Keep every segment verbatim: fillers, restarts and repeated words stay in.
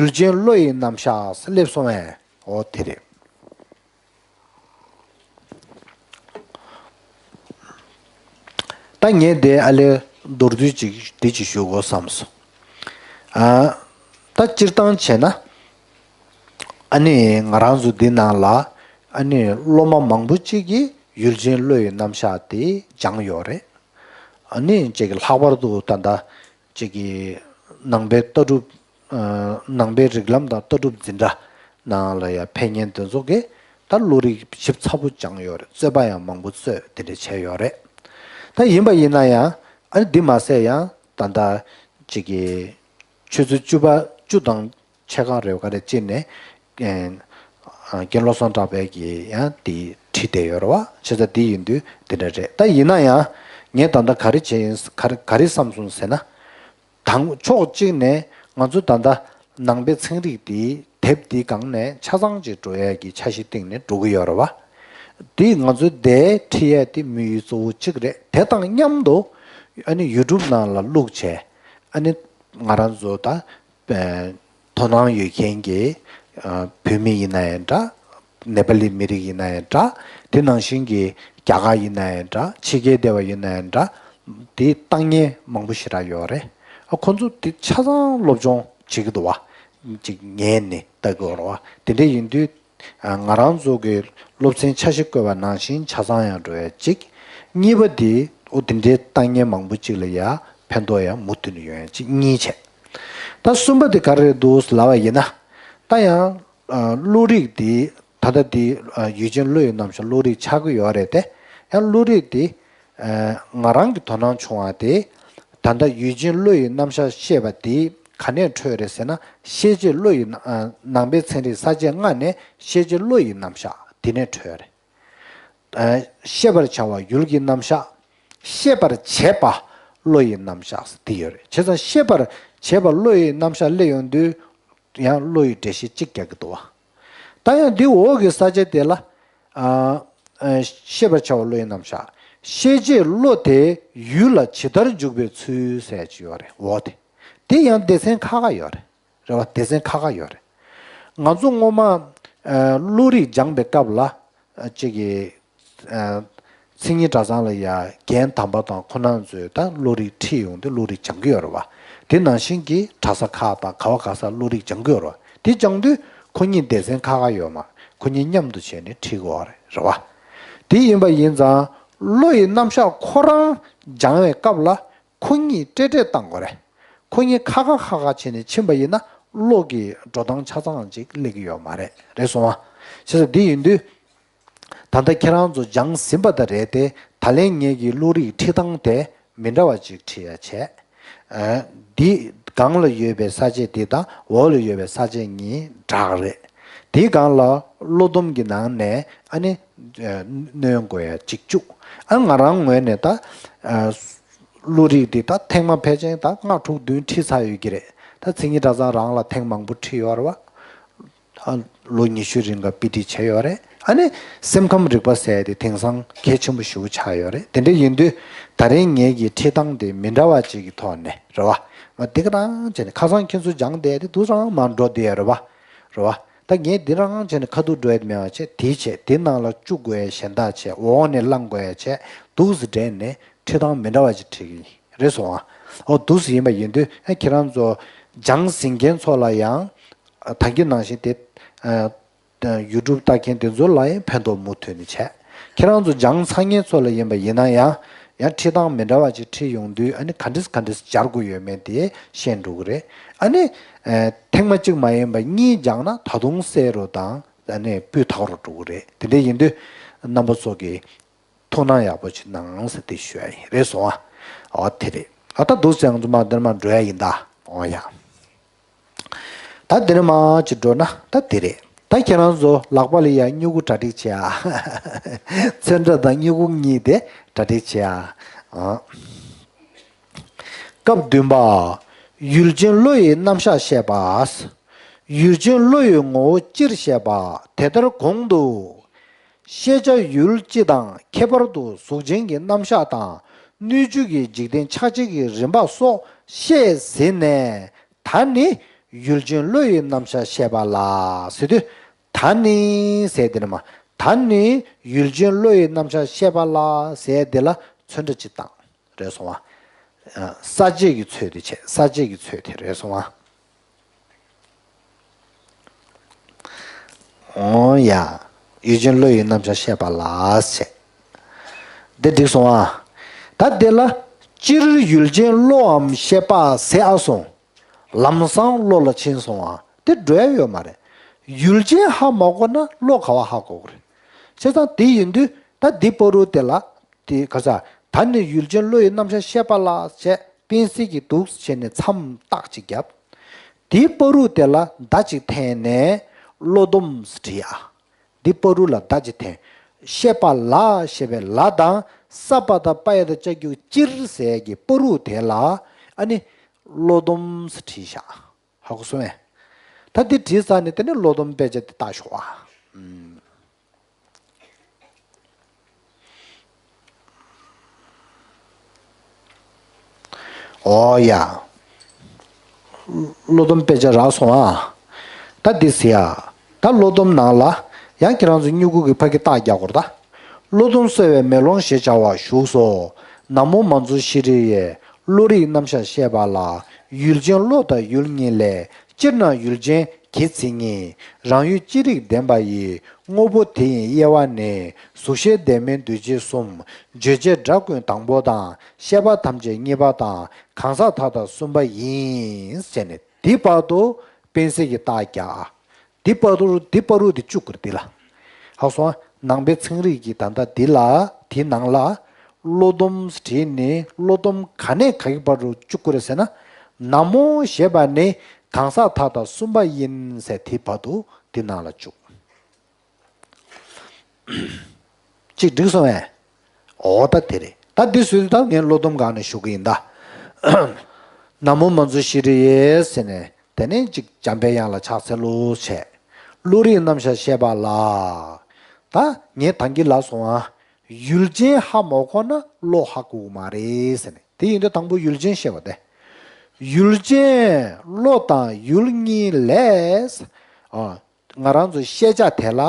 ཡུལ་ཅན་བློ་ཡི་རྣམ་གཞག་སླེབས་སོང་བས། འོ་དེ་རེད། ད་ངས་དེ་ཨ་ལས་མདོར་བསྡུས་ཅིག་འདི་ཅིག་ཞུ་དགོས་བསམ་སོང་། ཨ། ད་སྤྱིར་བཏང་བྱས་ན། ཨ་ནི་ང་རང་ཚོ་འདི་ནང་ལ་ཨ་ནི་སློབ་མ་མང་པོ་ཅིག་གིས་ཡུལ་ཅན་བློ་ཡི་རྣམ་གཞག་དེ་སྦྱངས་ཡོད་རེད། ཨ་ནི་ཅིག་གི་ལྷག་པར་དུ་ད་ལྟ་ཅིག་གི་ནང་པའི་ལྟ་གྲུབ། ཨ། ནང་པའི་རིགས་ལམ་དང་ལྟ་གྲུབ་འཛིན་གྲྭ་ནང་ལ་ཡང་ཕེབས་མཁན་དེ་ཚོ་གིས་ད་བློ་རིག་ཞིབ་ཚགས་པོ་སྦྱངས་ཡོད་རེད། རྩོད་པ་ཡང་མང་པོ་རྩོད་དེ་འདྲ་བྱས་ཡོད་རེད། ད་ཡིན་པ་ཡིན་ན་ཡང་ཨ་ནི་འདི་མ་ཟད་ཡང་ད་ལྟ་ཅིག་གི་ཆུ་ཚོད་བཅུ་པ་བཅུ་དང་ཕྱེད་ཀ་རེ་བ་ག་རེ་ཅིག་ནས། ཨ། རྒན་བློ་བཟང་གྲགས་པས་ཀྱིས་ཡང་དེ་བྲིས་བསྡད་ཡོད་རེད་བ། བྱས་ཙང་དེ་ཡིན་དུས་དེ་འདྲ་རེད། ད་ཡིན་ན་ཡང་ངས་ད་ལྟ་ག་རེ་བྱས་ཡིན། ག་རེ་ག་རེ་བསམ་སོང་ཟེར་ན། དང་ཕྱོགས་གཅིག་ནས་ང་ཚོ་ད་ལྟ་ནང་པའི་ཚན་རིག་འདི་དེབ་འདི་སྒང་ནས་ཆ་ཚང་ཅིག་འགྲོ་ཡས་ཀྱི་འཆར་གཞི་སྟེང་ནས་འགྲོ་གི་ཡོད་རེད་བ། འདི་ང་ཚོ་འདིར་ཁྲིད་ཡས་དེ་དམིགས་ཡུལ་གཙོ་བོ་གཅིག་རེད། དེ་དང་མཉམ་དུ་ཨ་ནི་ཡུ་ཊུབ་ནང་ལ་བླུགས་བྱས། ཨ་ནི་ང་རང་ཚོ་ད། ཨ། དོ་སྣང་ཡོད་མཁན་གྱི། ཨ། བོད་མི་ཡིན་ན་ཡང་འདྲ། ནེ་པ་ལི་མི་རིགས་ཡིན་ན་ཡང་འདྲ། དེ་ནང་བཞིན་གྱི་རྒྱ་གར་ཡིན་ན་ཡང་འདྲ། ཕྱི་རྒྱལ་སྡེ་བ་ཡིན་ན་ཡང་འདྲ། དེ་ལྟ་མཁན་མང་པོ་ཞེ་དྲག་ཡོད་རེད། ཨ། ཁོ་ཚོ་དེ་ཆ་ཚང་སློབ་སྦྱོང་བྱེད་ཀྱི་འདུག་བ། ཅིག་ཉན་ནས་ལྟ་དགོས་རེད་བ། དེ་འདྲ་ཡིན་དུས། ཨ། ང་རང་ཚོ་གི་སློབ་ཚན་འཆར་གཞི་བཀོད་པ་ནང་བཞིན་ཆ་ཚང་ཡང་འགྲོ་ཡ་གཅིག་གཉིས་པ་དེ་ཨོ་དེ་འདྲའི་ལྟ་མཁན་མང་པོ་གཅིག་ལ་ཡ་ཕན་ཐོགས་ཡང་མུ་མཐུད་ནས་ཡོང་ཡ་གཅིག་གཉིས་བྱས། ད་གསུམ་པ་དེ་ག་རེ་འདུག་ལབ་པ་ཡིན་ན། ད་ཡང་། ཨ། བློ་རིག་དེ་ད་ལྟ་དེ། ཨ། ཡུལ་ཅན་བློ་ཡི་རྣམ་གཞག་བློ་རིག་ཆགས་ཀྱི་ཡོད་རེད་དེ། ཡང་བློ་རིག་དེ། ཨ། ང་རང་གི་དོ་སྣང་བྱུང་བ་དེ། ད་ལྟ་ཡུལ་ཅན་བློ་ཡི་རྣམ་གཞག་བཤད་པ་དེ་ག་ནས་འཕྲོས་རེད་ཟེར་ན། ཤེས་བྱེད་བློ་ཡི། ཨ། ནང་པའི་ཚན་རིག་ས་བཅད་ལྔ་ནས་ཤེས་བྱེད་བློ་ཡི་རྣམ་གཞག་དེ་ནས་འཕྲོས་རེད། ཨ། ཤེས་པར་བྱ་བ་ཡུལ་གྱི་རྣམ་གཞག་ཤེས་པར་བྱེད་པ་བློ་ཡི་རྣམ་གཞག་དེ་ཡོད་རེད། བྱས་ཙང་ཤེས་པར་བྱེད་པ་བློ་ཡི་རྣམ་གཞག་སླེབས་ཡོང་དུས། ཡང་བློ་ཡི་འགྲེལ་བཤད་གཅིག་རྒྱག་གི་འདུག་བ། ད་ཡང་འདི་འོག་གི་ས་བཅད་དེ་ལ། ཨ། ཨ། ཤེས་པར་བྱ་བ་བློ་ཡི་རྣམ་གཞག་ཤེས་བྱེད་བློ་དེ་ཡུལ་ལ་ཇི་ལྟར་འཇུག་པའི་ཚུལ་ཟེར་གྱི་ཡོད་རེད། འོ་དེ། དེ་ཡང་སྡེ་ཚན་ཁག་ཁག་ཡོད་རེད། རེད་བ། སྡེ་ཚན་ཁག་ཁག་ཡོད་རེད། ང་ཚོ་སྔོན་མ། ཨ། བློ་རིག་སྦྱངས་པའི་སྐབས་ལ། ཨ། གཅིག་གི། ཨ། མཚན་ཉིད་གྲྭ་ཚང་ལ་ཡ་རྒན་དམ་པ་དང་ཁོང་རྣམ་ཚོས་ད་བློ་རིག་ཁྲིད་ཡོང་དུས་བློ་རིག་སྦྱང་གི་ཡོད་རེད་བ། དེ་ནང་བཞིན་གྱི་གྲྭ་ས་ཁག་དང་ག་བ་ག་ས་བློ་རིག་སྦྱང་གི་ཡོད་རེད་བ། དེ་སྦྱང་དུས་ཁོ་གཉིས་སྡེ་ཚན་ཁག་ཁག་ཡོད་མ། ཁོ་གཉིས་མཉམ་དུ་བྱས་ནས་ཁྲིད་དགོས་རེད། རེད་བ། དེ་ཡིན་པ་ཡིན་ཙང་བློ་ཡི་རྣམ་གཞག་ཁོ་རང་སྦྱང་བའི་སྐབས་ལ། ཁོ་གཉིས་འདྲེས་འདྲེས་བཏང་དགོས་རེད། ཁོ་གཉིས་ཁ་ཁ་ཁ་ཁ་བྱས་ནས་ཕྱིན་པ་ཡིན་ན་བློ་གི་འགྲོ་སྟངས་ཆ་ཚང་ཅིག་སླེབས་ཀྱི་ཡོད་མ་རེད། རེད་སོང་ཨ། བྱས་ཙང་འདི་ཡིན་དུས། ད་ལྟ་ཁྱེད་རང་ཚོ་སྦྱངས་ཟིན་པ་དང་རེད་དེ། ད་ལན་ངེད་ཀྱི་བློ་རིག་ཁྲིད་སྟངས་དེ་མི་འདྲ་བ་ཅིག་ཁྲིད་ཡ་བྱས། ཨ། འདི་སྒང་ལ་ཡོད་པའི་ས་བཅད་འདི་དང་འོག་ལ་ཡོད་པའི་ས་བཅད་གཉིས་འདྲ་རེད། དེའི་སྒང་ལ་བློ་སྡོམ་གྱི་ནང་ནས་ཨ་ནི། ཨ། སྣོན་དགོས་ཡ་གཅིག་བཅུག་ཨ། ང་རང་ངོས་ནས་ད། ཨ། བློ་རིག་འདི་ད་ཐེངས་མ་ཕལ་ཆེར་ད་ལྔ་དྲུག་བདུན་ཁྲིད་ཚར་ཡོད་ཀྱི་རེད། ད་མཚན་ཉིད་གྲྭ་ཚང་རང་ལ་ཐེངས་མང་པོ་ཁྲིད་ཡོད་རེད་བ། ཨ། ལོ་ཉི་ཤུ་རིང་ག་དཔེ་ཁྲིད་བྱས་ཡོད་རེད། ཨ་ནི་སེམས་ཁམས་རིག་པ་ཟེར་དེ་དེང་སང་གལ་ཆེན་པོ་ཞེ་པོ་ཆགས་ཡོད་རེད། དེ་འདྲ་ཡིན་དུས་ད་རིང་ངེད་ཀྱི་ཁྲིད་སྟངས་དེ་མི་འདྲ་བ་ཅིག་གི་ཐོག་ནས་རེད་བ། མ་འདི་ག་རང་བྱས་ནས་ཁ་སང་ཁྱེད་ཚོ་སྦྱངས་བསྡད་དེ་འདུག་སེ་མར་འགྲོ་བསྡད་ཡོད་རེད་བ། རེད་བ། ད་ངས་འདི་རང་བྱས་ནས་ཁ་ཐུག་འགྲོ་ཡ་མེད་པ་བྱས། དེ་བྱས་དེ་ནང་ལ་བཅུག་དགོས་ཡ་གཞན་དག་བྱས། འོག་ནས་བླང་དགོས་ཡ་བྱས། འདུག་སེ་འདྲེས་ནས་ཁྲིད་སྟངས་མི་འདྲ་བ་ཅིག་ཁྲིད་ཀྱི་ཡིན། རེད་སོང་ཨ། འོ་འདུག་སེ་ཡིན་པ་ཡིན་དུས་ཨ་ཁྱེད་རང་ཚོ་སྦྱངས་ཟིན་མཁན་ཚོ་ལ་ཡང་ད་གིན་ནང་བཞིན་དེ། ཨ། ཡུ་ཊུབ་ལྟ་མཁན་དེ་ཚོ་ལ་ཡང་ཕན་ཐོགས་མུ་མཐུད་ནས་བྱས། ཁྱེད་རང་ཚོ་སྦྱངས་ཚར་མཁན་ཚོ་ལ་ཡིན་པ་ཡིན་ན་ཡང་། ཡང་ཁྲིད་སྟངས་མི་འདྲ་བ་ཅིག་ཁྲིད་ཡོང་དུས་ཨ་ནི་ག་འདྲས་ག་འདྲས་སྦྱར་དགོས་ཡོད་མེད་དེ་ཤེས་འགྲོ་གི་རེད། ཨ་ནི། ཨ། ཐེངས་མ་གཅིག་མ་ཡིན་པ་གཉིས་སྦྱངས་ན་ད་དུང་གསལ་རུ་དང་ཨ་ནི་སྤུས་དག་རུ་འགྲོ་གི་རེད། དེ་འདྲ་ཡིན་དུས་རྣམ་པ་ཚོ་གིས་ཐུགས་སྣང་ཡག་པོ་ཅིག་གནང་ཟེར་དེ་ཞུ་ཡ་ཡིན། རེད་སོང་ཨ། འོ་དེ་རེད། ཨ་ད་འདུག་སེ་ང་ཚོ་མར་འདིར་མར་འགྲོ་ཡ་ཡིན་ད། འོ་ཡ། ད་འདིར་མར་ཅིག་འགྲོ་ན་ད་དེ་རེད། ད་ཁྱེད་རང་ཚོ་ལག་པ་ལ་ཡ་སྨྱུ་གུ་གྲ་སྒྲིག་བྱེད་ཨ། ཚོན་ཁྲ་དང་སྨྱུ་གུ་གཉིས་དེ་གྲ་སྒྲིག་བྱེད་ཨ། ཨ། སྐབས་བདུན་པ། ཡུལ་ཅན་བློ་ཡི་རྣམ་གཞག་བཤད་པ། ཡུལ་ཅན་བློ་ཡི་ངོ་བོ་སྤྱིར་བཤད་པ། དེ་ལྟར་གོང་དུ། ཤེས་བྱ་ཡུལ་སྤྱི་དང་ཁྱད་པར་དུ་གཟུགས་ཅན་གྱི་རྣམ་གཞག་དང་སྣོད་བཅུད་ཀྱི་འཇིག་རྟེན་ཆགས་བྱེད་ཀྱི་རིམ་པ་སོགས་བཤད་ཟིན་ནས། ད་ནི་ ཡུལ་ཅན་བློ་ཡི་རྣམ་གཞག་བཤད་པ་ལ་ཟེར་དུས། ད་ནི་ཟེར་དེ་ནི་མ། ད་ནི་ཡུལ་ཅན་བློ་ཡི་རྣམ་གཞག་བཤད་པ་ལ་ཟེར་དེ་ལ་ཚོན་ཁྲ་གཅིག་བཏང་། རེད་སོང་བ། ཨ། ས་བཅད་ཀྱི་ཚོད་དེ་བྱས། ས་བཅད་ཀྱི་ཚོད་དེ་རེད་སོང་བ། འོ་ཡ། ཡུལ་ཅན་བློ་ཡི་རྣམ་གཞག་བཤད་པ་ལ་ཟེར། འདི་འགྲིག་སོང་ཨ། ད་འདི་ལ་སྤྱིར་ཡུལ་ཅན་བློའམ་ཞེས་པ་ཟེར་ཨ་སོང་། ལམ་སང་བློ་ལ་ཕྱིན་སོང་ཨ། དེ་འགྲོ་ཡ་ཡོད་མ་རེད། ཡུལ་ཅན་ཧ་མ་གོ་ན་བློ་ག་བ་ཧ་གོ་གི་རེད། བྱས་ཙང་དེ་ཡིན་དུས་ད་འདི་བར་དུ་དེ་ལ། དེ་ག་ས། ད་ནི་ཡུལ་ཅན་བློ་ཡི་རྣམ་གཞག་བཤད་པ་ལ་བྱས། པིན་སི་གི་འདུག་བྱས་ནས་མཚམས་རྟགས་གཅིག་བརྒྱབ། དེའི་བར་དུ་དེ་ལ་མདའ་གཅིག་འཐེན་ནས་བློ་སྡོམ་བྲིས་ཨ། འདི་བར་དུ་ལ་མདའ་གཅིག་འཐེན། བཤད་པ་ལ་ཞེས་པའི་ལ་དང་། ས་པ་དང་པ་ཡ་དང་ཅ་གི་གུ་སྤྱིར་ཟེར་གྱི་བར་དུ་དེ་ལ། ཨ་ནི་བློ་སྡོམ་བྲིས་ཤག། ཧ་གོ་སོང་ངས། ད་འདི་བྲིས་ཚར་ནས་དེ་ནས་བློ་སྡོམ་དཔེ་ཆ་དེ་ལྟ་ཤོག་ཨ། ཨུམ། ཨོ་ཡ། བློ་སྡོམ་དཔེ་ཆ་རག་སོང་ཨ། ད་འདི་ཟེར་ཡ། ད་བློ་སྡོམ་ནང་ལ་ཡང་ཁྱེད་རང་ཚོ་སྨྱུ་གུ་གི་ཕ་གི་རྟགས་རྒྱག་དགོས་རེད་ད། བློ་སྡོམ་གསོ་བའི་མེ་ལོང་ཞེས་བྱ་བ་བཞུགས་སོ། ན་མོ་མཉྫུ་ཤྲཱི་ཡས་བློ་རིག་རྣམ་གཞག་བཤད་པ་ལ། ཡུལ་ཅན་བློ་དང་ཡུལ་གཉིས་ལས། སྤྱིར་ན་ཡུལ་ཅན་གྱི་མཚན་ཉིད། རང་ཡུལ་ཅི་རིགས་བདེན་པ་ཡི། དངོས་པོ་དེ་ཡི་དབྱེ་བ་ནི། གཟུགས་ཤེས་བདེན་མིན་འདུས་བྱས་གསུམ། བརྗོད་བྱའི་སྒྲ་ཀུན་དང་པོ་དང་། ཤེས་པ་ཐམས་ཅད་གཉིས་པ་དང་། གང་ཟག་མཐའ་དག་གསུམ་པ་ཡིན། ཟེར་ནས་འདི་བར་དུ་པིན་སི་གི་རྟགས་རྒྱག། འདི་བར་དུ། འདི་བར་དུ་འདི་བཅུག་དགོས་རེད་འདི་ལ། ཧ་གོ་སོང་ཨ། ནང་པའི་ཚན་རིག་གི་ད་ལྟ་འདི་ལ། འདི་ནང་ལ། བློ་སྡོམ་བྲིས་ནས་བློ་སྡོམ་ག་ནས་ག་གི་བར་དུ་བཅུག་དགོས་རེད་ཟེར་ན། ན་མོ་ཞེས་པ་ནི་གང་ཟག་མཐའ་དག་གསུམ་པ་ཡིན་ཟེར་དེ་བར་དུ་འདི་ནང་ལ་བཅུག། གཅིག་འགྲིག་སོང་ངས། འོ་ད་དེ་རེད། ད་འདི་སུས་ད་ངས་བློ་སྡོམ་སྒང་ནས་ཞུ་གི་ཡིན་ད། ན་མོ་མཉྫུ་ཤྲཱི་ཡས་ཟེར་ནས་དེ་ནས་གཅིག་འཇམ་པའི་དབྱངས་ལ་ཕྱག་འཚལ་ལོ་བྱས། བློ་རིག་རྣམ་གཞག་བཤད་པ་ལ། ད་ངས་ད་གིན་ལབ་སོང་ཨ། ཡུལ་ཅན་ཧ་མ་གོ་ན་བློ་ཧ་གོ་གི་མ་རེད་ཟེར་ནས། དེ་ཡིན་དུས་དང་པོ་ཡུལ་ཅན་བཤད་པ་དེ། ཡུལ་ཅན་བློ་དང་ཡུལ་གཉིས་ལས། ཨ། ང་རང་ཚོའི་ཤེས་བྱ་དེ་ལ།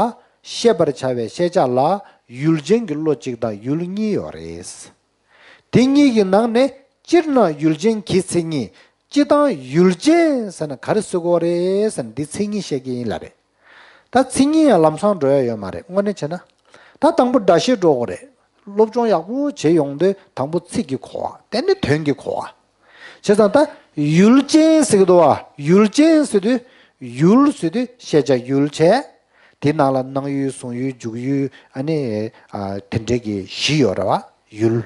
ཤེས་པར་བྱ་བའི་ཤེས་བྱ་ལ་ཡུལ་ཅན་གྱི་བློ་གཅིག་དང་ཡུལ་གཉིས་ཡོད་རེད། དེ་གཉིས་ཀྱི་ནང་ནས་སྤྱིར་ན་ཡུལ་ཅན་གྱི་མཚན་ཉིད། སྤྱིར་བཏང་ཡུལ་ཅན་ཟེར་ན་ག་རེ་ཟེར་དགོས་རེད་ཟེར་ན་འདི་མཚན་ཉིད་བཤད་ཀྱི་ཡིན་ལབ་རེད། ད་མཚན་ཉིད་ཡང་ལམ་སང་འགྲོ་ཡ་ཡོད་མ་རེད་དངོས་གནས་བྱས་ན། ད་དང་པོ་སྒྲ་ཤེས་འགྲོ་དགོས་རེད། སློབ་སྦྱོང་ཡག་པོ་བྱེད་ཡོང་དུས་དང་པོ་ཚིག་གི་གོ་བ། དེ་ནས་དོན་གྱི་གོ་བ། བྱས་ཙང་ད་ཡུལ་ཅན་ཟེར་གི་འདུག་བ། ཡུལ་ཅན་ཟེར་དུས། ཡུལ་ཟེར་དུས་ཤེས་བྱ་ཡུལ་བྱས། དེ་ནང་ལ་སྣང་ཡུལ་གཟུང་ཡུལ་འཇུག་ཡུལ། ཨ་ནི། ཨ། དེ་འདྲའི་གི་བཞི་ཡོད་རེད་བ། ཡུལ།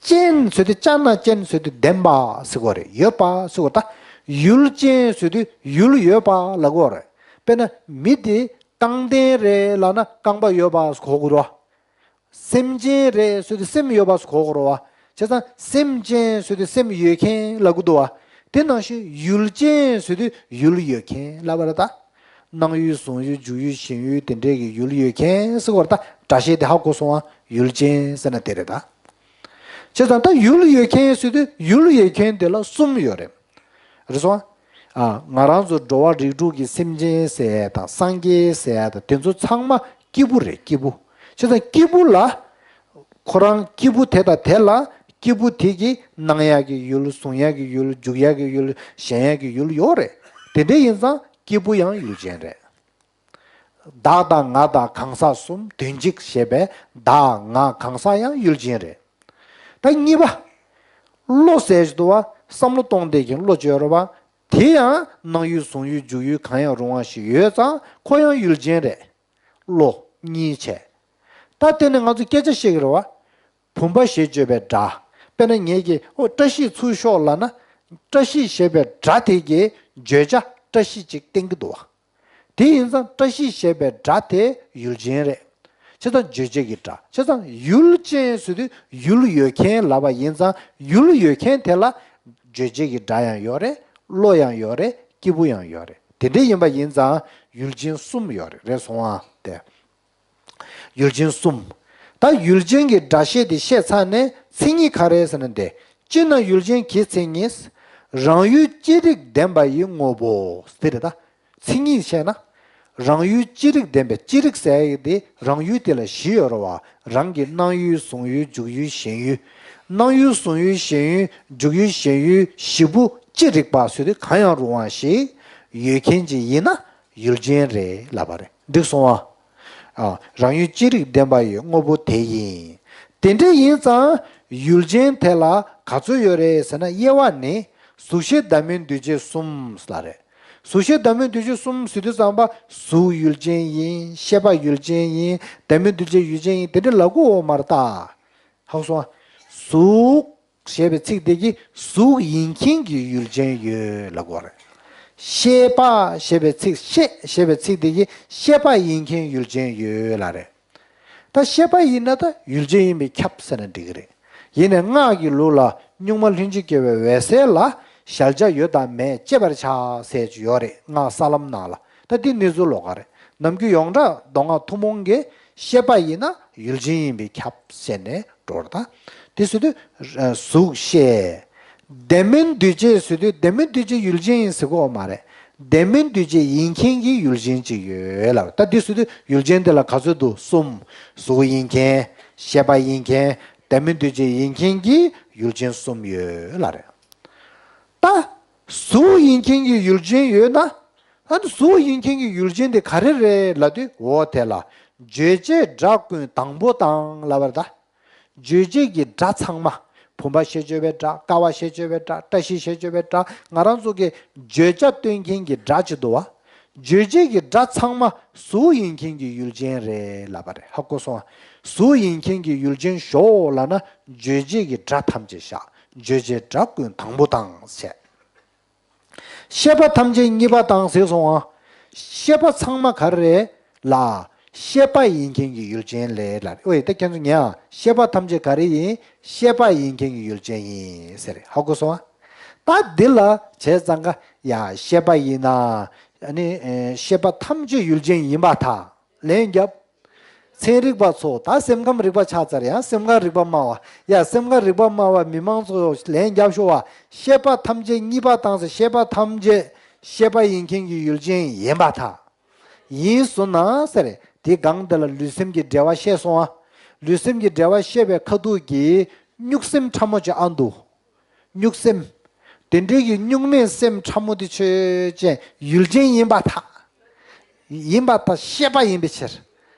ཅན་ཟེར་དུས་ཅ་ན་ཅན་ཟེར་དུས་ལྡན་པ་ཟེར་གོ་རེད། ཡོད་པ་ཟེར་གོ། ད་ཡུལ་ཅན་ཟེར་དུས་ཡུལ་ཡོད་པ་ལབ་གོ་རེད། དཔེར་ན་མི་དེ་རྐང་ལྡན་རེད་ལབ་ན་རྐང་པ་ཡོད་པ་ཟེར་གོ་གི་རེད་བ། སེམས་ཅན་རེད་ཟེར་དུས་སེམས་ཡོད་པ་ཟེར་གོ་གི་རེད་བ། བྱས་ཙང་སེམས་ཅན་ཟེར་དུས་སེམས་ཡོད་མཁན་ལབ་གི་འདུག་བ། དེ་ནང་བཞིན་ཡུལ་ཅན་ཟེར་དུས་ཡུལ་ཡོད་མཁན་ལབ་པ་རེད་ད། སྣང་ཡུལ་གཟུང་ཡུལ་འཇུག་ཡུལ་ཞེན་ཡུལ་དེ་འདྲའི་གི་ཡུལ་ཡོད་མཁན་ཟེར་གོ་རེད་ད། སྒྲ་ཤེས་དེ་ཧ་གོ་སོང་བ། ཡུལ་ཅན་ཟེར་ན་དེ་རེད་ད། བྱས་ཙང་ད་ཡུལ་ཡོད་མཁན་ཟེར་དུས་ཡུལ་ཡོད་མཁན་དེ་ལ་གསུམ་ཡོད་རེད། རེད་སོང་ཨ། ང་རང་ཚོ་འགྲོ་བ་རིགས་དྲུག་གི་སེམས་ཅན་ཟེར་ཡ་དང་སངས་རྒྱས་ཟེར་ཡ་དང་དེ་ཚོ་ཚང་མ་སྐྱེས་བུ་རེད་སྐྱེས་བུ། བྱས་ཙང་སྐྱེས་བུ་ལ། ཁོ་རང་སྐྱེས་བུ་དེ་དང་དེ་ལ་སྐྱེས་བུ་དེ་གི་སྣང་ཡ་གི་ཡུལ་གཟུང་ཡ་གི་ཡུལ་འཇུག་ཡ་གི་ཡུལ་ཞེན་ཡ་གི་ཡུལ་ཡོད་རེད། དེ་འདྲ་ཡིན་ཙང་སྐྱེས་བུ་ཡང་ཡུལ་ཅན་རེད། བདག་དང་ང་དང་གང་ཟག་གསུམ་དོན་གཅིག་ཞེས་པའི་བདག་ང་གང་ཟག་ཡང་ཡུལ་ཅན་རེད། ད་གཉིས་པ། བློ་ཟེར་གྱི་འདུག་བ། བསམ་བློ་གཏོང་བསྡད་ཀྱི་བློ་བཅོས་རོ་བ། དེ་ཡང་སྣང་ཡུལ་གཟུང་ཡུལ་འཇུག་ཡུལ་གང་ཡང་རུང་བ་ཞིག་ཡོད་ཙང་ཁོ་ཡང་ཡུལ་ཅན་རེད། བློ་གཉིས་བྱས། ད་དེ་ནི་ང་ཚོ་སྐད་ཆ་བཤད་ཀྱི་རེད་བ། བུམ་པ་ཞེས་བརྗོད་པའི་སྒྲ། དཔེར་ན་ངེད་ཀྱིས་ཨོ་བཀྲ་ཤིས་ཚུར་ཤོག་ལབ་ན། བཀྲ་ཤིས་ཞེས་པའི་སྒྲ་དེ་གི་བརྗོད་བྱ་བཀྲ་ཤིས་ཅིག་བསྟན་གྱི་འདུག་བ། དེ་ཡིན་ཙང་བཀྲ་ཤིས་ཞེས་པའི་སྒྲ་དེ་ཡུལ་ཅན་རེད། བྱས་ཙང་བརྗོད་བྱེད་ཀྱི་སྒྲ། བྱས་ཙང་ཡུལ་ཅན་ཟེར་དུས་ཡུལ་ཡོད་མཁན་ལབ་པ་ཡིན་ཙང་ཡུལ་ཡོད་མཁན་དེ་ལ་བརྗོད་བྱེད་ཀྱི་སྒྲ་ཡང་ཡོད་རེད། བློ་ཡང་ཡོད་རེད། སྐྱེས་བུ་ཡང་ཡོད་རེད། དེ་འདྲ་ཡིན་པ་ཡིན་ཙང་ཡུལ་ཅན་གསུམ་ཡོད་རེད། རེད་སོང་ཨ། དེ། ཡུལ་ཅན་གསུམ། ད་ཡུལ་ཅན་གྱི་སྒྲ་བཤད་དེ་བཤད་ཚར་ནས་མཚན་ཉིད་ག་རེ་ཟེར་ན་དེ། སྤྱིར་ན་ཡུལ་ཅན་གྱི་མཚན་ཉིད། རང་ཡུལ་ཅི་རིགས་ལྡན་པ་ཡི་དངོས་པོ་ཟེར་རེད་ད། མཚན་ཉིད་བཤད་ན། རང་ཡུལ་ཅི་རིགས་ལྡན་པའི་ཅི་རིགས་ཟེར་ཡག་དེ་རང་ཡུལ་དེ་ལ་བཞི་ཡོད་རེད་བ། རང་གི་སྣང་ཡུལ་གཟུང་ཡུལ་འཇུག་ཡུལ་ཞེན་ཡུལ། སྣང་ཡུལ་གཟུང་ཡུལ་ཞེན་ཡུལ་འཇུག་ཡུལ་ཞེན་ཡུལ་བཞི་པོ་ཅི་རིགས་པ་ཟེར་དུས་གང་ཡང་རུང་བ་ཞིག་ཡོད་མཁན་ཅིག་ཡིན་ན་ཡུལ་ཅན་རེད་ལབ་པ་རེད། འགྲིག་སོང་ཨ། ཨ། རང་ཡུལ་ཅི་རིགས་ལྡན་པ་ཡི་དངོས་པོ་དེ་ཡིན། དེ་འདྲ་ཡིན་ཙང་ཡུལ་ཅན་དེ་ལ་ག་ཚོད་ཡོད་རེད་ཟེར་ན། དབྱེ་བ་ནི། གཟུགས་ཤེས་བདག་མེད་འདུས་བྱས་གསུམ་ལ་རེད། གཟུགས་ཤེས་བདག་མེད་འདུས་བྱས་གསུམ་ཟེར་དུས་ཙམ་པ་གཟུགས་ཡུལ་ཅན་ཡིན། ཤེས་པ་ཡུལ་ཅན་ཡིན། བདག་མེད་འདུས་བྱས་ཡུལ་ཅན་ཡིན། དེ་འདྲ་ལབ་དགོས་ཡོད་མ་རེད་ད། ཧ་གོ་སོང་ཨ། གཟུགས་ཞེས་པའི་ཚིག་དེ་གིས་གཟུགས་ཡིན་མཁན་གྱི་ཡུལ་ཅན་ཡོད་ལབ་དགོས་རེད། ཤེས་པ་ཞེས་པའི་ཚིག་ཤེས་ཞེས་པའི་ཚིག་དེ་གིས་ཤེས་པ་ཡིན་མཁན་ཡུལ་ཅན་ཡོད་ལབ་རེད། ད་ཤེས་པ་ཡིན་ན་ད་ཡུལ་ཅན་ཡིན་པས་ཁྱབ་ཟེར་ན་འགྲིག་གི་རེད། ཡིན་ནའི་སྔགས་ཀྱི་ལུགས་ལ་གཉུག་མ་ལྷན་ཅིག་སྐྱེས་པའི་འོད་གསལ་ལ་གཞལ་བྱ་ཡོད་དང་མེད་དཔྱད་པར་བྱ་ཟེར་གྱི་ཡོད་རེད། སྔགས་ས་ལམ་ནང་ལ། ད་འདི་གནས་ཚུལ་ལོགས་ཀ་རེད། ནམ་རྒྱུན་ཡོངས་གྲགས་མདོ་སྔགས་ཐུན་མོང་གི་ཤེས་པ་ཡིན་ན་ཡུལ་ཅན་ཡིན་པས་ཁྱབ་ཟེར་ནས་འགྲོ་བར་ད། དེ་ཟེར་དུས་གཟུགས་ཤེས། བདག་མེད་འདུས་བྱས་ཟེར་དུས་བདག་མེད་འདུས་བྱས་ཡུལ་ཅན་ཡིན་ཟེར་གོ་མ་རེད། བདག་མེད་འདུས་བྱས་ཡིན་མཁན་གྱི་ཡུལ་ཅན་ཅིག་ཡོད་ལབ། ད་འདི་ཟེར་དུས་ཡུལ་ཅན་དེ་ལ་ག་ཚོད་འདུག་གསུམ། གཟུགས་ཡིན་མཁན། ཤེས་པ་ཡིན་མཁན། བདག་མེད་འདུས་བྱས་ཡིན་མཁན་གྱི་ཡུལ་ཅན་གསུམ་ཡོད་ལབ་རེད། ད་གཟུགས་ཡིན་མཁན་གྱི་ཡུལ་ཅན་ཡོད་ན། ཨ་ནི་གཟུགས་ཡིན་མཁན་གྱི་ཡུལ་ཅན་དེ་ག་རེ་རེད་ལབ་དུས། འོ་དེ་ལ་བརྗོད་བྱའི་སྒྲ་ཀུན་དང་པོ་དང་ལབ་པ་རེད་ད། རྗོད་བྱེད་ཀྱི་སྒྲ་ཚང་མ། བུམ་པ་ཞེས་བརྗོད་པའི་སྒྲ། ཀ་བ་ཞེས་བརྗོད་པའི་སྒྲ། བཀྲ་ཤིས་ཞེས་བརྗོད་པའི་སྒྲ། ང་རང་ཚོ་གི་བརྗོད་བྱ་སྟོན་མཁན་གྱི་སྒྲ་ཅིག་འདུག་བ། རྗོད་བྱེད་ཀྱི་སྒྲ་ཚང་མ་གཟུགས་ཡིན་མཁན་གྱི་ཡུལ་ཅན་རེད་ལབ་པ་རེད། ཧ་གོ་སོང་ཨ། གཟུགས་ཡིན་མཁན་གྱི་ཡུལ་ཅན་ཞོག་ལབ་ན་རྗོད་བྱེད་ཀྱི་སྒྲ་ཐམས་ཅད་བཞག་རྗོད་བྱེད་སྒྲ་ཀུན་དང་པོ་དང་ཟེར། ཤེས་པ་ཐམས་ཅད་གཉིས་པ་དང་ཟེར་སོང་ཨ། ཤེས་པ་ཚང་མ་ག་རེ་རེད་ལ། ཤེས་པ་ཡིན་མཁན་གྱི་ཡུལ་ཅན་ལས་ལ། ཨོ་ཡ་ད་ཁྱེད་ཚོ་ཉན་ཨ། ཤེས་པ་ཐམས་ཅད་ག་རེ་ཡིན། ཤེས་པ་ཡིན་མཁན་གྱི་ཡུལ་ཅན་ཡིན་ཟེར། ཧ་གོ་སོང་ཨ། ད་འདི་ལ་བྱས་ཙང་ཀ་ཡ་ཤེས་པ་ཡིན་ན། ཨ་ནི་ཨེ་ཤེས་པ་ཐམས་ཅད་ཡུལ་ཅན་ཡིན་པར་ཐལ། ལན་རྒྱབ། ཚན་རིག་པ་ཚོ་ད་སེམས་ཁམས་རིག་པ་ཆགས་ཚར་ཡ། སེམས་ཁམས་རིག་པ་སྨྲ་བ། ཡ་སེམས་ཁམས་རིག་པ་སྨྲ་བ་མི་མང་ཚོ་ལན་རྒྱབ་ཤོག་བ། ཤེས་པ་ཐམས་ཅད་གཉིས་པ་དང་ཟེར། ཤེས་པ་ཐམས་ཅད་ཤེས་པ་ཡིན་མཁན་གྱི་ཡུལ་ཅན་ཡིན་པར་ཐལ། ཡིན་སོང་ན་ཟེར། དེ་སྒང་དེ་ལ་ལུས་སེམས་ཀྱི་འབྲེལ་བ་བཤད་སོང་ཨ། ལུས་སེམས་ཀྱི་འབྲེལ་བ་བཤད་པའི་ཁ་ཐུག་གི་གཉུག་སེམས་ཕྲ་མོ་ཅིག་ཨ་འདུག་གཉུག་སེམས། དེ་འདྲའི་གི་གཉུག་མའི་སེམས་ཕྲ་མོ་དེ་ཆོས་ཅན་ཡུལ་ཅན་ཡིན་པར་ཐལ། ཡིན་པར་ཐལ། ཤེས་པ་ཡིན་པའི་ཕྱིར།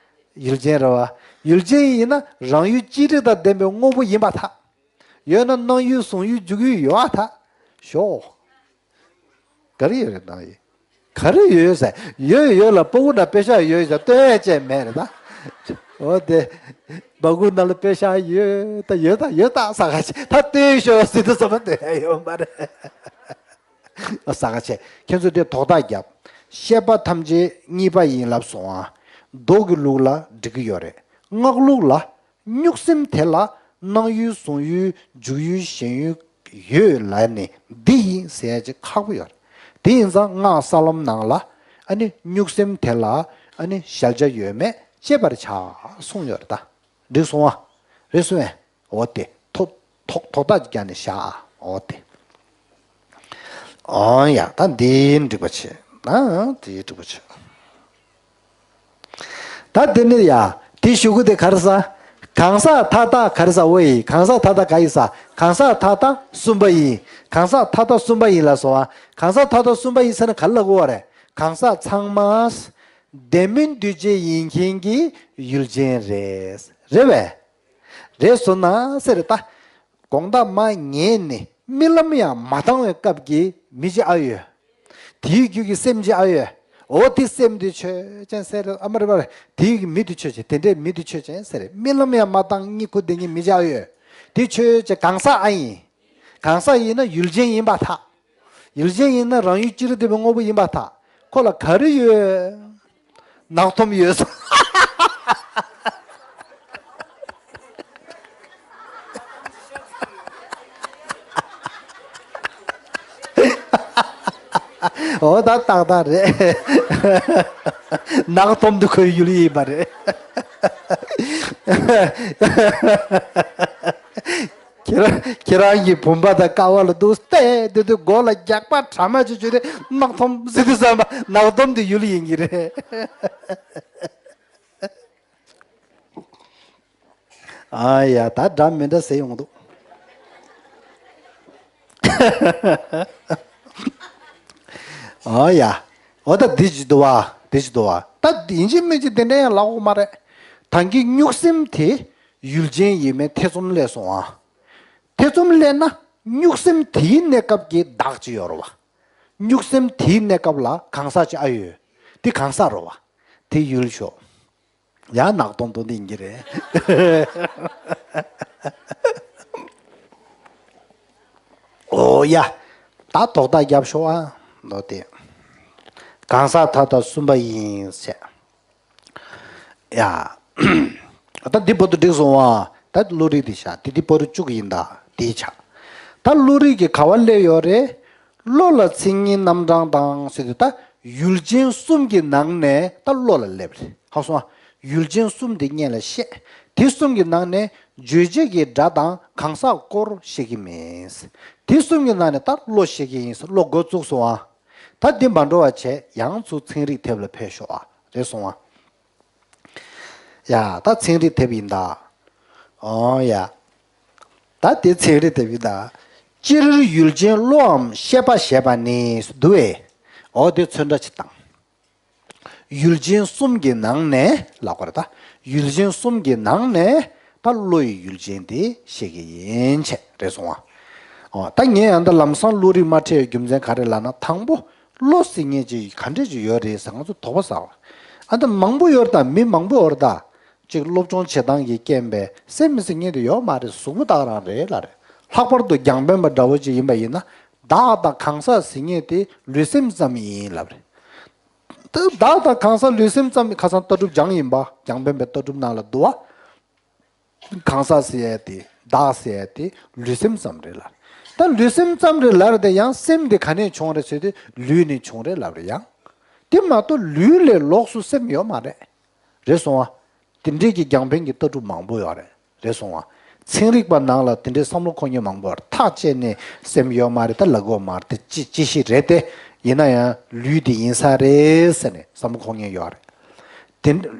ཡུལ་ཅན་རེད་བ། ཡུལ་ཅན་ཡིན་ན་རང་ཡུལ་གཅིག་རེ་དང་ལྡན་པའི་དངོས་པོ་ཡིན་པར་ཐལ། ཡོད་ན་སྣང་ཡུལ་གཟུང་ཡུལ་འཇུག་ཡུལ་ཡོད་པར་ཐལ། ཞོག་ག་རེ་ཡོད་རེད་སྣང་ཡུལ། ག་རེ་ཡོད་ཟེར། ཡོད་ཡོད་ལ་སྤུ་གུ་ན་པེ་ཤག་ཡོད་ཟེར་སྟོན་ཡས་ཅན་མེད་རེད་ད། འོ་དེ། སྤུ་གུ་ན་ལ་པེ་ཤག་ཡོད་ད། ཡོད་ད་ཡོད་ད་ས་ག་ཅི་ད་སྟོན་ཤོག་ཟེར་དུས་ཙམ་པ་སྟོན་ཡས་ཡོད་མ་རེད། ས་ག་ཅི། ཁྱེད་ཚོས་དེ་དོགས་པ་རྒྱབ། ཤེས་པ་ཐམས་ཅད་གཉིས་པ་ཡིན་ལབ་སོང་ཨ། མདོ་གི་ལུགས་ལ་འགྲིག་གི་ཡོད་རེད། སྔགས་ལུགས་ལ། གཉུག་སེམས་དེ་ལ་སྣང་ཡུལ་གཟུང་ཡུལ་འཇུག་ཡུལ་ཞེན་ཡུལ་ཡོད་ལབ་ནས་འདི་ཡིན་ཟེར་ཡ་ཅིག་ཁག་པོ་ཡོད་རེད། དེ་ཡིན་ཙང་སྔགས་ས་ལམ་ནང་ལ་ཨ་ནི་གཉུག་སེམས་དེ་ལ་ཨ་ནི་གཞལ་བྱ་ཡོད་མེད་དཔྱད་པར་བྱ་གསུངས་ཡོད་རེད་ད། འགྲིག་སོང་ཨ། རེད་སོང་ཨེ། འོ་དེ་ཐོག་ཐོག་ཐོག་ཐག་ཅིག་བརྒྱབ་ནས་བཞག་ཨ། འོ་དེ། ཨང་ཡ་ད་འདི་འགྲིག་པ་བྱེད། ཨ་འདི་འགྲིག་པ་བྱེད། ད་དེ་ནི་ཡ། དེ་གཞུག་གུ་དེ་ག་རེ་ཟ། གང་ཟག་མཐའ་དག་ག་རེ་ཟ། འོ་ཡི་གང་ཟག་མཐའ་དག་ག་ཡི་ཟ། གང་ཟག་མཐའ་དག་གསུམ་པ་ཡིན། གང་ཟག་མཐའ་དག་གསུམ་པ་ཡིན་ལ་སོ། གང་ཟག་མཐའ་དག་གསུམ་པ་ཡིན་ཟེར་ན་ག་རེ་ལབ་དགོས་པ་རེད། གང་ཟག་ཚང་མ་བདེན་མིན་འདུས་བྱས་ཡིན་མཁན་གྱི་ཡུལ་ཅན་རེད། རེད་པས། རེད་སོང་ན་ཟེར་ད། དགོང་དག་མ་ཉལ་ནས་རྨི་ལམ་ཡང་མ་བཏང་བའི་སྐབས་ཀྱི་མི་གཅིག་ཨ་ཡོད། དེའི་རྒྱུད་ཀྱི་སེམས་གཅིག་ཨ་ཡོད། འོ་དེ་སེམས་དེ་ཆོས་ཅན་ཟེར་ཨ་མ་རེད་པ་རེད། དེའི་གི་མི་དེ་ཆོས་ཅན། དེ་འདྲའི་མི་དེ་ཆོས་ཅན་ཟེར། རྨི་ལམ་ཡང་མ་བཏང་གཉིད་ཁུག་བསྡད་མཁན་མི་གཅིག་ཨ་ཡོད། དེ་ཆོས་ཅན་གང་ཟག་ཨ་ཡིན། གང་ཟག་ཡིན་ན་ཡུལ་ཅན་ཡིན་པར་ཐལ། ཡུལ་ཅན་ཡིན་ན་རང་ཡུལ་གཅིག་རེ་ལྡན་པའི་དངོས་པོ་ཡིན་པར་ཐལ། ཁོ་ལ་ག་རེ་ཡོད། ནག་ཐོམ་ཡོད་སོང་། འོ་ད་ཏག་ཏག་རེད། ནག་ཐོམ་དུ་ཁོའི་ཡུལ་ཡིན་པ་རེད། དེ་ལ་ཁྱེད་རང་གི་བུམ་པ་དང་ཀ་བ་ལ་འདུག་སྟེ་དེ་དུས་མགོ་ལ་རྒྱག་པ་གྲ་མ་ཆུ་ཆུ་དེ་ནག་ཐོམ་ཟི་དུས་བསམ་པ་ནག་ཐོམ་དེ་ཡུལ་ཡིན་གྱི་རེད། ཨ་ཡ་ད་འདྲ་མི་འདྲ་ཟེར་ཡོང་འདུག་ཨ་ཡ། འོ་ད་འདི་ཅི་འདུག་བ། འདི་ཅི་འདུག་བ། ད་ཡིན་གཅིག་མིན་གཅིག་དེ་འདྲ་ཡང་ལབ་དགོས་མ་རེད། ད་གིན་གཉུག་སེམས་དེ་ཡུལ་ཅན་ཡིན་མིན་ཐེ་ཚོམ་སླེབས་སོང་ཨ། ཐེ་ཚོམ་སླེབས་ན་གཉུག་སེམས་དེའི་གནས་སྐབས་ཀྱི་བདག་ཅིག་ཡོད་རེད་བ། གཉུག་སེམས་དེའི་གནས་སྐབས་ལ་གང་ཟག་ཅིག་ཨ་ཡོད། དེ་གང་ཟག་རེད་བ། དེ་ཡུལ་ཤོག་ཡང་ནག་སྟོང་སྟོང་འདི་ཡིན་གྱི་རེད། ཨོ་ཡ། ད་དོགས་ཐག་རྒྱབ་ཤོག་ཨ། ལོ་དེ། གང་ཟག་མཐའ་དག་གསུམ་པ་ཡིན་ཟེར། ཡ། ད་འདི་བར་དུ་འགྲིག་སོང་ཨ། ད་བློ་རིག་འདི་བཞག་དེ་འདི་བར་དུ་བཅུག་ཡིན་ད་དེའི་ཆ། ད་བློ་རིག་གི་ག་བ་སླེབས་ཡོད་རེད། བློ་ལ་མཚན་ཉིད་རྣམ་གྲངས་དང་ཟེར་དུས་ད་ཡུལ་ཅན་གསུམ་གྱི་ནང་ནས་ད་བློ་ལ་སླེབས་རེད། ཧ་སོང་ཨ། ཡུལ་ཅན་གསུམ་དེ་སྔོན་ལ་བཤད། དེ་གསུམ་གྱི་ནང་ནས་རྗོད་བྱེད་ཀྱི་སྒྲ་དང་གང་ཟག་སྐོར་བཤད་ཀྱི་མིན། དེ་གསུམ་གྱི་ནང་ནས་ད་བློ་བཤད་ཀྱི་ཡིན་ཟེར་བློ་འགོ་བཙུགས་སོང་ཨ། ད་འདི་མ་འགྲོ་བ་བྱས་ཡང་ཚུར་ཚན་རིག་དེབ་ལ་ཕེབས་ཤོག་ཨ། རེད་སོང་ཨ། ཡ་ད་ཚན་རིག་དེབ་ཡིན་ད། ཨོ་ཡ། ད་དེ་ཚན་རིག་དེབ་ཡིན་ད། སྤྱིར་ཡུལ་ཅན་བློའམ་ཤེས་པ་ཞེས་པ་ནི་འདུ་བས། ཨོ་དེ་ཚོན་ཁྲ་ཅིག་བཏང་། ཡུལ་ཅན་གསུམ་གྱི་ནང་ནས་ལབ་དགོས་རེད་ད། ཡུལ་ཅན་གསུམ་གྱི་ནང་ནས་ད་བློ་ཡི་ཡུལ་ཅན་དེ་ཤེས་ཀྱི་ཡིན་བྱས་རེད་སོང་ཨ། ཨོ་ད་ངས་ཡང་ད་ལམ་སང་བློ་རིག་མ་ཁྲིད་རྒྱུ་མཚན་ག་རེ་ལབ་ན་དང་པོ་བློ་ཟེར་མཁན་ཅིག་ག་འདྲས་ཅིག་ཡོད་རེད་ཟེར་ང་ཚོ་དོགས་པ་ཟ་བ། ཨ་ད་མང་པོ་ཡོད་རེད་ད། མི་མང་པོ་ཡོད་རེད་ད། ཅིག་སློབ་སྦྱོང་བྱེད་སྟངས་ཀྱི་རྐྱེན་པས་སེམས་ཟེར་མཁན་དེ་ཡོད་མ་རེད། གཟུགས་པོ་དག་རང་རེད་ལབ་རེད། ལྷག་པར་དུ་རྒྱང་འཕེན་པ་འདྲ་བོ་ཅིག་ཡིན་པ་ཡིན་ན་བདག་དང་གང་ཟག་ཟེར་མཁན་དེ་ལུས་སེམས་ཙམ་ཡིན་ལབ་རེད། ད་བདག་དང་གང་ཟག་ལུས་སེམས་ཙམ་ཁ་སང་ལྟ་གྲུབ་སྦྱངས་ཡིན་པ། རྒྱང་འཕེན་པའི་ལྟ་གྲུབ་ནང་ལ་འདུག་བ། གང་ཟག་ཟེར་ཡ་དེ་བདག་ཟེར་ཡ་དེ་ལུས་སེམས་ཙམ་རེད་ལ། ད་ལུས་སེམས་ཙམ་རེད་ལ་རེད་དེ་ཡང་སེམས་དེ་ག་ནས་བྱུང་རེད་ཟེར་དུས་ལུས་ནས་བྱུང་རེད་ལབ་རེད་ཡང་། དེ་མ་གཏོགས་ལུས་ལས་ལོགས་སུ་སེམས་ཡོད་མ་རེད། རེད་སོང་བ། དེ་འདྲས་ཀྱི་རྒྱང་འཕེན་གྱི་ལྟ་གྲུབ་མང་པོ་ཡོད་རེད། རེད་སོང་བ། ཚན་རིག་པ་ནང་ལ་དེ་འདྲའི་བསམ་བློ་འཁོར་མཁན་མང་པོ་ཡོད་རེད། ཐག་བཅད་ནས་སེམས་ཡོད་མ་རེད་ད་ལབ་དགོས་མ་རེད་དེ་ཅི་ཅི་ཞིག་རེད་དེ། ཡིན་ན་ཡང་ལུས་དེ་ཡིན་ས་རེད་ཟེར་ནས་བསམ་བློ་འཁོར་མཁན་ཡོད་རེད། དེ།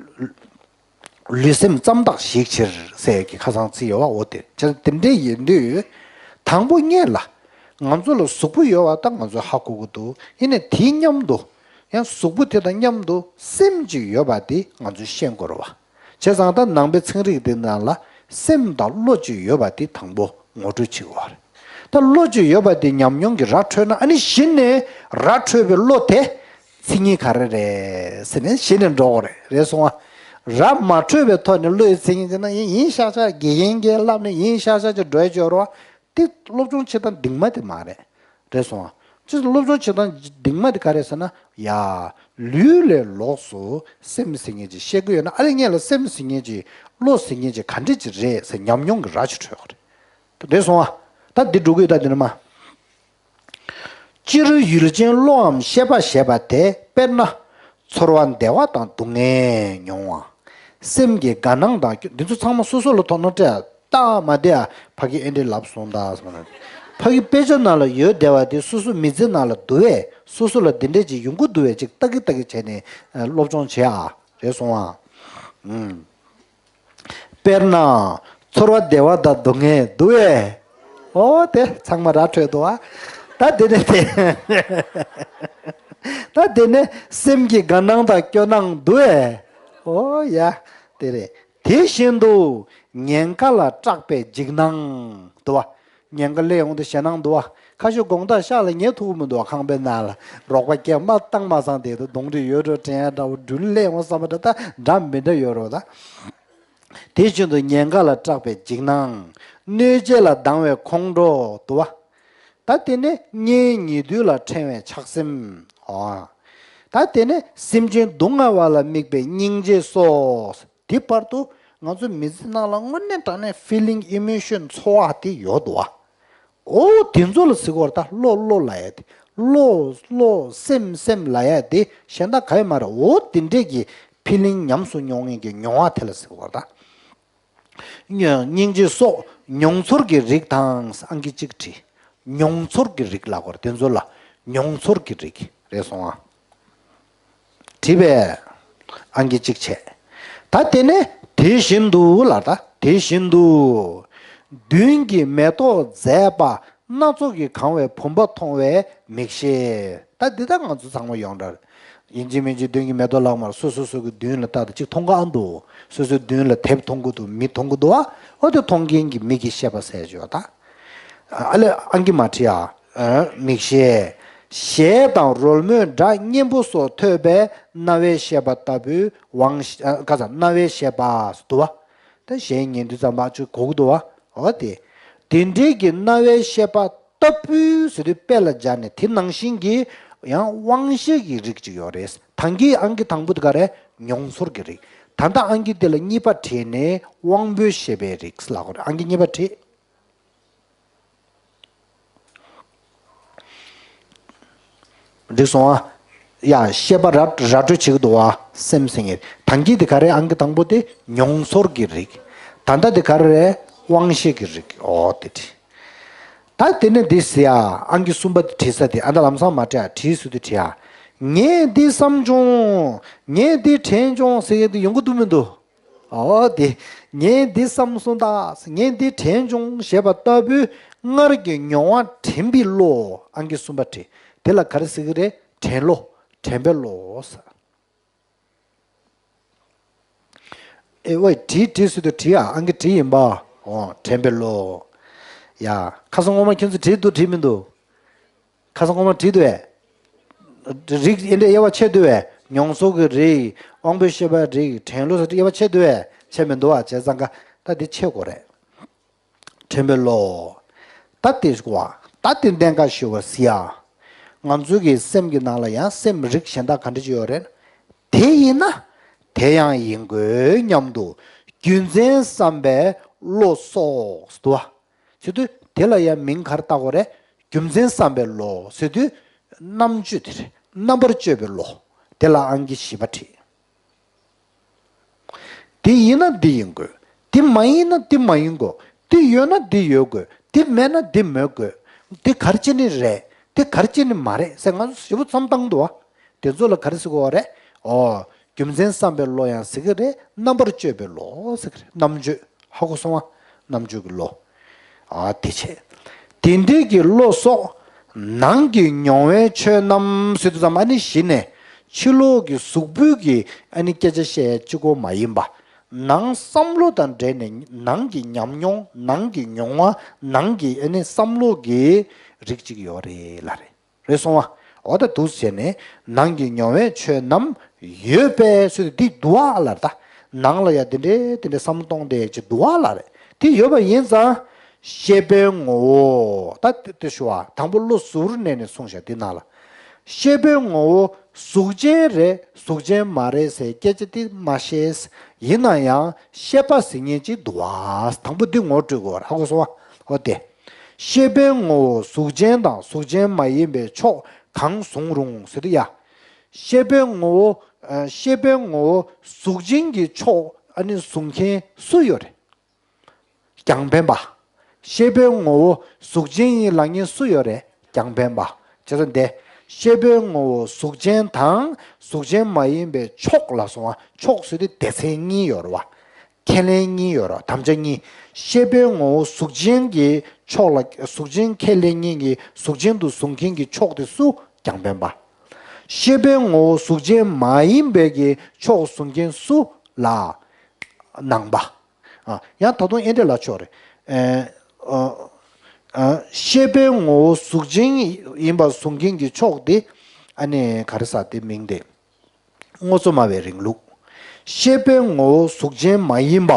ལུས་སེམས་ཙམ་དག་ཞིག་ཕྱིར་ཟེར་གྱི་ཁ་སང་ཚིག་ཡོད་བ། འོ་དེ་ཅི་དེ་འདྲས་ཡིན་དུས། དང་པོ་སྔོན་ལ། ང་ཚོ་ལ་གཟུགས་པོ་ཡོད་བ་ད་ང་ཚོས་ཧ་གོ་གི་འདུག་ཡིན་ནའི་དེའི་མཉམ་དུ། ཡང་གཟུགས་པོ་དེ་དང་མཉམ་དུ་སེམས་ཅིག་ཡོད་པ་དེ་ང་ཚོས་ཤེས་དགོས་རེད་བ། བྱས་ཙང་ད་ནང་པའི་ཚན་རིག་འདི་ནང་ལ་སེམས་དང་བློ་ཅིག་ཡོད་པ་དེ་དང་པོ་ངོ་སྤྲོད་བྱེད་དགོས་རེད། ད་བློ་ཅིག་ཡོད་པ་དེ་ཉམས་མྱོང་གི་ར་འཕྲོད་ན་ཨ་ནི་གཞི་ནས་ར་འཕྲོད་པའི་བློ་དེ། མཚན་ཉིད་ག་རེ་རེད་ཟེར་ནས་གཞི་ནས་འགྲོ་དགོས་རེད། རེད་སོང་བ། ར་མ་འཕྲོད་པའི་ཐོག་ནས་བློ་ཡི་མཚན་ཉིད་ཅེ་ན་ཡིན་ཡིན་ཤག་ཤག་དགེ་རྒན་གྱིས་བསླབས་ནས་ཡིན་ཤག་ཤག་ཅེས་འགྲོ་ཡ་ཅིག་ཡོད་རེད་བ། དེ་སློབ་སྦྱོང་བྱེད་སྟངས་གདིང་མ་དེ་མ་རེད། རེད་སོང་བ། ཅི་སློབ་སྦྱོང་བྱེད་སྟངས་གདིང་མ་དེ་ག་རེད་ཟེར་ན། ཡ། ལུས་ལས་ལོགས་སུ་སེམས་ཟེར་མཁན་ཅིག་ཤེས་ཀྱི་ཡོད་ན་ཨ་ལེ་སྔོན་ལ་སེམས་ཟེར་མཁན་ཅིག་བློ་ཟེར་མཁན་ཅིག་ག་འདྲ་ཅིག་རེད་ཟེར་ཉམས་མྱོང་གི་ར་ཅིག་འཕྲོད་ཀྱི་རེད། རེད་སོང་བ། ད་འདི་འགྲོ་གི་ཡོད་ད་འདི་ནི་མ། སྤྱིར་ཡུལ་ཅན་བློའམ་ཤེས་པ་ཞེས་པ་དེ་དཔེར་ན། ཚོར་བ་བདེ་བ་དང་སྡུག་བསྔལ་མྱོང་བ། སེམས་ཀྱི་དགའ་སྣང་དང་སྐྱོ་འདི་ཚོ་ཚང་མ་སོ་སོ་ལ་དོ་སྣང་སྤྲད་ཡ་ཏག་མ་བདེ་ཡ་ཕ་གི་ཨེ་འདྲས་ལབ་སོང་ད་སོང་ན། ཕ་གི་དཔེ་ཆ་ནང་ལ་ཡོད་བསྡད་པ་དེ་སོ་སོ་མི་ཚེ་ནང་ལ་འདུག་བས་སོ་སོ་ལ་འདི་འདྲས་ཅིག་ཡོང་གི་འདུག་བས་ཅིག་ལྟ་གི་ལྟ་གི་བྱས་ནས་སློབ་སྦྱོང་བྱེད་ཨ། རེད་སོང་ཨ། ཨུམ། དཔེར་ན། ཚོར་བ་བདེ་བ་དང་སྡུག་བསྔལ་འདུག་བས། ཨོ་དེ་ཚང་མ་ར་འཕྲོད་འདུག་ཨ། ད་དེ་ནས་དེ། ད་དེ་ནས་སེམས་ཀྱི་དགའ་སྣང་དང་སྐྱོ་སྣང་འདུག་བས། ཨོ་ཡ། དེ་རེད། དེ་བཞིན་དུ་ཉེན་ཁ་ལ་སྐྲག་པའི་འཇིགས་སྣང་འདུག་བ། ཉེན་ཁ་སླེབས་ཡོང་དུས་ཞེད་སྣང་འདུག་བ། ཁ་ཤས་དགོང་དག་ཤག་ལ་ཉལ་ཐུབ་ཀྱི་མི་འདུག་བ། ཁང་པའི་ནང་ལ་རོགས་པ་སྐད་མ་བཏང་མ་སང་དེ་དུ་གདོང་རིས་ཡོད་འགྲོ་དྲན་ཡ་འདྲ་བོ་སྦྲུལ་སླེབས་ཡོང་བསམ་པ་འདྲ་ད་འདྲ་མི་འདྲ་ཡོད་རོགས་ད། དེ་བཞིན་དུ་ཉེན་ཁ་ལ་སྐྲག་པའི་འཇིགས་སྣང་། གནོད་བྱེད་ལ་སྡང་བའི་ཁོང་ཁྲོ་འདུག་བ། ད་དེ་ནས་གཉེན་ཉེ་དུ་ལ་འཕྲེང་བའི་ཆགས་སེམས། ཨོ། ད་དེ་ནས་སེམས་ཅན་སྡུག་བསྔལ་བ་ལ་དམིགས་པའི་སྙིང་རྗེ་སོགས། དེ་བར་དུ་ང་ཚོ་མི་ཚེ་ནང་ལ་དངོས་གནས་དྲང་གནས་ཕི་ལིང་ཨི་མོ་ཤོན་ཚོར་བ་དེ་ཡོད་འདུག་བ། ཨོ་དེ་ཚོ་ལ་ཟེར་གོ་ར་ད་བློ་བློ་ལབ་ཡ་དེ། བློ་བློ་སེམས་སེམས་ལབ་ཡ་དེ་གཞན་དག་ག་ཡོད་མ་རེད། ཨོ་དེ་འདྲས་ཀྱི་ཕི་ལིང་ཉམས་སུ་མྱོང་མཁན་གྱི་མྱོང་བ་དེ་ལ་ཟེར་གོ་ར་ད། སྙིང་རྗེ་སོགས་མྱོང་ཚོར་གྱི་རིགས་དང་ཨང་ཀི་གཅིག་བྲིས། མྱོང་ཚོར་གྱི་རིགས་ལབ་དགོས་རེད་དེ་ཚོ་ལ། མྱོང་ཚོར་གྱི་རིགས་རེད་སོང་ཨ། བྲིས་པས། ཨང་ཀི་གཅིག་བྱས། ད་དེ་ནས་དེ་བཞིན་དུ་ལ་ད་དེ་བཞིན་དུ། མདུན་གྱི་མེ་ཏོག་མཛེས་པ་སྣ་ཚོགས་ཀྱིས་གང་བའི་བུམ་པ་མཐོང་བའི་མིག་ཤེས། ད་འདི་ད་ང་ཚོ་ཚང་མ་ཡོངས་གྲགས་ཡིན་གཅིག་མིན་གཅིག་མདུན་གྱི་མེ་ཏོག་ལག་དམར་སོ་སོ་སོ་གི་མདུན་ལ་ལྟ་དང་གཅིག་མཐོང་གི་ཨ་འདུག་སོ་སོའི་མདུན་ལ་དེབ་མཐོང་གི་འདུག་མི་མཐོང་གི་འདུག་ཨ། ཨོ་དེ་མཐོང་མཁན་གྱི་མིག་གི་ཤེས་པ་ཟེར་བྱས་ད། ཨ་ལས་ཨང་ཀི་མ་བྲིས་ཨ། མིག་ཤེས། ཞལ་དང་རོལ་མོའི་སྒྲ་སྙན་པོ་སོགས་ཐོས་པས་རྣ་བའི་ཤེས་པ་ལྟ་བུའི་དབང་ཤེས་ཨ། ཁ་ཚ་རྣ་བའི་ཤེས་པ་འདུག་བ། ད་ཞལ་ཉན་དུས་ཙམ་པ་ཅིག་གོ་གི་འདུག་བ། འོ་དེ། དེ་འདྲའི་གི་རྣ་བའི་ཤེས་པ་ལྟ་བུའི་ཟེར་དུས་དཔེ་ལ་སྦྱར་ནས་དེ་ནང་བཞིན་གྱི་ཡང་དབང་ཤེས་ཀྱི་རིགས་ཅིག་ཡོད་རེད། ད་གིན་ཨང་ཀི་དང་པོ་དེ་ག་རེ་མྱོང་ཚོར་གྱི་རིགས། ད་ལྟ་ཨང་ཀི་དེ་ལ་གཉིས་པ་བྲིས་ནས་དབང་པོའི་ཤེས་པའི་རིགས་ལབ་དགོས་རེད། ཨང་ཀི་གཉིས་པ་བྲིས། འགྲིག་སོང་ཨ། ཡ་ཤེས་པ་ར་ར་སྤྲོད་བྱེད་ཀྱི་འདུག་བ། སེམས་སེང་ངེར་ད་གིན་དེ་ག་རེ་ཨང་ཀི་དང་པོ་དེ་མྱོང་ཚོར་གྱི་རིགས། ད་ལྟ་དེ་ག་རེ་རེད་དབང་ཤེས་ཀྱི་རིགས་ཨོ་དེ་བྲིས། ད་དེ་ནས་འདི་ཟེར་ཡ་ཨང་ཀི་གསུམ་པ་དེ་བྲིས་ས་དེ་ཨ་ད་ལམ་སང་མ་བྲིས་ཡ་བྲིས་ཟེར་དུས་བྲིས་ཡ། ངས་འདི་བསམ་བྱུང་། ངས་འདི་དྲན་བྱུང་ཟེར་ཡ་དེ་ཡོང་གི་འདུག་མི་འདུག་ཨོ་དེ། ངས་འདི་བསམ་སོང་ད། ངས་འདི་དྲན་བྱུང་ཞེས་པ་ལྟ་བུའི་སྔར་གྱི་མྱོང་བ་དྲན་པའི་བློ་ཨང་ཀི་གསུམ་པ་བྲིས། དེ་ལ་ག་རེ་ཟེར་གི་རེད་དྲན་བློ། དྲན་པའི་བློ་ཟེར། ཨེ་ཝེ་བྲིས་བྲིས་ཟེར་དུས་བྲིས་ཨ་ཨང་ཀི་བྲིས་ཡིན་པ། ཨོ་དྲན་པའི་བློ། ཡ་ཁ་སང་སྔོན་མ་ཁྱོད་ཚོ་བྲིས་འདུག་བྲིས་མི་འདུག་ཁ་སང་སྔོན་མ་བྲིས་འདུག་བས། རིགས་ཨེ་འདྲས་དབྱེ་བ་ཕྱེ་འདུག་བས། མྱོང་ཚོར་གྱི་རིགས། དབང་པོའི་ཤེས་པའི་རིགས། དྲན་བློ་ཟེར་དབྱེ་བ་ཕྱེ་འདུག་བས། ཕྱེ་མི་འདུག་བ་བྱས་ཙང་ཀ་ད་འདི་ཕྱེ་དགོས་རེད། དྲན་པའི་བློ། ད་དེ་བ་ད་དེ་གདེང་ཁ་ཞུ་བ་ཟེར་ཡ། ང་ཚོའི་གི་སེམས་ཀྱི་ནང་ལ་ཡང་སེམས་རིགས་གཞན་དག་ག་འདྲ་ཅིག་ཡོད་རེད། དེ་ཡིན་ན། དེ་ཡང་ཡིན་དགོས་སྙམ་དུ་རྒྱུ་མཚན་བསམ་པའི་བློ་སོགས་སུ་བ། བྱེད་དུས་དེ་ལ་ཡང་མིང་ག་རེ་བཏགས་དགོས་རེད། རྒྱུ་མཚན་བསམ་པའི་བློ་ཟེར་དུས་རྣམ་དཔྱོད་དེ་རེད། རྣམ་པར་དཔྱོད་པའི་བློ། དེ་ལ་ཨང་ཀི་བཞི་པ་བྲིས། དེ་ཡིན་ན་འདི་ཡིན་དགོས། དེ་མ་ཡིན་ན་འདི་མ་ཡིན་དགོས། དེ་ཡོད་ན་འདི་ཡོད་དགོས། དེ་མེད་ན་འདི་མེད་དགོས། དེ་ག་རེ་བྱས་ནས་རེད། དེ་ག་རེ་བྱས་ནས་མ་རེད་ཟེར་ང་ཚོ་ཞེ་པོ་མཚམས་བཏང་འདུག་བ། དེ་ཚོ་ལ་ག་རེ་ཟེར་དགོས་རེད། ཨོ། རྒྱུ་མཚན་བསམ་པའི་བློ་ཡང་ཟེར་གི་རེད། རྣམ་པར་དཔྱོད་པའི་བློ་ཟེར་གི་རེད། རྣམ་དཔྱོད་ཧ་གོ་སོང་ང་། རྣམ་དཔྱོད་ཀྱི་བློ། ཨ་དེ་བྱས། དེ་འདྲའི་གི་བློ་སོགས་ནང་གི་མྱོང་བའི་ཆོས་རྣམས་ཟེར་དུས་ཙམ་ཨ་ནི་གཞི་ནས་ཕྱི་ལོགས་ཀྱི་གཟུགས་པོའི་གི་ཨ་ནི་སྐད་ཆ་བཤད་ཡ་གཅིག་པོ་མ་ཡིན་པ། ནང་བསམ་བློ་དང་འབྲེལ་ནས་ནང་གི་ཉམས་མྱོང་ནང་གི་མྱོང་བ་ནང་གི་ཨ་ནི་བསམ་བློ་གི་རིགས་གཅིག་ཡོད་རེད་ལ་རེད། རེད་སོང་བ། འོ་ད་འདུག་སེ་བྱས་ནས་ནང་གི་མྱོང་བའི་ཆོས་རྣམས་ཡོད་པས་ཟེར་དུས་འདི་འདུག་ཨ་ལ་རེད་ད། ནང་ལ་ཡ་དེ་འདྲའི་དེ་འདྲའི་བསམ་བློ་གཏོང་བསྡད་ཀྱི་འདུག་ཨ་ལ་རེད། དེ་ཡོད་པ་ཡིན་ཙང་། ཤེས་པའི་ངོ་བོ། ད་དེ་དེ་ཞུ་བ་དང་པོ་བློ་གཟུ་བོར་གནས་ནས་གསུངས་བཞག་འདི་ནང་ལ། ཤེས་པའི་ངོ་བོ་གཟུགས་ཅན་རེད་གཟུགས་ཅན་མ་རེད་ཟེར་སྐད་ཆ་དེ་མ་བཤད། ཡིན་ན་ཡང་ཤེས་པ་ཟེར་མཁན་ཅིག་འདུག་ཨ། དང་པོ་འདི་ངོ་སྤྲོད་དགོས་ཧ་གོ་སོང་བ། འོ་དེ། ཤེས་པའི་ངོ་བོ་གཟུགས་ཅན་དང་གཟུགས་ཅན་མ་ཡིན་པའི་ཕྱོགས་གང་གཟུང་རུང་ཟེར་དུས་ཡ། ཤེས་པའི་ངོ་བོ། ཨ། ཤེས་པའི་ངོ་བོ་གཟུགས་ཅན་གྱི་ཕྱོགས་ཨ་ནི་གཟུང་མཁན་སུ་ཡོད་རེད། རྒྱང་འཕེན་པ། ཤེས་པའི་ངོ་བོ་གཟུགས་ཅན་ཡིན་ལབ་མཁན་སུ་ཡོད་རེད། རྒྱང་འཕེན་པ། བྱས་ཙང་དེ། ཤེས་པའི་ངོ་བོ་གཟུགས་ཅན་དང་གཟུགས་ཅན་མ་ཡིན་པའི་ཕྱོགས་ལ་སོང་བ། ཕྱོགས་ཟེར་དུས་སྡེ་ཚན་གཉིས་ཡོད་རེད་བ། ཁས་ལེན་གཉིས་ཡོད་རེད་བ། དམ་བཅའ་གཉིས། ཤེས་པའི་ངོ་བོ་གཟུགས་ཅན་གྱི་ཕྱོགས་ལ་གཟུགས་ཅན་ཁས་ལེན་མཁན་གྱི་གཟུགས་ཅན་དུ་བཟུང་མཁན་གྱི་ཕྱོགས་དེ་སུ། རྒྱང་འཕེན་པ། ཤེས་པའི་ངོ་བོ་གཟུགས་ཅན་མ་ཡིན་པའི་གི་ཕྱོགས་བཟུང་མཁན་སུ་ལ། ནང་པ། ཨ། ཡང་ད་དུང་ཨེ་འདྲས་ལབ་ཆོག་རེད། ཨེ། ཨ། ཨ། ཤེས་པའི་ངོ་བོ་གཟུགས་ཅན་ཡིན་པ་གཟུང་མཁན་གྱི་ཕྱོགས་དེ། ཨ་ནི་ག་རེ་ཟེར་དེ་མིང་དེ། དངོས་གཙོ་སྨྲ་བའི་རིང་ལུགས། ཤེས་པའི་ངོ་བོ་གཟུགས་ཅན་མ་ཡིན་པ།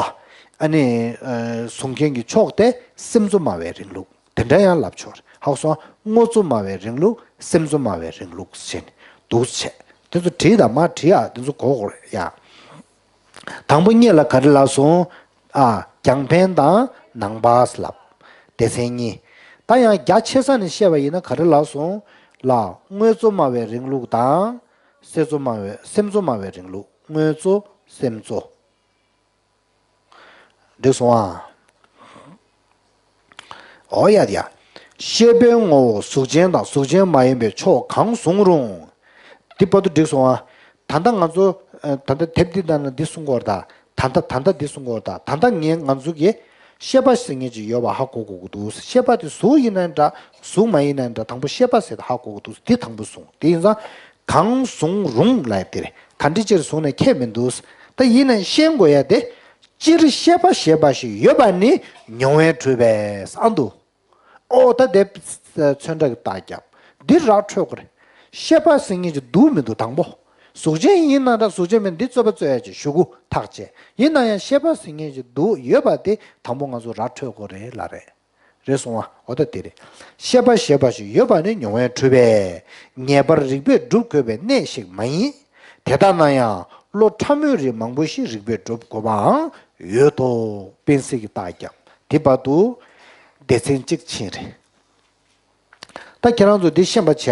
ཨ་ནི། ཨ། གཟུང་མཁན་གྱི་ཕྱོགས་དེ་སེམས་གཙོ་སྨྲ་བའི་རིང་ལུགས། དེ་འདྲ་ཡང་ལབ་ཆོག་རེད། ཧ་གོ་སོང་ང་། དངོས་གཙོ་སྨྲ་བའི་རིང་ལུགས། སེམས་གཙོ་སྨྲ་བའི་རིང་ལུགས་ཟེར་ནས་འདུག་སེ་བྱས། དེ་ཚོ་བྲིས་དང་མ་བྲིས་ཨ། དེ་ཚོ་གོ་དགོས་རེད་ཡ། དང་པོ་གཉིས་ལ་ག་རེ་ལབ་སོང་། ཨ། རྒྱང་འཕེན་དང་ནང་པ་ལབ། སྡེ་ཚན་གཉིས། ད་ཡང་རྒྱ་ཆེ་ས་ནས་བཤད་པ་ཡིན་ན་ག་རེ་ལབ་སོང་། ལ་དངོས་གཙོ་སྨྲ་བའི་རིང་ལུགས་དང་། སེམས་གཙོ་སྨྲ་བའི་སེམས་གཙོ་སྨྲ་བའི་རིང་ལུགས། དངོས་གཙོ་སེམས་གཙོ། འགྲིག་སོང་ཨ། འོ་ཡ་ཡ། ཤེས་པའི་ངོ་བོ་གཟུགས་ཅན་དང་གཟུགས་ཅན་མ་ཡིན་པའི་ཕྱོགས་གང་བཟུང་རུང་། འདི་བར་དུ་འགྲིག་སོང་ཨ། ད་ལྟ་ང་ཚོ་ད་ལྟ་དེབ་འདི་ནང་ན་འདི་གསུང་གི་ཡོད་རེད་ད། ད་ལྟ་ད་ལྟ་འདི་གསུང་གི་ཡོད་རེད་ད། ད་ལྟ་ངས་ང་ཚོ་གིས་ཤེས་པ་ཟེར་མཁན་ཅིག་ཡོད་པ་ཧ་གོ་དགོས་ཀྱི་འདུག་ཤེས་པ་དེ་གཟུགས་ཡིན་ན་འདྲ། གཟུགས་མ་ཡིན་ན་འདྲ། དང་པོ་ཤེས་པ་ཟེར་དེ་ཧ་གོ་དགོས་འདུག་འདི་དང་པོ་གསུངས། དེ་ཡིན་ཙང་གང་བཟུང་རུང་ལབ་དེ་རེད། ག་འདྲ་ཅིག་བཟུང་ནས་ཁྱད་མི་འདུག་ད་ཡིན་ན་ཤེས་དགོས་ཡ་དེ། སྤྱིར་ཤེས་པ་ཞེས་པ་ཞིག་ཡོད་པ་ནི་མྱོང་བས་གྲུབ་པས་ཨ་འདུག་ཨོ་ད་དེ་ཚོན་ཁྲ་གི་རྟགས་རྒྱབ། འདི་ར་འཕྲོད་དགོས་རེད། ཤེས་པ་ཟེར་མཁན་ཅིག་འདུག་མི་འདུག་དང་པོ། གཟུགས་ཅན་ཡིན་ན་འདྲ་གཟུགས་ཅན་མིན་འདི་རྩོད་པ་རྩོད་ཡ་ཅིག་གཞུག་གུ་ཐག་བཅད། ཡིན་ན་ཡང་ཤེས་པ་ཟེར་མཁན་ཅིག་འདུག་ཡོད་པ་དེ་དང་པོ་ང་ཚོ་ར་འཕྲོད་དགོས་རེད་ལབ་རེད། རེད་སོང་བ། འོ་ད་དེ་རེད། ཤེས་པ་ཞེས་པ་ཞིག་ཡོད་པ་ནི་མྱོང་བས་གྲུབ་པས། ངེས་པར་རིགས་པས་སྒྲུབ་དགོས་པའི་གནས་ཤིག་མ་ཡིན། དེ་ལྟ་ན་ཡང་བློ་ཕྲ་མོས་རིགས་མང་པོ་ཞིག་རིགས་པས་སྒྲུབ་དགོས་པའང་ཡོད་དོ། སྤེན་སྲིད་ཀྱི་རྟགས་རྒྱབ། དེ་བར་དུ་སྡེ་ཚན་གཅིག་ཕྱིན་རེད། ད་ཁྱེད་རང་ཚོ་འདི་ཤེས་པ་བྱེད་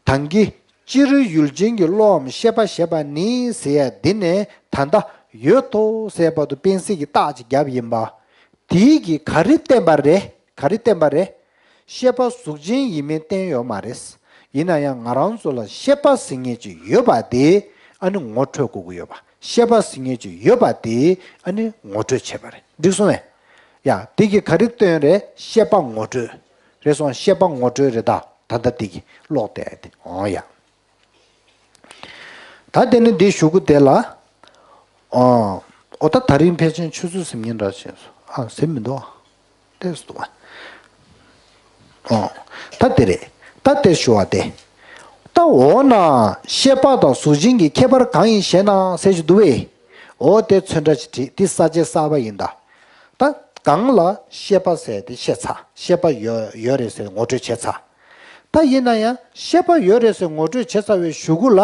ཨ། ད་གིན་སྤྱིར་ཡུལ་ཅན་གྱི་བློའམ་ཤེས་པ་ཞེས་པ་ནི་ཟེར་ཡ་འདི་ནས་ད་ལྟ་ཡོད་དོ་ཟེར་བར་དུ་སྤེན་སྲིད་ཀྱི་རྟགས་ཅིག་བརྒྱབ་ཡིན་པ། དེའི་གི་ག་རེ་བསྟན་པ་རེད། ག་རེ་བསྟན་པ་རེད། ཤེས་པ་གཟུགས་ཅན་ཡིན་མིན་བསྟན་ཡོད་མ་རེད། ཡིན་ན་ཡང་ང་རང་ཚོ་ལ་ཤེས་པ་ཟེར་མཁན་ཅིག་ཡོད་པ་དེ་ཨ་ནི་ངོ་འཕྲོད་དགོས་ཀྱི་ཡོད་པ། ཤེས་པ་ཟེར་མཁན་ཅིག་ཡོད་པ་དེ་ཨ་ནི་ངོ་འཕྲོད་བྱེད་པ་རེད། འགྲིག་སོང་ངས། ཡ། དེ་གི་ག་རེ་བསྟན་རེད། ཤེས་པ་ངོ་འཕྲོད། རེད་སོང་། ཤེས་པ་ངོ་འཕྲོད་རེད་ད། ད་ལྟ་དེ་གི་ཀློག་བསྡད་དེ། འོ་ཡ། ད་དེ་ནི་འདི་གཞུག་གུ་དེ་ལ། ཨོ། ཨོ་ད་ད་རིང་ཕལ་ཆེར་ཆུ་ཚོད་ཟིན་མཁན་འདྲ་བྱས་སོང་། ཨ་ཟིན་མི་འདུག་ཏོག་ཙམ་འདུག་ཨ། ཨོ། ད་དེ་རེད། ད་དེ་ཞུ་བ་དེ། ད་འོ་ན་ཤེས་པ་དང་གཟུགས་ཅན་གྱི་ཁྱད་པར་གང་ཡིན་ཞེ་ན་ཟེར་གྱི་འདུག་བས། འོ་དེ་ཚོན་ཁྲ་ཅིག་བྲིས། འདི་ས་བཅད་གསར་པ་ཡིན་ད། ད་གང་ལ་ཤེས་པ་ཟེར་དེ་བཤད་ཚར། ཤེས་པ་ཡོད་ཡོད་རེད་ཟེར་ངོ་སྤྲོད་བྱས་ཚར། ད་ཡིན་ན་ཡང་ཤེས་པ་ཡོད་རེད་ཟེར་ངོ་སྤྲོད་བྱས་ཚར་བའི་གཞུག་གུ་ལ།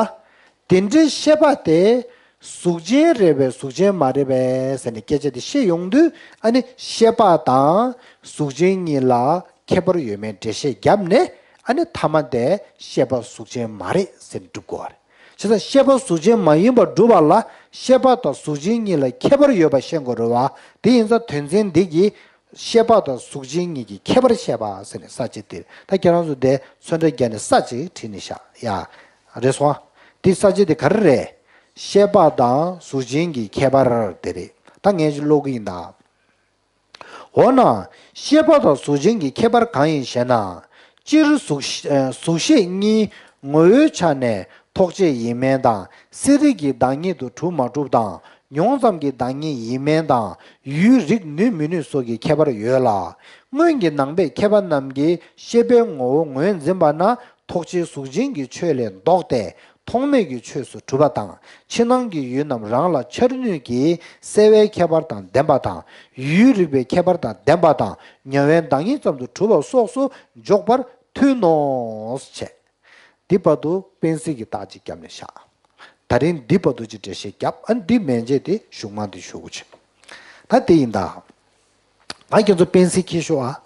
དེ་འདྲའི་ཤེས་པ་དེ་གཟུགས་ཅན་རེད་པས་གཟུགས་ཅན་མ་རེད་པས་ཟེར་ནས་སྐད་ཆ་དེ་བཤད་ཡོང་དུས། ཨ་ནི་ཤེས་པ་དང་གཟུགས་ཅན་གཉིས་ལ་ཁྱད་པར་ཡོད་མེད་འགྲེལ་བཤད་བརྒྱབ་ནས། ཨ་ནི་མཐའ་མ་དེ་ཤེས་པ་གཟུགས་ཅན་མ་རེད་ཟེར་ནས་སྒྲུབ་དགོས་པ་རེད། བྱས་ཙང་ཤེས་པ་གཟུགས་ཅན་མ་ཡིན་པར་སྒྲུབ་པ་ལ་ཤེས་པ་དང་གཟུགས་ཅན་གཉིས་ལ་ཁྱད་པར་ཡོད་པ་ཤེས་དགོས་རེད་བ། དེ་ཡིན་ཙང་དོན་ཚན་འདི་གིས་ཤེས་པ་དང་གཟུགས་ཅན་གཉིས་ཀྱི་ཁྱད་པར་བཤད་པ་ཟེར་ནས་ས་བཅད་དེ། ད་ཁྱེད་རང་ཚོ་དེ་ཚོན་ཁྲ་བརྒྱབ་ནས་ས་བཅད་བྲིས་ནས་བཞག་ཡ། རེད་སོང་ཨ། དེ་ས་བཅད་དེ་ག་རེ་རེད། ཤེས་པ་དང་གཟུགས་ཅན་གྱི་ཁྱད་པར་དེ་རེད། ད་ངས་ཀློག་གི་ཡིན་ད། འོ་ན། ཤེས་པ་དང་གཟུགས་ཅན་གྱི་ཁྱད་པར་གང་ཡིན་ཞེ་ན། སྤྱིར་གཟུགས་ཤེས་གཟུགས་ཤེས་གཉིས་ངོ་བོའི་ཆ་ནས་ཐོགས་བཅས་ཡིན་མིན་དང་། གསལ་རིག་གི་བདག་ཉིད་དུ་གྲུབ་མ་གྲུབ་དང་། མྱོང་ཙམ་གྱི་བདག་ཉིད་ཡིན་མིན་དང་། ཡུལ་རིག་ནུས་མི་ནུས་སོགས་ཀྱི་ཁྱད་པར་ཡོད་ལ། སྔོན་གྱི་ནང་པའི་མཁས་པ་རྣམས་ཀྱིས་ཤེས་པའི་ངོ་བོ་ངོས་འཛིན་པ་ན་ཐོགས་བཅས་གཟུགས་ཅན་གྱི་ཆོས་ལས་ལྡོག་སྟེ། ཐོགས་མེད་ཀྱི་ཆོས་སུ་གྲུབ་པ་དང་། ཕྱི་ནང་གི་ཡུལ་རྣམས་རང་ལ་འཆར་ནུས་ཀྱི་གསལ་བའི་ཁྱད་པར་དང་ལྡན་པ་དང་། ཡུལ་རིག་པའི་ཁྱད་པར་དང་ལྡན་པ་དང་། མྱོང་བའི་བདག་ཉིད་ཙམ་དུ་གྲུབ་པ་སོགས་སུ་འཇོག་པར་མཐུན་ནོ། བྱས། འདི་བར་དུ་སྤེན་སྲིད་ཀྱི་རྟགས་ཅིག་བརྒྱབ་ནས་བཞག་ད་རིང་འདི་བར་དུ་ཅིག་འགྲེལ་བཤད་བརྒྱབ། ཨ་འདི་མན་ཆད་དེ་གཞུག་མ་འདི་ཞུ་དགོས་ཆེ། ད་དེ་ཡིན་ད། ང་ཁྱེད་ཚོ་སྤེན་སྲིད་ཁྱེར་ཤོག་ཨ།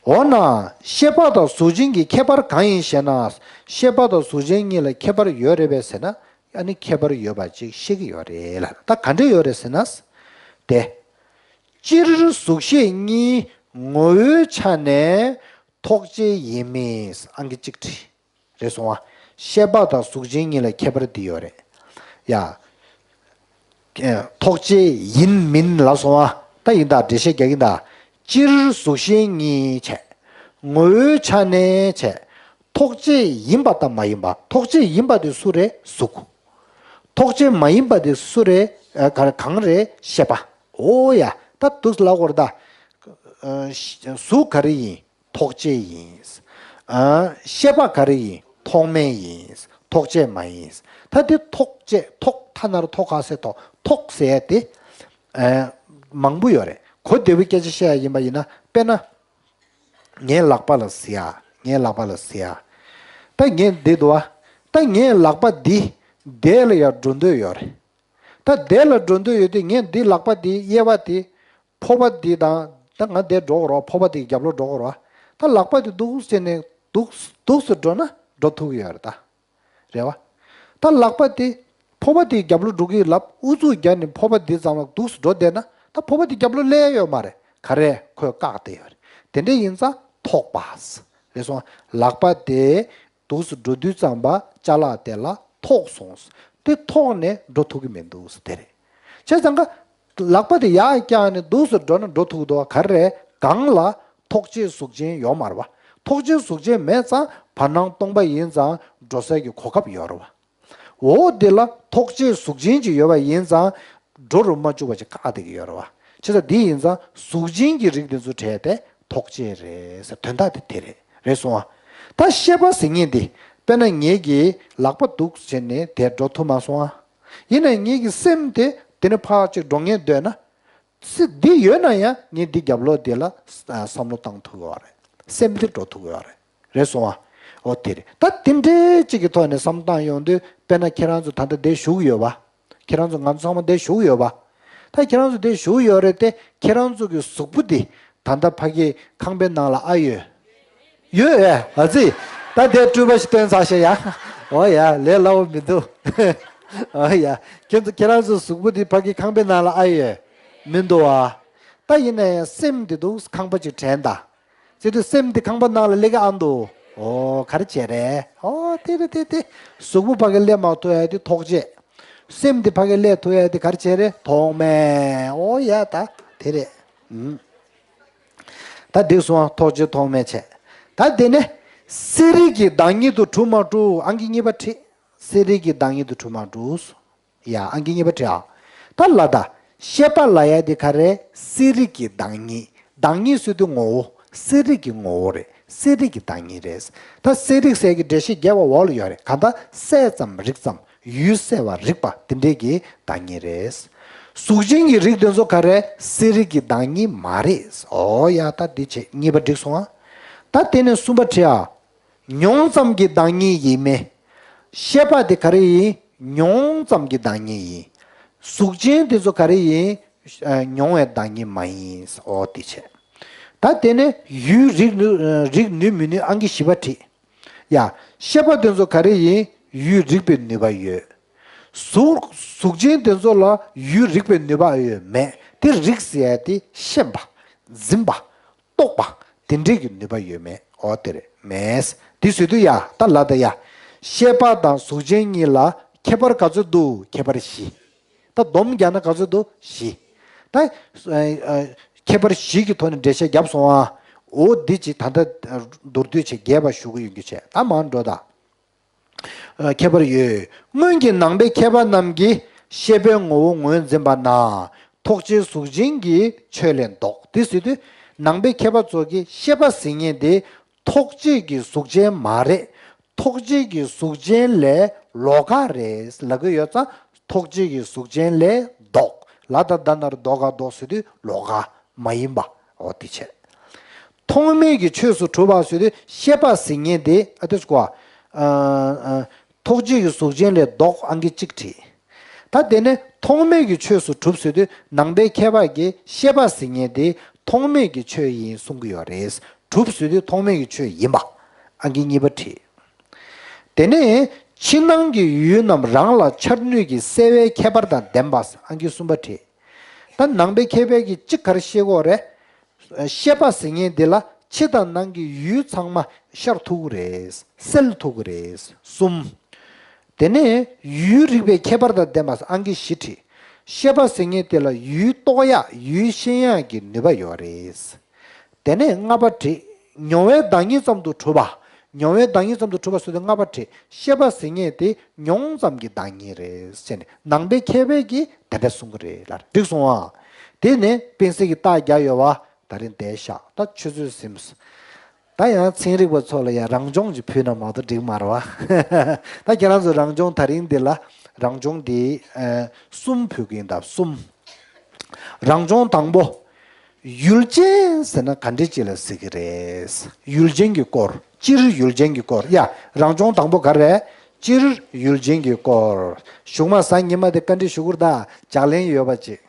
འོ་ན། ཤེས་པ་དང་གཟུགས་ཅན་གྱི་ཁྱད་པར་གང་ཡིན་ཞེ་ན། ཤེས་པ་དང་གཟུགས་ཅན་གཉིས་ལ་ཁྱད་པར་ཡོད་རེད་པས་ཟེར་ན། ཨ་ནི་ཁྱད་པར་ཡོད་པ་ཅིག་ཤེས་ཀྱི་ཡོད་རེད་ལ། ད་ག་འདྲ་ཡོད་རེད་ཟེར་ན། དེ། སྤྱིར་གཟུགས་ཤེས་གཉིས་ངོ་བོའི་ཆ་ནས་ཐོགས་བཅས་ཡིན་མིན། ཨང་ཀི་གཅིག་བྲིས། རེད་སོང་བ། ཤེས་པ་དང་གཟུགས་ཅན་གཉིས་ལ་ཁྱད་པར་འདི་ཡོད་རེད། ཡ། ཐོགས་བཅས་ཡིན་མིན་ལ་སོང་བ། ད་ཡིན་ད་འགྲེལ་བཤད་རྒྱག་གིན་ད། སྤྱིར་གཟུགས་ཤེས་གཉིས་བྱས། ངོ་བོའི་ཆ་ནས་བྱས། ཐོགས་བཅས་ཡིན་པ་དང་མ་ཡིན་པ། ཐོགས་བཅས་ཡིན་པ་དེ་སུ་རེད། གཟུགས། ཐོགས་བཅས་མ་ཡིན་པ་དེ་སུ་རེད། ཨ་ག་རེ་གང་རེད། ཤེས་པ། འོ་ཡ། ད་འདུག་ལབ་དགོས་རེད་ད། ཨ་གཟུགས་ག་རེ་ཡིན། ཐོགས་བཅས་ཡིན། ཨ་ཤེས་པ་ག་རེ་ཡིན། ཐོགས་མེད་ཡིན། ཐོགས་བཅས་མ་ཡིན། ད་དེ་ཐོགས་བཅས། ཐོགས་ཐ་ན་རོ་ཐོགས་ག་ས་ཐོགས། ཐོགས་ཟེར་ཡ་དེ་ཨ་མང་པོ་ཡོད་རེད། གོ་བདེ་བོའི་སྐད་ཆ་བཤད་ཡ་ཡིན་པ་ཡིན་ན། དཔེར་ན། ངའི་ལག་པ་ལ་གཟིགས་ཡ། ངའི་ལག་པ་ལ་གཟིགས་ཡ། ད་ངས་འདི་འདུག་བ། ད་ངའི་ལག་པ་འདི་འདི་ལ་ཡར་འགྲོ་འདོད་ཡོད་རེད། ད་འདི་ལ་འགྲོ་འདོད་ཡོད་དུས་ངས་འདི་ལག་པ་འདི་གཡས་པ་འདི། ཕོ་བ་འདི་དང་། ད་ང་འདིར་འགྲོ་དགོས་རེད་བ། ཕོ་བ་འདི་རྒྱབ་ལོགས་འགྲོ་དགོས་རེད་བ། ད་ལག་པ་འདི་འདུག་ཟེར་ནས་འདུག་འདུག་སེ་འགྲོ་ན་འགྲོ་ཐུབ་ཀྱི་ཡོད་རེད་ད། རེད་བ། ད་ལག་པ་འདི་ཕོ་བ་འདི་རྒྱབ་ལོགས་འགྲོ་གི་ཡོད་ལབ། ཨུ་ཚུགས་རྒྱག་ནས་ཕོ་བ་འདི་ཙམ་ལ་འདུག་སེ་འགྲོ་བསྡད་ན། ད་ཕོར་པ་དེ་རྒྱབ་ལོགས་སླེབས་ཡོད་མ་རེད། ག་རེ་ཁོས་བཀག་བསྡད་ཡོད་རེད། དེ་འདྲ་ཡིན་ཙང་ཐོགས་པ། རེད་སོང་། ལག་པ་དེ་འདུག་སེ་འགྲོ་དུས་ཙམ་པ་ཅ་ལག་དེ་ལ་ཐོགས་སོང་། དེ་ཐོགས་ནས་འགྲོ་ཐུབ་ཀྱི་མི་འདུག་ཟེར་དེ་རེད། བྱས་ཙང་ཀ་ལག་པ་དེ་ཡར་བཀྱགས་ནས་འདུག་སེ་འགྲོ་ན་འགྲོ་ཐུབ་ཀྱི་འདུག་བ། ག་རེ་རེད། སྒང་ལ་ཐོགས་བཅས་གཟུགས་ཅན་ཡོད་མ་རེད་བ། ཐོགས་བཅས་གཟུགས་ཅན་མེད་ཙང་བར་སྣང་སྟོང་པ་ཡིན་ཙང་འགྲོ་སའི་གི་གོ་སྐབས་ཡོད་རེད་བ། འོ་དེ་ལ་ཐོགས་བཅས་གཟུགས་ཅན་ཅིག་ཡོད་པ་ཡིན་ཙང་འགྲོ་རུ་མ་བཅུག་པ་ཅིག་བཀག་བསྡད་ཀྱི་ཡོད་རེད་བ། བྱས་ཙང་དེ་ཡིན་ཙང་གཟུགས་ཅན་གྱི་རིགས་དེ་ཚོ་བྲལ་ཏེ་ཐོགས་བཅས་རེད་ཟེར། དོན་དག་དེ་དེ་རེད། རེད་སོང་ཨ། ད་ཤེས་པ་ཟེར་མཁན་དེ་དཔེར་ན་ངེད་ཀྱིས་ལག་པ་འདུག་བྱས་ནས་དེ་འགྲོ་ཐུབ་མ་སོང་ཨ། ཡིན་ནའི་ངེད་ཀྱི་སེམས་དེ་དེ་ནས་ཕར་ཅིག་འགྲོ་མཁན་འདོད་ན། སེ་འདི་ཡོད་ན་ཡང་ངས་འདི་རྒྱབ་ལོགས་འདི་ལ་ཨ་བསམ་བློ་བཏང་ཐུབ་ཡོད་རེད། སེམས་འདི་འགྲོ་ཐུབ་ཡོད་རེད། རེད་སོང་ཨ། འོ་དེ་རེད། ད་དེ་འདྲའི་གཅིག་གི་ཐོག་ནས་བསམ་བློ་བཏང་ཡོང་དུས་དཔེར་ན་ཁྱེད་རང་ཚོ་ད་ལྟ་འདིར་བཞུགས་ཡོད་པ། ཁྱེད་རང་ཚོ་ང་ཚོ་ཚང་མ་འདིར་བཞུགས་ཡོད་པ། ད་ཁྱེད་རང་ཚོ་འདིར་བཞུགས་ཡོད་རེད་དེ། ཁྱེད་རང་ཚོ་གི་གཟུགས་པོ་འདི་ད་ལྟ་ཕ་གི་ཁང་པའི་ནང་ལ་ཨ་ཡོད། ཡོད་ཨེ། ཨ་ཙི། ད་དེ་སྤྲུལ་པ་ཞིག་སྟོན་ཚར་ཤག་ཡ། འོ་ཡ། ལས་སླ་བོ་མི་འདུག་འོ་ཡ། ཁྱེད་ཚོ་ཁྱེད་རང་ཚོའི་གཟུགས་པོ་འདི་ཕ་གི་ཁང་པའི་ནང་ལ་ཨ་ཡོད། མི་འདུག་ཨ། ད་ཡིན་ན་ཡང་སེམས་འདི་འདུག་ཁང་པ་ཅིག་དྲན་ད། ཟེར་དུས་སེམས་འདི་ཁང་པ་ནང་ལ་སླེབས་ཀྱི་ཨ་འདུག་འོ་ག་རེ་བྱས་རེད། འོ་དེ་རེད་དེ་དེ། གཟུགས་པོ་ཕ་གི་སླེབས་མ་ཐུབ་ཡ་དེ་ཐོགས་བཅས། སེམས་འདི་ཕ་གི་སླེབས་ཐུབ་ཡ་དེ་ག་རེ་བྱས་རེད། ཐོགས་མེད། འོ་ཡ་ད་དེ་རེད། ཨུམ། ད་འདི་སོང་ཐོགས་བཅས་ཐོགས་མེད་བྱས། ད་དེ་ནས་གསལ་རིག་གི་བདག་ཉིད་དུ་གྲུབ་མ་གྲུབ་ཨང་ཀི་གཉིས་པ་བྲིས། གསལ་རིག་གི་བདག་ཉིད་དུ་གྲུབ་མ་གྲུབ། ཡ་ཨང་ཀི་གཉིས་པ་བྲིས་ཨ། ད་ལ་ད། ཤེས་པ་ལ་ཡ་དེ་ག་རེ། གསལ་རིག་གི་བདག་ཉིད། བདག་ཉིད་ཟེར་དུས་ངོ་བོ། གསལ་རིག་གི་ངོ་བོ་རེད། གསལ་རིག་གི་བདག་ཉིད་རེད། ད་གསལ་རིག་ཟེར་གི་འགྲེལ་བཤད་རྒྱས་པ་འོག་ལ་ཡོད་རེད། གང་ལྟར་གསལ་ཙམ་རིག་ཙམ། ཡུལ་གསལ་བ་རིག་པ་དེ་འདྲས་ཀྱི་བདག་ཉིད་རེད། གཟུགས་ཅན་གྱི་རིགས་དེ་ཚོ་ག་རེ། གསལ་རིག་གི་བདག་ཉིད་མ་རེད། འོ་ཡ་ད་འདི་བྱས་གཉིས་པ་འགྲིག་སོང་ཨ། ད་དེ་ནས་གསུམ་པ་བྲིས་ཨ། མྱོང་ཙམ་གྱི་བདག་ཉིད་ཡིན་མིན། ཤེས་པ་དེ་ག་རེ་ཡིན། མྱོང་ཙམ་གྱི་བདག་ཉིད་ཡིན། གཟུགས་ཅན་དེ་ཚོ་ག་རེ་ཡིན། མྱོང་བའི་བདག་ཉིད་མ་ཡིན། འོ་དེ་བྱས། ད་དེ་ནས་ཡུལ་རིག་ནུས་རིག་ནུས་མི་ནུས་ཨང་ཀི་བཞི་པ་བྲིས། ཡ། ཤེས་པ་དེ་ཚོ་ག་རེ་ཡིན། ཡུལ་རིག་པའི་ནུས་པ་ཡོད། གཟུགས་གཟུགས་ཅན་དེ་ཚོ་ལ་ཡུལ་རིག་པའི་ནུས་པ་ཡོད་མེད་དེ་རིག་ཟེར་ཡ་དེ་ཤེས་པ། འཛིན་པ། རྟོགས་པ། དེ་འདྲས་ཀྱི་ནུས་པ་ཡོད་མེད། འོ་དེ་རེད། མེད། དེ་ཟེར་དུས་ཡ་ད་ལ་ད་ཡ། ཤེས་པ་དང་གཟུགས་ཅན་གཉིས་ལ་ཁྱད་པར་ག་ཚོད་འདུག་ཁྱད་པར་བཞི། ད་སྡོམ་རྒྱག་ན་ག་ཚོད་འདུག་བཞི། ད་ཨ་ཨ་ཁྱད་པར་བཞི་གི་ཐོག་ནས་འགྲེལ་བཤད་བརྒྱབ་སོང་ཨ། འོ་འདི་ཅིག་ད་ལྟ་མདོར་བསྡུས་བྱས་རྒྱས་པ་ཞུ་གི་ཡོང་རྒྱུ་བྱས། ད་མར་འགྲོ་ད། ཁྱད་པར་ཡོད། སྔོན་གྱི་ནང་པའི་མཁས་པ་རྣམས་ཀྱིས་ཤེས་པའི་ངོ་བོ་ངོས་འཛིན་པ་ན། ཐོགས་བཅས་གཟུགས་ཅན་གྱི་ཆོས་ལས་ལྡོག་དེ་ཟེར་དུས། ནང་པའི་མཁས་པ་ཚོ་གིས་ཤེས་པ་ཟེར་མཁན་དེ་ཐོགས་བཅས་ཀྱི་གཟུགས་ཅན་མ་རེད། ཐོགས་བཅས་ཀྱི་གཟུགས་ཅན་ལས་ལོགས་ཀ་རེད་ལབ་ཀྱི་ཡོད་ཙང་། ཐོགས་བཅས་ཀྱི་གཟུགས་ཅན་ལས་ལྡོག་ལ་ད་ད་ན་རོ་ལྡོ་ག་ལྡོག་ཟེར་དུས་ལོགས་ཀ་མ་ཡིན་པ། འོ་དེ་བྱས། ཐོགས་མེད་ཀྱི་ཆོས་སུ་གྲུབ་པ་ཟེར་དུས་ཤེས་པ་ཟེར་མཁན་དེ་ཨ་དེ་སྐོར། ཨ་ཨ་ཐོགས་བཅས་ཀྱི་གཟུགས་ཅན་ལས་ལྡོག་ཨང་ཀི་གཅིག་བྲིས། ད་དེ་ནས་ཐོགས་མེད་ཀྱི་ཆོས་སུ་གྲུབ་ཟེར་དུས་ནང་པའི་མཁས་པ་གིས་ཤེས་པ་ཟེར་མཁན་དེ་ཐོགས་མེད་ཀྱི་ཆོས་ཡིན་གསུང་གི་ཡོད་རེད། གྲུབ་ཟེར་དུས་ཐོགས་མེད་ཀྱི་ཆོས་ཡིན་པ། ཨང་ཀི་གཉིས་པ་བྲིས། དེ་ནས་ཕྱི་ནང་གི་ཡུལ་རྣམས་རང་ལ་འཆར་ནུས་ཀྱི་གསལ་བའི་ཁྱད་པར་དང་ལྡན་པ། ཨང་ཀི་གསུམ་པ་བྲིས། ད་ནང་པའི་མཁས་པས་ཀྱིས་གཅིག་ག་རེ་ཤེས་དགོས་རེད། ཤེས་པ་ཟེར་མཁན་འདི་ལ་ཕྱི་དང་ནང་གི་ཡུལ་ཚང་མ་ཤར་ཐུབ་ཀྱི་རེད། གསལ་ཐུབ་ཀྱི་རེད། གསུམ། དེ་ནས་ཡུལ་རིག་པའི་ཁྱད་པར་དང་ལྡན་པ། ཨང་ཀི་བཞི་བྲིས། ཤེས་པ་ཟེར་མཁན་དེ་ལ་ཡུལ་རྟོགས་ཡག་ཡུལ་ཤེས་ཡག་གི་ནུས་པ་ཡོད་རེད། དེ་ནས་ལྔ་པ་བྲིས། མྱོང་བའི་བདག་ཉིད་ཙམ་དུ་གྲུབ་པ། མྱོང་བའི་བདག་ཉིད་ཙམ་དུ་གྲུབ་པ་ཟེར་དུས་ལྔ་པ་བྲིས། ཤེས་པ་ཟེར་མཁན་དེ་མྱོང་ཙམ་གྱི་བདག་ཉིད་རེད་ཟེར་ནས་ནང་པའི་མཁས་པས་ཀྱིས་དེ་འདྲ་གསུང་གི་རེད་ལ། འགྲིག་སོང་ཨ། དེ་ནས་སྤེན་སྲིད་ཀྱིས་རྟགས་བརྒྱབ་ཡོད་པ། ད་རིང་བསྡད་ཤག་ད་ཆུ་ཚོད་ཟིན། ད་ཡང་ཚན་རིག་པ་ཚོ་ལ་ཡང་རང་སྦྱོང་ཅིག་ཕུལ་ན་མ་གཏོགས་འགྲིག་མ་རེད་བ། ད་ཁྱེད་རང་ཚོ་རང་སྦྱོང་ད་རིང་འདི་ལ་རང་སྦྱོང་འདི་ཨ་གསུམ་ཕུལ་གི་ཡིན། ད་གསུམ། རང་སྦྱོང་དང་པོ། ཡུལ་ཅན་ཟེར་ན་ག་འདྲ་ཅིག་ལ་ཟེར་གི་རེད། ཡུལ་ཅན་གྱི་སྐོར། སྤྱིར་ཡུལ་ཅན་གྱི་སྐོར། ཡ། རང་སྦྱོང་དང་པོ་ག་རེ། སྤྱིར་ཡུལ་ཅན་གྱི་སྐོར། གཞུག་མ་གཟའ་ཉི་མ་དེ་བཀའ་འདྲི་ཞུ་གི་རེད་ད། ལྗགས་ལན་ཡོད་པ་ཅིག་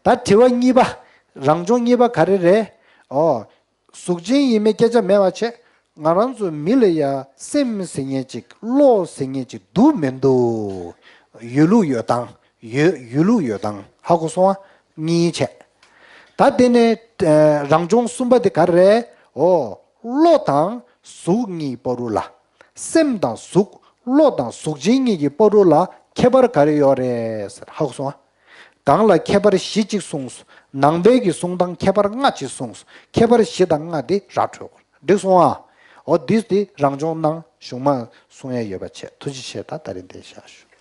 ད་དྲི་བ་གཉིས་པ། རང་སྦྱོང་གཉིས་པ་ག་རེ་རེད། ཨོ། གཟུགས་ཅན་ཡིན་མིན་སྐད་ཆ་མེད་པ་བྱས། ང་རང་ཚོ་མི་ལ་ཡ་སེམས་ཟེར་མཁན་ཅིག་བློ་ཟེར་མཁན་ཅིག་འདུག་མི་འདུག་ཡོད་ལུགས་ཡོད་སྟངས། ཡོད་ཡོད་ལུགས་ཡོད་སྟངས་ཧ་གོ་སོང་ཨ། གཉིས་བྱས། ད་དེ་ནས་ཨ་རང་བྱུང་གསུམ་པ་དེ་ག་རེ་རེད། འོ། བློ་དང་གཟུགས་གཉིས་བར་དུ་ལ། སེམས་དང་གཟུགས། བློ་དང་གཟུགས་ཅན་གཉིས་ཀྱི་བར་དུ་ལ་ཁྱད་པར་ག་རེ་ཡོད་རེད་ཟེར། ཧ་གོ་སོང་ཨ། གང་ལ་ཁྱད་པར་བཞི་གཅིག་གསུངས་སོ། ནང་པའི་གི་གསུང་སྟངས་ཁྱད་པར་ལྔ་གཅིག་གསུངས་སོ། ཁྱད་པར་བཞི་དང་ལྔ་དེ་ར་འཕྲོད་དགོས། འགྲིག་སོང་ཨ། འོ་འདི་དེ་རང་བྱུང་སྣང་གཞུང་མ་གསུང་ཡ་ཡོད་པ་བྱས། ཐུགས་རྗེ་ཆེ། ད་ད་རིང་འདིར་བཞག་ཞུ།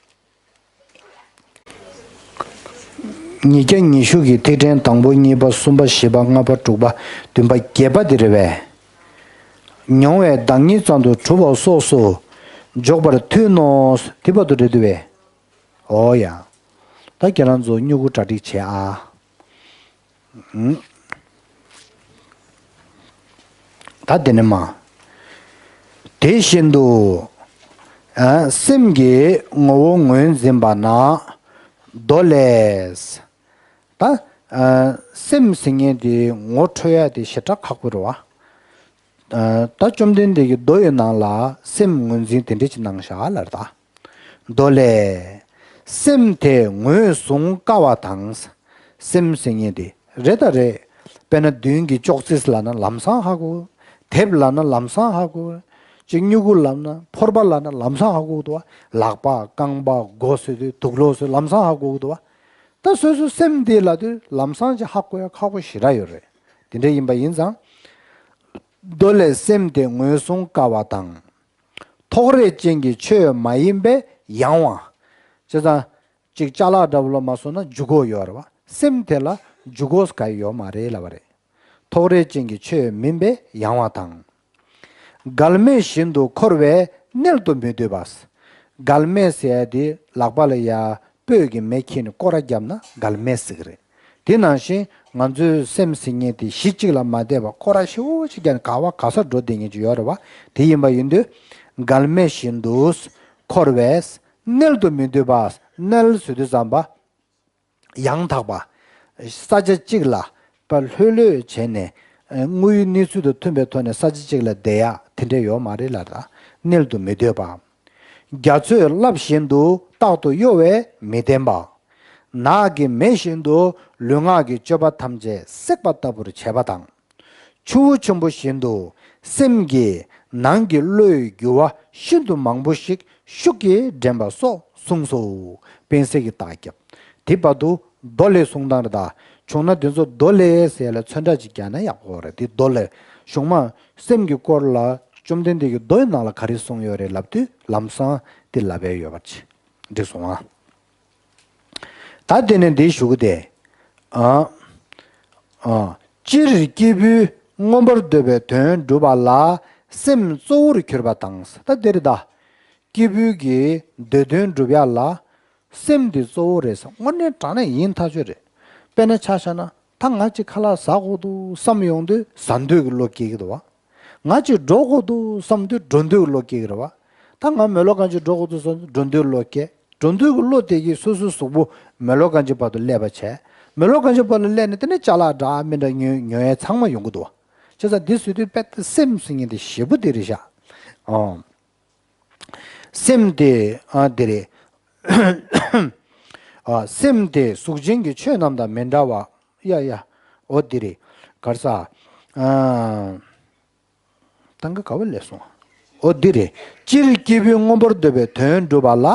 ཉིས་བརྒྱ་ཉི་ཤུ་གི་ཐིག་ཕྲེང་དང་པོ་གཉིས་པ་གསུམ་པ་བཞི་པ་ལྔ་པ་དྲུག་པ་བདུན་པ་བརྒྱད་པ་དེ་རེད་པས། མྱོང་བའི་བདག་ཉིད་ཙམ་དུ་གྲུབ་པ་སོགས་སུ་འཇོག་པར་འཐུས་ནོ། དེ་བར་དུ་རེད་འདུག་པས། འོ་ཡ། ད་ཁྱེད་རང་ཚོ་སྨྱུ་གུ་གྲ་སྒྲིག་བྱེད་ཨ། ད་དེ་ནས་མ། དེ་བཞིན་དུ། ཨ། སེམས་ཀྱི་ངོ་བོ་ངོས་འཛིན་པ་ན། མདོ་ལས། ད། ཨ། སེམས་ཟེར་མཁན་དེ་ངོ་འཕྲོད་ཡ་དེ་ཞེ་དྲག་ཁག་པོ་རེད་བ། ཨ། ད་བཅོམ་ལྡན་འདས་ཀྱིས་མདོ་ཡི་ནང་ལ་སེམས་ངོས་འཛིན་དེ་འདྲ་ཅིག་གནང་བཞག་ལབ་རེད་ད། མདོ་ལས། སེམས་དེ་ངོས་བཟུང་དཀའ་བ་དང་། སེམས་ཟེར་མཁན་དེ་རེད་ད་རེད། དཔེར་ན་མདུན་གྱི་ཅོག་ཙེ་ལབ་ན་ལམ་སང་ཧ་གོ། དེབ་ལབ་ན་ལམ་སང་ཧ་གོ། ཅིག་སྨྱུ་གུ་ལབ་ན་ཕོར་པ་ལབ་ན་ལམ་སང་ཧ་གོ་གི་འདུག་བ། ལག་པ་རྐང་པ་མགོ་ཟེར་དུས་དུག་ལོག་ཟེར་ལམ་སང་ཧ་གོ་གི་འདུག་བ། ད་སོ་སོའི་སེམས་དེ་ལབ་དུས་ལམ་སང་ཅིག་ཧ་གོ་ཡ་ཁག་པོ་ཞེ་དྲག་ཡོད་རེད། དེ་འདྲ་ཡིན་པ་ཡིན་ཙང་། མདོ་ལས། སེམས་དེ་ངོས་བཟུང་དཀའ་བ་དང་། ཐོགས་རེག་ཅན་གྱི་ཆོས་མ་ཡིན་པས་ཡང་བ། བྱས་ཙང་། ཅིག་ཅ་ལག་འདྲ་བོ་ལ་མ་སོང་ན་འཇུག་སྒོ་ཡོད་རེད་བ། སེམས་དེ་ལ་འཇུག་སྒོ་ག་ཡོད་མ་རེད་ལབ་པ་རེད། ཐོགས་རེག་ཅན་གྱི་ཆོས་མིན་པས་ཡང་བ་དང་། འགལ་མེད་བཞིན་དུ་འཁོར་བས་མནལ་དུ་མི་སྡོད་པ། འགལ་མེད་ཟེར་ཡ་དེ་ལག་པ་ལ་ཡ་སྤོས་ཀྱི་མེ་ཁྱེར་ནས་སྐོར་ར་བརྒྱབ་ན་འགལ་མེད་ཟེར་གི་རེད། དེ་ནང་བཞིན་ང་ཚོའི་སེམས་ཟེར་མཁན་དེ་གཞི་གཅིག་ལ་མ་བསྡད་པ་སྐོར་ར་ཞེ་པོ་ཅིག་བརྒྱབ་ནས་ག་བ་ག་ས་འགྲོ་བསྡད་མཁན་ཅིག་ཡོད་རེད་བ། དེ་ཡིན་པ་ཡིན་དུས་འགལ་མེད་བཞིན་དུ་འཁོར་བས་མནལ་དུ་མི་སྡོད་པ། མནལ་ཟེར་དུས་ཙམ་པ། ཡང་དག་པ། ས་ཆ་གཅིག་ལ་པ་ལྷོད་ལྷོད་བྱས་ནས། དངོས་ཡོད་གནས་ཚུལ་དང་མཐུན་པའི་ཐོག་ནས་ས་ཆ་གཅིག་ལ་བསྡད་ཡ་དེ་འདྲ་ཡོད་མ་རེད་ལ། ད་མནལ་དུ་མི་སྡོད་པ། རྒྱ་མཚོས་རླབས་བཞིན་དུ་རྟག་ཏུ་གཡོ་བས་མི་བརྟན་པ། ནགས་ཀྱི་མེ་བཞིན་དུ་ལུས་ངག་གི་སྤྱོད་པ་ཐམས་ཅད་བསྲེགས་པ་ལྟ་བུར་བྱེད་པ་དང་། ཆུ་བོ་ཆེན་པོ་བཞིན་དུ་སེམས་ཀྱི་ནང་གི་བློའི་རྒྱུ་བ་ཤིན་ཏུ་མང་པོ་ཞིག་ཤུགས་ཀྱིས་འདྲེན་པ་སོགས་གསུངས་སོ། དཔལ་སྲས་ཀྱིས་རྟགས་བརྒྱབ། དེ་བར་དུ་མདོ་ལས་གསུང་སྟངས་རེད་ད། བྱུང་ན་དེ་ཚོ་མདོ་ལས་ཟེར་ཡ་ལ་ཚོན་ཁྲ་ཅིག་རྒྱག་ན་ཡག་པོ་རེད། དེ་མདོ་ལས། གཞུང་མ་སེམས་ཀྱི་སྐོར་ལ་བཅོམ་ལྡན་འདས་ཀྱིས་མདོའི་ནང་ལ་ག་རེ་གསུངས་ཡོད་རེད་ལབ་དུས་ལམ་སང་དེ་ལབ་ཡ་ཡོད་པ་ཅིག་འགྲིག་སོང་ཨ། ད་དེ་ནས་འདི་ཞུ་གི་དེ། ཨ། ཨ། སྤྱིར་སྐྱེས་བུའི་མངོན་པར་འདོད་པའི་དོན་སྒྲུབ་པ་ལ་སེམས་གཙོ་བོར་གྱུར་པ་དང་། ད་འདིར་ད། སྐྱེས་བུའི་གི་འདོད་དོན་སྒྲུབ་ཡ་ལ་སེམས་འདི་གཙོ་བོ་རེད་ཟེར། དངོས་གནས་དྲང་གནས་ཡིན་ཐག་ཆོད་རེད། དཔེར་ན་ཆ་བཞག་ན་ད་ང་ཅིག་ཁ་ལག་ཟ་དགོས་འདུག་བསམ་ཡོང་དུས་ཟ་འདོད་ཀྱི་བློ་སྐྱེ་གི་འདུག་བ། ང་ཅིག་འགྲོ་དགོས་འདུག་བསམ་དུས་འགྲོ་འདོད་ཀྱི་བློ་སྐྱེ་གི་རེད་བ། ད་ང་མེ་ལོང་གང་ཅིག་འགྲོ་དགོས་འདུག་བསམ་དུས་འགྲོ་འདོད་ཀྱི་བློ་སྐྱེ། འགྲོ་འདོད་ཀྱི་བློ་དེ་གིས་སོ་སོའི་གཟུགས་པོ་མེ་ལོང་གང་ཅིག་བར་དུ་སླེབས་པ་བྱས། མེ་ལོང་གང་ཅིག་བར་དུ་སླེབས་ནས་དེ་ནས་ཅ་ལག་འདྲ་མི་འདྲ་ཉོ་ཉོ་ཡ་ཚང་མ་ཡོང་གི་འདུག་བ། བྱས་ཙང་འདི་བཟོས་དུས་དཔེ་སེམས་ཟེར་མཁན་དེ་ཞེ་པོ་དེ་རེད་ཤག་ཨང་། སེམས་དེ་ཨ་དེ་རེད། ཨ། སེམས་དེ་གཟུགས་ཅན་གྱི་ཆོས་རྣམས་དང་མི་འདྲ་བ། ཡ་ཡ། འོ་དེ་རེད། ག་རེ་ཟ། ཨ། ཏང་གི་ག་བ་ལས་སོང་། འོ་འདི་རེད། སྤྱིར་སྐྱེས་བུའི་མངོན་པར་འདོད་པའི་དོན་སྒྲུབ་པ་ལ་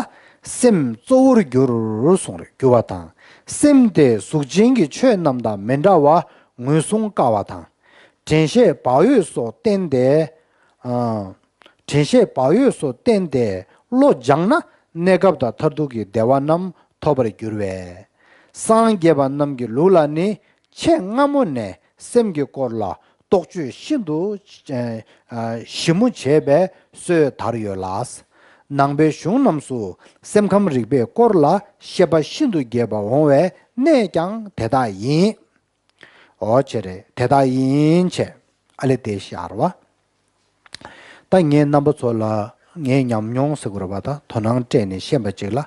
སེམས་གཙོ་བོར་གྱུར་གསུངས་རེད། གྱུར་པ་དང་། སེམས་དེ་གཟུགས་ཅན་གྱི་ཆོས་རྣམས་དང་མི་འདྲ་བ་ངོས་བཟུང་དཀའ་བ་དང་། དྲན་ཤེས་བག་ཡོད་སོགས་བསྟེན་ཏེ། ཨ། དྲན་ཤེས་བག་ཡོད་སོགས་བསྟེན་ཏེ་བློ་སྦྱངས་ན་གནས་སྐབས་དང་མཐར་ཐུག་གི་བདེ་བ་རྣམས་ཐོབ་པར་འགྱུར་བས། སངས་རྒྱས་པ་རྣམས་ཀྱི་ལུགས་ལ་ནི་ཆེས་སྔ་མོ་ནས་སེམས་ཀྱི་སྐོར་ལ་རྟོག་དཔྱོད་ཤིན་ཏུ་ཞིབ་མོ་བྱས་པའི་སྲོལ་དར་ཡོད་ལ། ནང་པའི་གཞུང་རྣམས་སུ་སེམས་ཁམས་རིག་པའི་སྐོར་ལ་བཤད་པ་ཤིན་ཏུ་རྒྱས་པ་འོང་བའི་གནད་ཀྱང་དེ་དག་ཡིན། འོ་བྱས་རེད། དེ་དག་ཡིན་བྱས། ཨ་ལེ་དེ་ཤར་བ། ད་ངས་རྣམ་པ་ཚོ་ལ་ངའི་ཉམས་མྱོང་ཟེར་དགོས་རེད་པ། ད་དོ་སྣང་སྤྲད་ནས་བཤད་པ་ཅིག་ལ།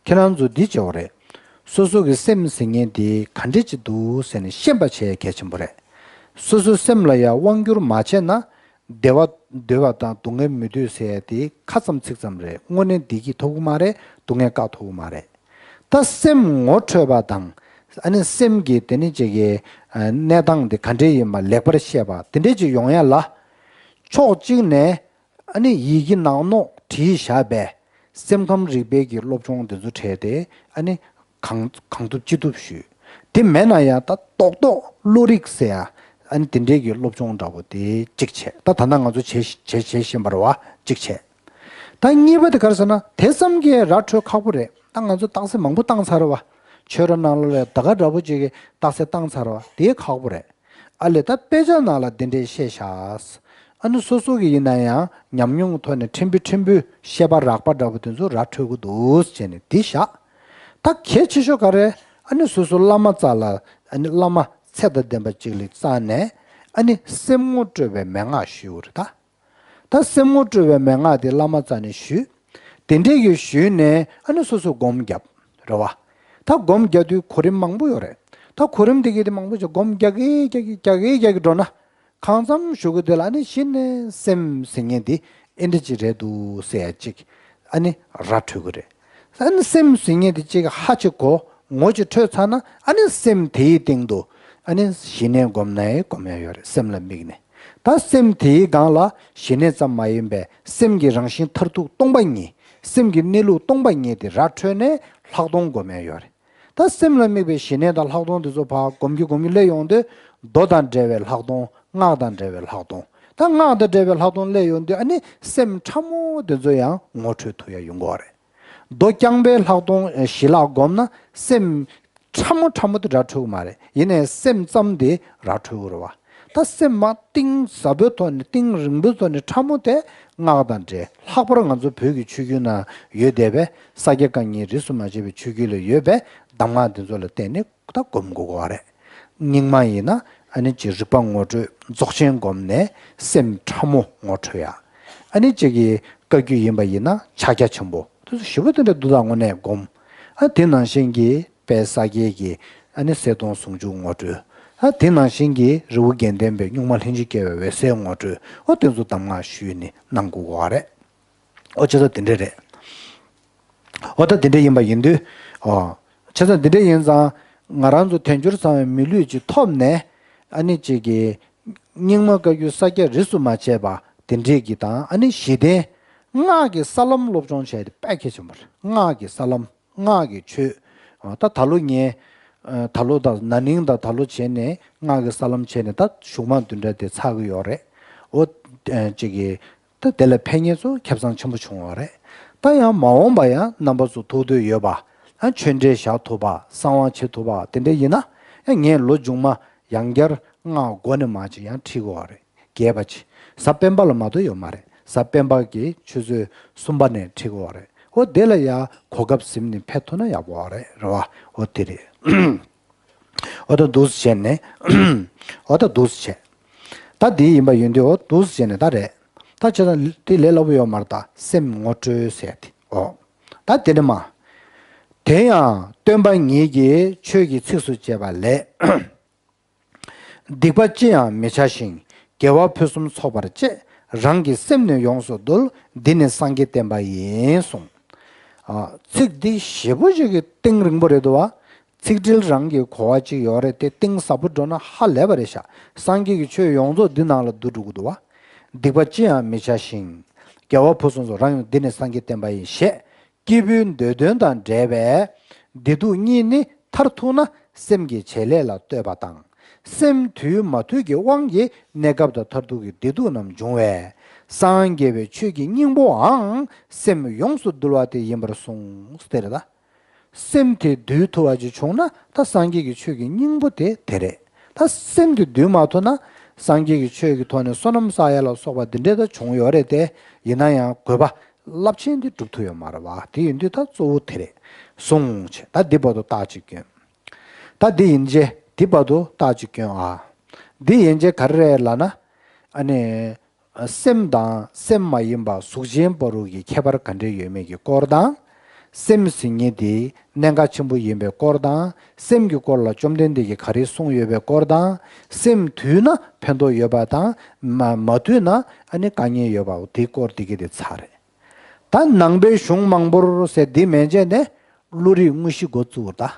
ཁྱེད་རང་ཚོ་འདི་བྱེད་དགོས་རེད། སོ་སོ་གི་སེམས་ཟེར་མཁན་དེ་ག་འདྲས་ཅིག་འདུག་ཟེར་ནས་ཤེས་པ་བྱེད་གལ་ཆེན་པོ་རེད། སོ་སོའི་སེམས་ལ་ཡང་དབང་བསྒྱུར་མ་བྱས་ན། བདེ་བ་འདོད་པ་དང་སྡུག་བསྔལ་མི་འདོད་ཟེར་ཡ་དེ་ཁ་ཙམ་ཚིག་ཙམ་རེད། དངོས་གནས་བདེ་སྐྱིད་ཐོབ་ཀྱི་མ་རེད། སྡུག་བསྔལ་བཀག་ཐུབ་ཀྱི་མ་རེད། ད་སེམས་ངོ་འཕྲོད་པ་དང་ ཨ་ནི་སེམས་ཀྱི་དེ་ནི་ཅིག་གི་ཨ་གནས་སྟངས་དེ་ག་འདྲས་ཡིན་པ་ལེགས་པར་ཤེས་པ་དེ་འདྲས་ཅིག་ཡོང་ཡ་ལ། ཕྱོགས་གཅིག་ནས་ཨ་ནི་ཡི་གེ་ནག་ནོག་བྲིས་བཞག་པའི་སེམས་ཁམས་རིག་པའི་གི་སློབ་སྦྱོང་དེ་ཚོ་བྱས་ཏེ་ཨ་ནི་གང་གང་ཐུབ་ཅི་ཐུབ་ཞུས། དེ་མེད་ན་ཡང་ད་རྡོག་རྡོག་བློ་རིག་ཟེར་ཡ་ཨ་ནི་དེ་འདྲས་ཀྱི་སློབ་སྦྱོང་འདྲ་པོ་དེ་གཅིག་བྱས། ད་ད་ལྟ་ང་ཚོ་བྱེད་བྱེད་བྱེད་བཞིན་པ་རེད་བ། གཅིག་བྱས། ད་གཉིས་པ་དེ་ག་རེ་ཟེར་ན་དེ་ཙམ་གྱིས་ར་འཕྲོད་ཁག་པོ་རེད། ད་ང་ཚོ་རྟགས་གསལ་མང་པོ་བཏང་ཚར་བ། ཆོས་ར་ནང་ལོགས་ལ་ད་ག་འདྲ་པོ་ཅིག་གི་རྟགས་གསལ་བཏང་ཚར་བ་དེ་ཁག་པོ་རེད། ཨ་ལས་ད་དཔེ་ཆ་ནང་ལ་འདི་འདྲས་བཤད་ཤག་ཨ་ནི་སོ་སོ་གི་ཡིན་ན་ཡང་ཉམས་མྱོང་གི་ཐོག་ནས་ཕྲན་བུ་ཕྲན་བུ་ཤེས་པ་རགས་པ་འདྲ་པོ་དེ་ཚོ་ར་འཕྲོད་ཀྱི་འདུག་ཟེར་ནས་འདི་བཞག་ད་གལ་ཆེ་ཤོས་ག་རེ། ཨ་ནི་སོ་སོ་བླ་མ་རྩ་ལ་ཨ་ནི་བླ་མ་ཚད་དང་ལྡན་པ་ཅིག་ལ་བཙལ་ནས་ཨ་ནི་སེམས་ངོ་སྤྲོད་པའི་མན་ངག་ཞུས་པ་རེད་ད། ད་སེམས་ངོ་སྤྲོད་པའི་མན་ངག་དེ་བླ་མ་རྩ་ནས་ཞུས། དེ་འདྲས་ཀྱི་ཞུས་ནས་ཨ་ནི་སོ་སོ་སྒོམ་བརྒྱབ་རེད་བ། ད་སྒོམ་རྒྱག་དུས་གོ་རིམ་མང་པོ་ཡོད་རེད། ད་གོ་རིམ་དེ་གའི་དེ་མང་པོ་ཅིག་སྒོམ་རྒྱག་གི་རྒྱག་གི་རྒྱག་གི་རྒྱག་གི་འགྲོ་ན། གང་འཚམ་ཞུ་གི་དེ་ལ་ཨ་ནི་གཞི་ནས་སེམས་ཟེར་མཁན་དེ་ཨེ་འདྲ་ཅིག་རེད་འདུག་ཟེར་ཡ་ཅིག་ཨ་ནི་ར་འཕྲོད་གི་རེད། ཨ་ནི་སེམས་ཟེར་མཁན་དེ་ཅིག་ཧ་ཅིག་གོ་ངོ་ཅིག་འཕྲོད་ཚར་ན་ཨ་ནི་སེམས་དེའི་སྟེང་དུ་ཨ་ནི་གཞི་ནས་སྒོམ་ན་ཡང་སྒོམ་ཡ་ཡོད་རེད། སེམས་ལ་དམིགས་ནས། ད་སེམས་དེའི་སྒང་ལ་ཞི་གནས་ཙམ་མ་ཡིན་པའི་སེམས་ཀྱི་རང་བཞིན་མཐར་ཐུག་སྟོང་པ་ཉིད། སེམས་ཀྱི་གནས་ལུགས་སྟོང་པ་ཉིད་དེ་ར་འཕྲོད་ནས་ལྷག་མཐོང་སྒོམ་ཡ་ཡོད་རེད། ད་སེམས་ལ་དམིགས་པའི་ཞི་གནས་དང་ལྷག་མཐོང་དེ་ཚོ་ཕར་སྒོམ་གྱི་སྒོམ་གྱི་སླེབས་ཡོང་དུས་མདོ་དང་འབྲེལ་བའི་ལྷག་མཐོང་སྔགས་དང་འབྲེལ་བའི་ལྷག་མཐོང་། ད་སྔགས་དང་འབྲེལ་བའི་ལྷག་མཐོང་སླེབས་ཡོང་དུས་ཨ་ནི་སེམས་ཕྲ་མོ་དེ་ཚོ་ཡང་ངོ་འཕྲོད་ཐུབ་ཡ་ཡོང་གི་ཡོད་རེད། མདོ་རྐྱང་པའི་ལྷག་མཐོང་ཞི་ལྷག་སྒོམ་ན་སེམས་ཕྲ་མོ་ཕྲ་མོ་དེ་ར་འཕྲོད་ཀྱི་མ་རེད། ཡིན་ནའི་སེམས་ཙམ་དེ་ར་འཕྲོད་ཀྱི་རེད་བ། ད་སེམས་མ་གཏིང་ཟབ་པོའི་ཐོག་ནས་གཏིང་རིང་པོའི་ཐོག་ནས་ཕྲ་མོ་དེ་སྔགས་དང་འབྲེལ། ལྷག་པར་ང་ཚོ་བོད་ཀྱི་ཆོས་བརྒྱུད་ནང་ཡོད་བསྡད་པའི་ས་སྐྱ་བཀའ་རྙིང་རིས་སུ་མ་ཆད་པའི་ཆོས་བརྒྱུད་ལ་ཡོད་པའི་གདམས་ངག་འདི་ཚོ་ལ་བརྟེན་ནས་ད་སྒོམ་དགོས་ཀྱི་རེད། རྙིང་མ་ཡིན་ན་ཨ་ནི་ཅིག་རིག་པ་ངོ་སྤྲོད་རྫོགས་ཆེན་སྒོམ་ནས་སེམས་ཕྲ་མོ་ངོ་འཕྲོད་ཡ། ཨ་ནི་ཅིག་གི་བཀའ་བརྒྱུད་ཡིན་པ་ཡིན་ན་ཕྱག་རྒྱ་ཆེན་པོ་དེ་ཚོ་ཞེ་པོ་དེ་འདྲ་འདུག་ད་དངོས་གནས་སྒོམ། ཨ་དེ་ནང་བཞིན་གྱི་དཔལ་ས་སྐྱའི་གི་ཨ་ནི་གསལ་སྟོང་ཟུང་འཇུག་ངོ་སྤྲོད། ཨ་དེ་ནང་བཞིན་གྱི་རི་བོ་དགེ་ལྡན་པའི་གཉུག་མ་ལྷན་ཅིག་སྐྱེས་པའི་འོད་གསལ་ངོ་སྤྲོད། ཨོ་དེ་ཚོ་གདམས་ངག་ཞུས་ནས་གནང་དགོས་ཀྱི་རེད། ཨོ་བྱས་ཙང་དེ་འདྲ་རེད། ཨོ་ད་དེ་འདྲ་ཡིན་པ་ཡིན་དུས། ཨོ། བྱས་ཙང་དེ་འདྲ་ཡིན་ཙང་ང་རང་ཚོ་དལ་འབྱོར་ཚང་བའི་མི་ལུས་ཅིག་ཐོབ་ནས་ཨ་ནི་ཅིག་གི་རྙིང་མ་བཀའ་བརྒྱུད་ས་སྐྱ་རིས་སུ་མ་ཆད་པ་དེ་འདྲས་ཀྱི་དང་ཨ་ནི་གཞི་རྟེན་སྔགས་ཀྱི་ས་ལམ་སློབ་སྦྱོང་བྱས་ཏེ་དཔེ་གལ་ཆེན་པོ་རེད། སྔགས་ཀྱི་ས་ལམ། སྔགས་ཀྱི་ཆོས། ཨ་ད་ད་ལོ་ངས་ཨ་ད་ལོ་དང་ན་ནིང་དང་ད་ལོ་བྱས་ནས་སྔགས་ཀྱི་ས་ལམ་བྱས་ནས་ད་གཞུག་མ་བདུན་ཕྲག་དེ་ཚར་གི་ཡོད་རེད། འོ་ཨ་ཅིག་གི་ད་དེ་ལ་ཕན་ངེས་ཚོ་ཁེ་བཟང་ཆེན་པོ་བྱུང་བ་རེད། ད་ཡང་མ་འོངས་པ་ཡང་རྣམ་པ་ཚོ་ཐུགས་འདོད་ཡོད་པ། ཨ་ཆོས་འབྲེལ་བཞག་ཐུབ་པ་གསང་བ་བྱེད་ཐུབ་པ་དེ་འདྲ་ཡིན་ན། ཨ་ངས་ལོ་མཇུག་མ་ཡང་བསྐྱར་སྔགས་མགོ་ནས་མར་ཅིག་ཡང་ཁྲིད་དགོས་པ་རེད། རྒྱས་པ་ཅིག་གཟའ་སྤེན་པ་ལ་མ་གཏོགས་ཡོད་མ་རེད། གཟའ་སྤེན་པ་གི་ཆུ་ཚོད་གསུམ་པ་ནས་ཁྲིད་དགོས་པ་རེད། འོ་དེ་ལ་ཡང་གོ་སྐབས་ཟིན་ནས་ཕེབས་ཐུབ་ན་ཡག་པོ་རེད། རེད་བ། འོ་དེ་རེད། འོ་ད་འདུག་སེ་བྱས་ནས། འོ་ད་འདུག་སེ་བྱས། ད་འདི་ཡིན་པ་ཡིན་དུས་འོ་འདུག་སེ་བྱས་ནས་ད་རེད། ད་བྱས་ཙང་དེ་ལས་སླ་པོ་ཡོད་མ་རེད། ད་སེམས་ངོ་སྤྲོད་ཟེར་ཏེ་འོ། ད་དེ་ནས་མ། དེ་ཡང་སྟོན་པ་ཉིད་ཀྱིས་ཆོས་ཀྱི་ཚིགས་སུ་བཅད་པ་ལས། སྡིག་པ་ཅི་ཡང་མི་བྱ་ཞིང་། དགེ་བ་ཕུན་སུམ་ཚོགས་པར་སྤྱད། རང་གི་སེམས་ནི་ཡོངས་སུ་འདུལ། འདི་ནི་སངས་རྒྱས་བསྟན་པ་ཡིན་གསུངས། ཨ་ཚིག་འདི་ཞེ་པོ་ཅིག་གི་གཏིང་རིང་པོ་རེད་འདུག་བ། ཚིག་འགྲེལ་རང་གི་གོ་བ་ཅིག་ཡོད་རེད་དེ། གཏིང་ཟབ་པོ་འགྲོ་ན་ཧ་ལས་པ་རེད་ཤག་སངས་རྒྱས་ཀྱི་ཆོས་ཡོངས་རྫོགས་འདི་ནང་ལ་བསྡུ་འགྲོ་གི་འདུག་བ། སྡིག་པ་ཅི་ཡང་མི་བྱ་ཞིང་། དགེ་བ་ཕུན་སུམ་ཚོགས། རང་ཡང་འདི་ནི་སངས་རྒྱས་བསྟན་པ་ཡིན་ཞེས། སྐྱེས་བུའི་འདོད་དོན་དང་འབྲེལ་བའི་བདེ་སྡུག་གཉིས་ནི་མཐར་ཐུག་ན་སེམས་ཀྱི་བྱེད་ལས་ལ་ལྟོས་པ་དང་། སེམས་དུལ་མ་དུལ་གྱི་དབང་གིས་གནས་སྐབས་དང་མཐར་ཐུག་གི་བདེ་སྡུག་རྣམས་འབྱུང་བས། སངས་རྒྱས་པའི་ཆོས་ཀྱི་སྙིང་པོའང་སེམས་ཡོངས་སུ་འདུལ་བ་དེ་ཡིན་པར་གསུངས་ཟེར་ད། སེམས་དེ་འདུལ་ཐུབ་པ་ཅིག་བྱུང་ན་ད་སངས་རྒྱས་ཀྱི་ཆོས་ཀྱི་སྙིང་པོ་དེ་དེ་རེད། ད་སེམས་དེ་འདུལ་མ་ཐུབ་ན་སངས་རྒྱས་ཀྱི་ཆོས་ཀྱི་ཐོག་ནས་བསོད་ནམས་བསགས་ཡ་ལ་སོགས་པ་འདི་འདྲས་ད་བྱུང་ཡོད་རེད་དེ། ཡིན་ན་ཡང་དགོས་པ་རླབས་ཆེན་འདི་སྒྲུབ་ཐུབ་ཡོད་མ་རེད་བ། དེ་ཡིན་དུས་ད་གཙོ་བོ་དེ་རེད། གསུངས་བྱས་ད་འདི་བར་དུ་རྟགས་གཅིག་སྐྱོན། ད་འདི་ཡིན་རྗེས་འདི་བར་དུ་རྟགས་གཅིག་སྐྱོན་ཨ། འདི་ཡིན་རྗེས་ག་རེ་རེད་ལབ་ན། ཨ་ནི། སེམས་དང་སེམས་མ་ཡིན་པ་གཟུགས་ཅན་བར་དུ་གི་ཁྱད་པར་ག་འདྲས་ཡོད་མེད་ཀྱི་སྐོར་དང་། སེམས་ཟེར་མཁན་དེ་གནད་འགག་ཆེན་པོ་ཡིན་པའི་སྐོར་དང་། སེམས་ཀྱི་སྐོར་ལ་བཅོམ་ལྡན་འདས་ཀྱིས་ག་རེ་གསུངས་ཡོད་པའི་སྐོར་དང་། སེམས་དུལ་ན་ཕན་ཐོགས་ཡོད་པ་དང་། མ་མ་དུལ་ན་ཨ་ནི་དཀའ་ངལ་ཡོད་པ་དེའི་སྐོར་དེ་གི་དེ་ཚར་རེད། ད་ནང་པའི་གཞུང་མང་པོར་ཟེར་འདི་མན་ཆད་ནས་བློ་རིག་དངོས་གཞི་འགོ་བཙུགས་པ་ད།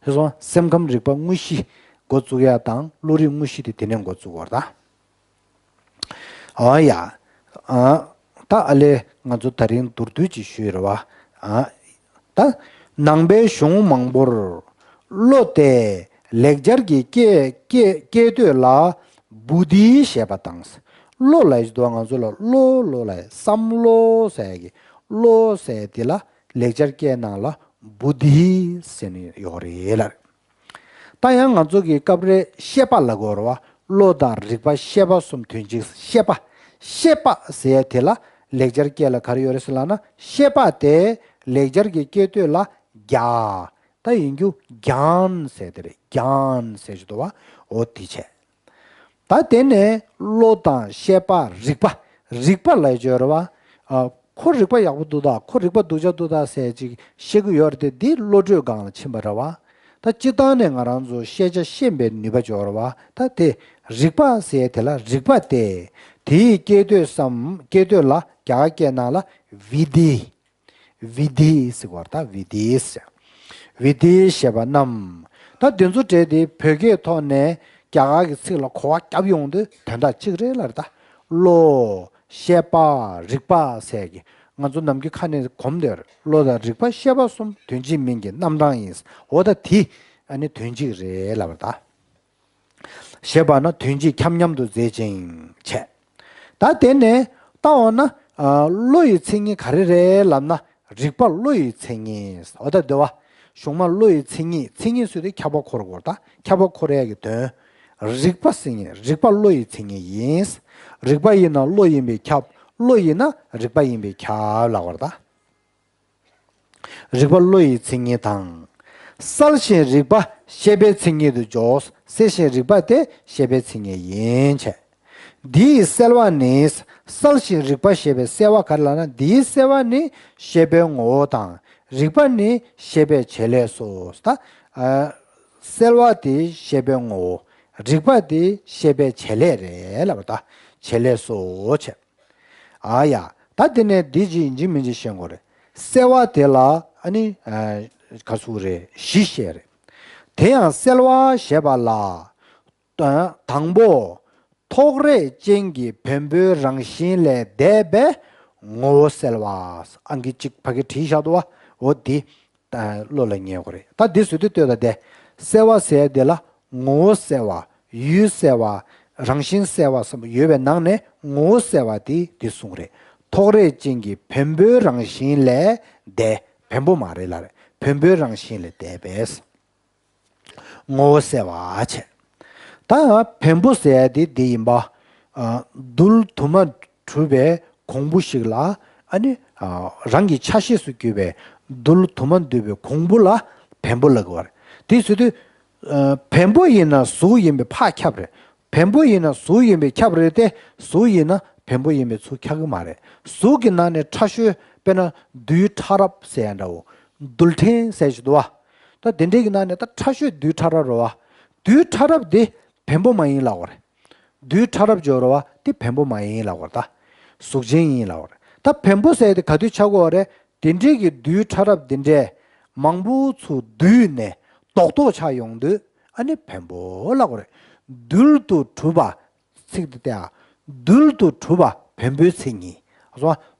དེ་སོང་སེམས་ཁམས་རིག་པ་དངོས་གཞི་འགོ་བཙུགས་ཡ་དང་བློ་རིག་དངོས་གཞི་དེ་དེ་ནས་འགོ་བཙུགས་པ་རེད་ད། འོ་ཡ། ཨ། ད་ཨ་ལས་ང་ཚོ་ད་རིང་མདོར་བསྡུས་ཅིག་ཞུས་རེད་བ། ཨ། ད་ནང་པའི་གཞུང་མང་པོར་བློ་སྟེ་ལེགས་སྦྱར་གྱི་སྐད་སྐད་སྐད་དོད་ལ་བུ་དྷི་ཞེས་པ་དང་། བློ་ལབ་ཀྱི་འདུག་ང་ཚོ་ལ་བློ་བློ་ལབ་བསམ་བློ་ཟེར་གྱི་བློ་ཟེར་དེ་ལ་ལེགས་སྦྱར་སྐད་ནང་ལ་བུ་དྷི་ཟེར་ནས་ཡོད་རེད་ལ། ད་ཡང་ང་ཚོ་གི་སྐབས་རེ་ཤེས་པ་ལབ་དགོས་རེད་བ། བློ་དང་རིག་པ་ཤེས་པ་གསུམ་དོན་གཅིག་ཤེས་པ། ཤེས་པ་ཟེར་དེ་ལ་ལེགས་སྦྱར་སྐད་ལ་ག་རེ་ཡོད་རེད་ཟེར་ལབ་ན་ཤེས་པ་དེ་ལེགས་སྦྱར་གྱི་སྐད་དོད་ལ་གྱ། ད་ཡིན་རྒྱུ་གྱཱན་ཟེར་དེ་རེད། གྱཱན་ཟེར་གྱི་འདུག་བ། འོ་དེ་བྱས། ད་དེ་ནས་བློ་དང་ཤེས་པ་རིག་པ། རིག་པ་ལབ་ཀྱི་ཡོད་རེད་བ། ཨ། ཁོ་རིག་པ་ཡག་པོ་འདུག་ད། ཁོ་རིག་པ་སྡུག་ཅག་འདུག་ད་ཟེར་ཅིག་བཤད་ཀྱི་ཡོད་རེད་དེ། འདི་བློ་གྲོས་སྒང་ལ་ཕྱིན་པ་རེད་བ། ད་སྤྱིར་བཏང་ནས་ང་རང་ཚོ་ཤེས་བྱ་ཤེས་པའི་ནུས་པ་ཅིག་ཡོད་རེད་བ། ད་དེ་རིག་པ་ཟེར་དེ་ལ་རིག་པ་སྟེ། དེའི་སྐད་དོད་སམ། སྐད་དོད་ལ་རྒྱ་གར་སྐད་ནང་ལ་བི་དྷི། བི་དྷི་ཟེར་བ་ད་བི་དྷི་ཟེར། བི་དྷི་ཞེས་པ་རྣམས། ད་འདི་ཚོ་གྲས་དེ་བོད་སྐད་ཐོག་ནས་རྒྱ་གར་གྱི་ཚིག་ལ་གོ་བ་བརྒྱབ་ཡོང་དུས་དོན་དག་གཅིག་རེད་ལ་རེད་ད། བློ། ཤེས་པ། རིག་པ་ཟེར་གྱི་ང་ཚོ་ནམ་རྒྱུན་ཁ་ནས་གོམས་དེར་བློ་དང་རིག་པ་ཤེས་པ་གསུམ་དོན་གཅིག་མིང་གི་རྣམ་གྲངས་ཡིན། འོ་ད་དེ་ཨ་ནི་དོན་གཅིག་རེད་ལབ་པ་ད། ཞེས་པ་ན་དོན་གཅིག་ཁྱབ་མཉམ་དུ་མཛད་ཅིང་བྱས། ད་དེ་ནས་ལྟ་འོང་ན། ཨ། བློ་ཡི་མཚན་ཉིད་ག་རེ་རེད་ལབ་ན་རིག་པ་བློ་ཡི་མཚན་ཉིད། འོ་ད་འདི་བ། གཞུང་མ་བློ་ཡི་མཚན་ཉིད། མཚན་ཉིད་ཟེར་དུས་ཁྱབ་པ་འཁོར་དགོས་ད། ཁྱབ་པ་འཁོར་ཡས་ཀྱི་དོན། རིག་པ་མཚན་ཉིད། རིག་པ་བློ་ཡི་མཚན་ཉིད་ཡིན། རིག་པ་ཡིན་ན་བློ་ཡིན་པས་ཁྱབ། བློ་ཡིན་ན་རིག་པ་ཡིན་པས་ཁྱབ་ལབ་པ་རེད་ད། རིག་པ་བློ་ཡི་མཚན་ཉིད་དང་། གསལ་ཞིང་རིག་པ་ཤེས་པའི་མཚན་ཉིད་དུ་འཇོག་གསལ་ཞིང་རིག་པ་དེ་ཤེས་པའི་མཚན་ཉིད་ཡིན་བྱས། འདིའི་གསལ་བ་ནི། གསལ་ཞིང་རིག་པ་ཞེས་པའི་གསལ་བ་ག་རེ་ལབ་ན། འདིའི་གསལ་བ་ནི་ཤེས་པའི་ངོ་བོ་དང་། རིག་པ་ནི་ཤེས་པའི་བྱེད་ལས་སོ། ད། ཨ། གསལ་བ་དེ་ཤེས་པའི་ངོ་བོ། རིག་པ་དེ་ཤེས་པའི་བྱེད་ལས་རེད་ལབ་པ་ད། བྱེད་ལས་སོ་བྱས། ཨ་ཡ། ད་དེ་ནས་འདི་ཅི་ཡིན་གཅིག་མིན་གཅིག་ཤེས་དགོས་རེད། གསལ་བ་དེ་ལ་ཨ་ནི། ཨ། ག་ཟེར་རེད། བཞི་བཤད་རེད། དེ་ཡང་གསལ་བ་ཞེས་པ་ལ། ད། དང་པོ། ཐོགས་རེག་ཅན་གྱི་བེམ་པོའི་རང་བཞིན་ལས་འདས་པའི་ངོ་བོ་གསལ་བ། ཨང་ཀི་གཅིག་ཕ་གི་བྲིས་བཞག་འདུག་བ། འོ་འདི། ཨ། བློ་ལ་ངེས་དགོས་རེད། ད་འདི་བཟོ་དུས་ལྟོས་ད་དེ། གསལ་བ་ཟེར་དེ་ལ་ངོ་བོ་གསལ་བ། ཡུལ་གསལ་བ། རང་བཞིན་གསལ་བ་གསུམ་ཡོད་པའི་ནང་ནས་ངོ་བོ་གསལ་བ་དེ་འདི་གསུངས་རེད། ཐོགས་རེག་ཅན་གྱི་བེམ་པོའི་རང་བཞིན་ལས་འདས། བེམ་པོ་མ་རེད་ལ་རེད། བེམ་པོའི་རང་བཞིན་ལས་འདས་པས། ངོ་བོ་གསལ་བ་བྱས། ད་བེམ་པོ་ཟེར་ཡ་དེ་འདི་ཡིན་པ། ཨ། རྡུལ་དུ་མ་གྲུབ་པའི་གོང་བུ་ཞིག་ལ། ཨ་ནི། ཨ། རང་གི་ཆ་ཤས་སུ་གྱུར་པའི་རྡུལ་དུ་མ་འདུས་པའི་གོང་བུ་ལ་བེམ་པོ་ལབ་དགོས་པ་རེད། དེ་ཟེར་དུས། ཨ། བེམ་པོ་ཡིན་ན་གཟུགས་ཡིན་པས་ཕར་ཁྱབ་རེད། བེམ་པོ་ཡིན་ན་གཟུགས་ཡིན་པས་ཁྱབ་རེད་དེ། གཟུགས་ཡིན་ན་བེམ་པོ་ཡིན་པས་ཚུར་ཁྱབ་ཀྱི་མ་རེད། གཟུགས་ཀྱི་ནང་ནས་ཕྲ་ཤོས་དཔེར་ན་རྡུལ་ཕྲ་རབ་ཟེར་ཡ་འདྲ་བོ། རྡུལ་ཕྲན་ཟེར་ཞིག་འདུག་བ། ད་དེ་འདྲའི་གི་ནང་ནས་ད་ཕྲ་ཤོས་རྡུལ་ཕྲ་རབ་རེད་བ། རྡུལ་ཕྲ་རབ་དེ་བེམ་པོ་མ་ཡིན་ལབ་དགོས་རེད། རྡུལ་ཕྲ་རབ་སྦྱོར་བ་དེ་བེམ་པོ་མ་ཡིན་ལབ་དགོས་རེད་ད། གཟུགས་ཅན་ཡིན་ལབ་དགོས་རེད། ད་བེམ་པོ་ཟེར་དེ་ག་དུས་ཆགས་ཀྱི་ཡོད་རེད། དེ་འདྲའི་གི་རྡུལ་ཕྲ་རབ་དེ་འདྲས་མང་པོ་ཚུར་བསྡུས་ནས་རྡོག་རྡོག་ཆགས་ཡོང་དུས་ཨ་ནི་བེམ་པོ་ལབ་དགོས་རེད། རྡུལ་དུ་གྲུབ་པ། ཚིག་འདི་སྟེ། རྡུལ་དུ་གྲུབ་པ་བེམ་པོའི་མཚན་ཉིད།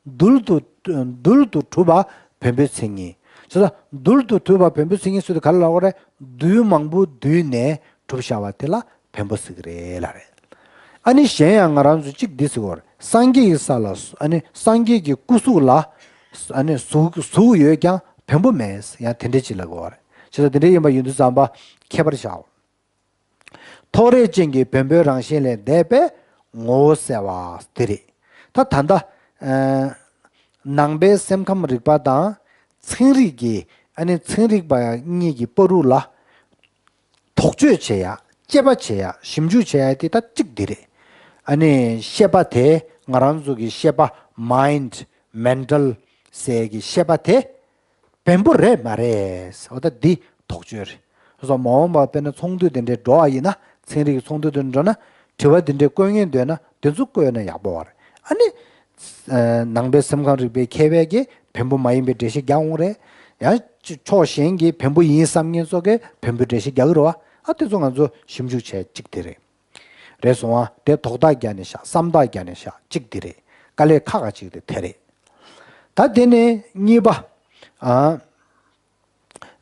རྡུལ་དུ། རྡུལ་དུ་གྲུབ་པ་བེམ་པོའི་མཚན་ཉིད། བྱས་ཙང་རྡུལ་དུ་གྲུབ་པ་བེམ་པོའི་མཚན་ཉིད་ཟེར་དུས་ག་རེ་ལབ་དགོས་རེད། རྡུལ་མང་པོ་བསྡུས་ནས་གྲུབ་བཞག་པ་དེ་ལ་བེམ་པོ་ཟེར་གྱི་རེད་ལབ་རེད། ཨ་ནི་གཞན་ཡང་ང་རང་ཚོ་གཅིག་འདི་ཟེར་དགོས་རེད། སངས་རྒྱས་ཀྱི་ས་ལ། ཨ་ནི་སངས་རྒྱས་ཀྱི་སྐུ་གཟུགས་ལ། ཨ་ནི་གཟུགས། གཟུགས་ཡོད་ཀྱང་བེམ་པོ་མེད། ཡང་དེ་འདྲ་ཅིག་ལབ་དགོས་རེད། བྱས་ཙང་དེ་འདྲ་ཡིན་པ་ཡིན་དུས་ཙམ་པ་ཁྱད་པར་བཞག་ཐོགས་རེག་ཅན་གྱི་བེམ་པོའི་རང་བཞིན་ལས་འདས་པའི་ངོ་བོ་གསལ་བ་དེ་རེད། ད་ད་ལྟ། ཨ། ནང་པའི་སེམས་ཁམས་རིག་པ་དང་ཚན་རིག་གི། ཨ་ནི་ཚན་རིག་པ་གཉིས་ཀྱི་བར་དུ་ལ་དོགས་གཅོད་བྱེད་ཡ། དཔྱད་པ་བྱེད་ཡ། ཞིབ་འཇུག་བྱེད་ཡ་དེ་ད་གཅིག་འདི་རེད། ཨ་ནི་ཤེས་པ་དེ་ང་རང་ཚོ་གི་ཤེས་པ། མའིན་ཌི། མེན་ཊལ་ཟེར་གྱི་ཤེས་པ་དེ། བེམ་པོ་རེད་མ་རེད། འོ་ད་འདི་དོགས་གཅོད་རེད། སོ་མ་འོངས་པ་དཔེར་ན་ཚོགས་འདུ་དེ་འདྲའི་འགྲོ་བ་ཡིན་ན། ཚན་རིག་གི་ཚོགས་འདུ་དེ་འགྲོ་ན། དྲི་བ་དེ་འདྲའི་བཀོད་མཁན་འདོད་ན་དེ་ཚོ་བཀོད་ན་ཡག་པོ་བ་རེད། ཨ་ནི། ཨ། ནང་པའི་སེམས་ཁམས་རིག་པའི་མཁས་པས་ཀྱིས་བེམ་པོ་མ་ཡིན་པའི་འགྲེལ་བཤད་རྒྱག་འོང་རེད། ཡང་ ཕྱོགས་གཞན་གྱི་བེམ་པོ་ཡིན་བསམ་མཁན་ཚོ་གིས་བེམ་པོའི་འགྲེལ་བཤད་རྒྱག་གི་རེད་བ། ཨ་དེ་ཚོ་ང་ཚོ་ཞིབ་འཇུག་བྱས་གཅིག་དེ་རེད། རེད་སོང་ཨ། དེ་དོགས་དག་རྒྱག་ནས་བཞག་བསམ་དག་རྒྱག་ནས་བཞག་གཅིག་དེ་རེད། དཀའ་ལས་ཁག་ཁག་གཅིག་དེ་དེ་རེད། ད་དེ་ནས་གཉིས་པ། ཨ།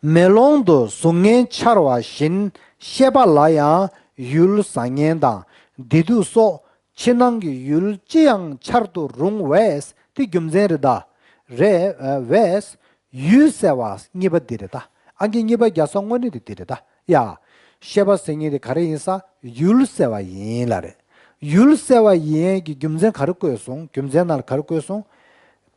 མེ་ལོང་དུ་གཟུགས་བརྙན་འཆར་བ་བཞིན་ཤེས་པ་ལ་ཡང་ཡུལ་བཟང་ངན་དང་བདེ་སྡུག་སོགས་ཕྱི་ནང་གི་ཡུལ་ཅི་ཡང་འཆར་དུ་རུང་བས། དེ་རྒྱུ་མཚན་རེད་ད། རེད། ཨ། བས། ཡུལ་ཟེར་བ་གཉིས་པ་འདི་རེད་ད། ཨང་ཀི་གཉིས་པ་རྒྱག་ས་དངོས་གནས་དེ་འདི་རེད་ད། ཡ། ཤེས་པ་ཟེར་མཁན་དེ་ག་རེ་ཡིན་ས། ཡུལ་ཟེར་བ་ཡིན་ལབ་རེད། ཡུལ་ཟེར་བ་ཡིན་གྱི་རྒྱུ་མཚན་ག་རེ་བཀོད་སོང་། རྒྱུ་མཚན་ནང་ལ་ག་རེ་བཀོད་སོང་།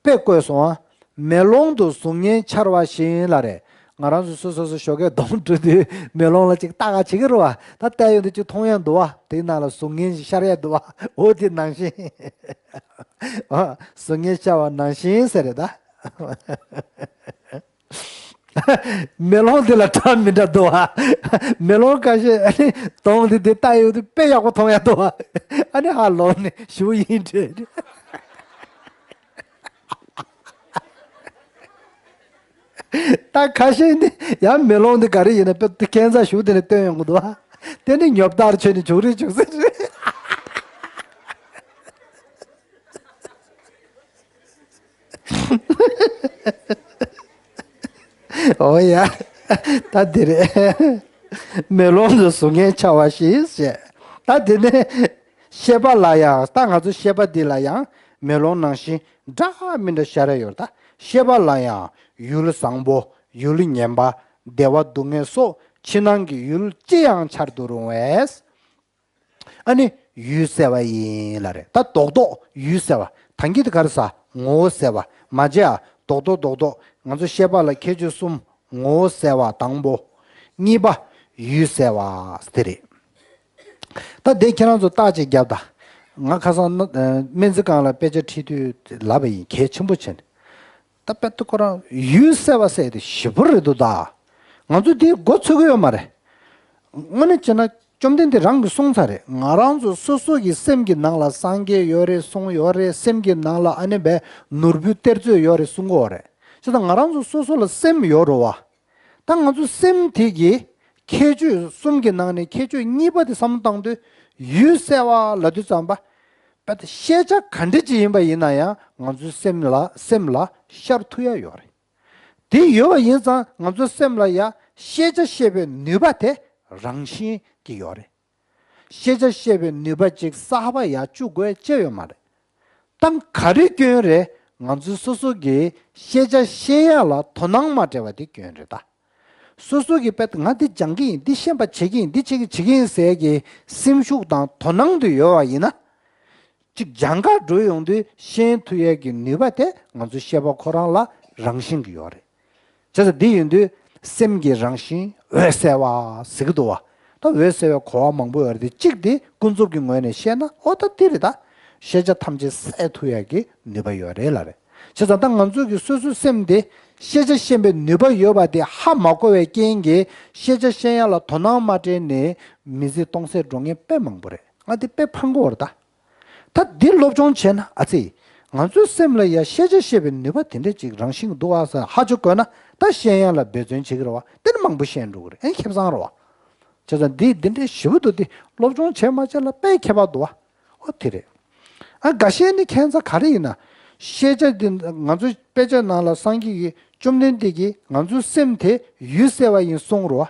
དཔེ་བཀོད་སོང་ཨ། མེ་ལོང་དུ་གཟུགས་བརྙན་འཆར་བ་བཞིན་ལབ་རེད། ང་རང་ཚོ་སོ་སོ་སོ་ཞོགས་ཀས་གདོང་བཀྲུས་དུས་མེ་ལོང་ལ་ཅིག་ལྟ་ག་བྱེད་ཀྱི་རེད་བ། ད་ལྟ་ཡོང་དུས་ཅིག་མཐོང་ཡ་འདུག་བ། དེའི་ནང་ལ་གཟུགས་བརྙན་ཞིག་ཤར་ཡ་འདུག་བ། འོ་དེ་ནང་བཞིན། ཨ། གཟུགས་བརྙན་ཤར་བ་ནང་བཞིན་ཟེར་རེད་ད། མེ་ལོང་འདི་ལ་འདྲ་མི་འདྲ་འདུག་ཨ། མེ་ལོང་ཁ་ཤས་ཨ་ནི་གདོང་འདི་འདི་ལྟ་ཡོང་དུས་དཔེ་ཡག་པོ་མཐོང་ཡ་འདུག་ཨ། ཨ་ནི་ཧ་ལོག་ནས་ཞུ་ཡིན་དྲན། ད་ཁ་ཤས་ནི་ཡང་མེ་ལོང་འདི་ག་རེ་ཡིན་ན་དཔེ་ཁྱད་མཚར་ཞུ་དེ་ནས་སྟོན་ཡོང་གི་འདུག་ཨ། དེ་ནི་ཉོབ་ཐར་ཆོས་ནི་བྱུང་རེད་བྱུང་ཟེར། འོ་ཡ། ད་འདི་རེད། མེ་ལོང་དུ་གཟུགས་བརྙན་འཆར་བ་ཞིག་ཞེས། ད་དེ་ནས་ཤེས་པ་ལ་ཡང་། ད་ང་ཚོ་ཤེས་པ་འདི་ལ་ཡང་མེ་ལོང་ནང་བཞིན་འདྲ་མི་འདྲ་ཤར་ཡོད་ད། ཤེས་པ་ལ་ཡང་ཡུལ་བཟང་པོ། ཡུལ་ངན་པ། བདེ་བ་སྡུག་བསྔལ་སོགས་ཕྱི་ནང་གི་ཡུལ་ཅི་ཡང་འཆར་དུ་རུང་བས། ཨ་ནི་ཡུལ་ཟེར་བ་ཡིན་ལབ་རེད། ད་རྡོག་རྡོག་ཡུལ་ཟེར་བ། ད་གིན་དེ་ག་རེ་ཟ། ངོ་བོ་ཟེར་བ། མ་བྱས་ཨ། རྡོག་རྡོག་རྡོག་རྡོག་ང་ཚོ་ཤེས་པ་ལ་ཁྱད་ཆོས་གསུམ། ངོ་བོ་ཟེར་བ་དང་པོ། གཉིས་པ་ཡུལ་ཟེར་བ་དེ་རེད། ད་དེ་ཁྱེད་རང་ཚོ་བརྟག་དཔྱད་རྒྱབ་ད། ང་ཁ་སང་ན་ཨ་སྨན་རྩིས་ཁང་ལ་དཔེ་ཆ་ཁྲིད་དུས་ལབ་པ་ཡིན། གལ་ཆེན་པོ་བྱས་ནས། ད་དཔེ་ཏུ་ཁོ་རང་ཡུལ་ཟེར་བ་ཟེར་དེ་ཞིབ་པོ་རེད་འདུག་ད། ང་ཚོ་དེའི་མགོ་ཚོད་ཀྱི་ཡོད་མ་རེད། དངོས་གནས་བྱས་ན་བཅོམ་ལྡན་འདས་རང་གིས་གསུངས་ཚར་རེད། ང་རང་ཚོ་སོ་སོ་གི་སེམས་ཀྱི་ནང་ལ་སངས་རྒྱས་ཡོད་རེད་གསུངས་ཡོད་རེད། སེམས་ཀྱི་ནང་ལ་ཨ་ནི་བས་ནོར་བུའི་གཏེར་མཛོད་ཡོད་རེད་གསུང་གི་ཡོད་རེད། བྱས་ཙང་ང་རང་ཚོ་སོ་སོ་ལ་སེམས་ཡོད་རེད་བ། ད་ང་ཚོ་སེམས་དེ་གི་ཁྱད་ཆོས་གསུམ་གྱི་ནང་ནས་ཁྱད་ཆོས་གཉིས་པ་དེ་བསམ་བློ་བཏང་དུས་ཡུལ་ཟེར་བ་ལབ་དུས་ཙམ་པ། དཔེ་ད་ཤེས་བྱ་ག་འདྲ་ཅིག་ཡིན་པ་ཡིན་ན་ཡང་ང་ཚོའི་སེམས་ལ་སེམས་ལ་ཤར་ཐུབ་ཡ་ཡོད་རེད། དེ་ཡོད་པ་ཡིན་ཙང་ང་ཚོའི་སེམས་ལ་ཡ་ཤེས་བྱ་ཤེས་པའི་ནུས་པ་དེ་རང་བཞིན་གྱིས་ཡོད་རེད། ཤེས་བྱ་ཤེས་པའི་ནུས་པ་ཅིག་གསར་པ་ཡར་བཅུག་དགོས་ཅི་ཡོད་མ་རེད། ད་ག་རེ་སྐྱོན་རེད། ང་ཚོས་སོ་སོ་གིས་ཤེས་བྱ་ཤེས་ཡ་ལ་དོ་སྣང་མ་སྤྲད་པ་དེ་སྐྱོན་རེད་ད། སོ་སོ་གིས་དཔེ་ང་འདི་སྦྱང་གི་ཡིན། འདི་ཤེས་པ་བྱེད་ཀྱི་ཡིན། འདི་བྱེད་ཀྱི་བྱེད་ཀྱི་ཡིན་ཟེར་གྱི་སེམས་ཤུགས་དང་དོ་སྣང་དེ་ཡོད་པ་ཡིན་ན། ཅིག་སྦྱང་གར་འགྲོ་ཡོང་དུས་ཤེས་ཐུབ་ཡས་ཀྱི་ནུས་པ་དེ་ང་ཚོའི་ཤེས་པ་ཁོ་རང་ལ་རང་བཞིན་གྱི་ཡོད་རེད། བྱས་ཙང་འདི་ཡིན་དུས་སེམས་ཀྱི་རང་བཞིན་འོད་གསལ་བ་ཟེར་གྱི་འདུག་བ། ད་འོད་གསལ་བའི་གོ་བ་མང་པོ་ཡོད་རེད་དེ། གཅིག་དེ་ཀུན་རྫོབ་ཀྱི་ངོས་ནས་བཤད་ན་ཨོ་ད་འདི་རེད་ད། ཤེས་བྱ་ཐམས་ཅད་གསལ་ཐུབ་ཡས་ཀྱི་ནུས་པ་ཡོད་རེད་ལབ་རེད། བྱས་ཙང་ད་ང་ཚོ་གི་སོ་སོའི་སེམས་དེ་ཤེས་བྱ་ཤེས་པའི་ནུས་པ་ཡོད་པ་དེ་ཧ་མ་གོ་བའི་རྐྱེན་གྱིས་ཤེས་བྱ་ཤེས་ཡ་ལ་དོ་སྣང་མ་སྤྲད་ནས་མི་ཚེ་སྟོང་ཟད་འགྲོ་མཁན་དཔེ་མང་པོ་རེད། ང་དེ་དཔེ་ཕངས་པོ་རེད་ད། ད་འདི་སློབ་སྦྱོང་བྱས་ན་ཨ་ཙི། ང་ཚོའི་སེམས་ལ་ཡ་ཤེས་བྱ་ཤེས་པའི་ནུས་པ་དེ་འདྲ་ཅིག་རང་བཞིན་འདུག་ཨ་ཟེར་ཧ་ཅང་གོ་ན་ད་ཤེས་ཡ་ལ་འབད་བརྩོན་བྱེད་ཀྱི་རེད་བ། དེ་ནི་མང་པོ་ཤེས་འགྲོ་གི་རེད། ཨེ་ཁེ་བཟང་རེད་བ། བྱས་ཙང་འདི་འདི་འདྲའི་ཞེ་པོ་འདུག་སྟེ། སློབ་སྦྱོང་བྱས་མ་བྱས་ལ་དཔེ་ཁྱད་པར་འདུག་བ། ཨོ་དེ་རེད། ཨ་འགའ་ཤས་ནི་ཁྱད་མཚར་ག་རེ་ཡིན་ན། ཤེས་བྱ་འདི་ང་ཚོའི་དཔེ་ཆ་ནང་ལ་སངས་རྒྱས་ཀྱིས་བཅོམ་ལྡན་འདས་ཀྱིས་ང་ཚོའི་སེམས་དེ་ཡུལ་གསལ་བ་ཡིན་གསུངས་རེད་བ།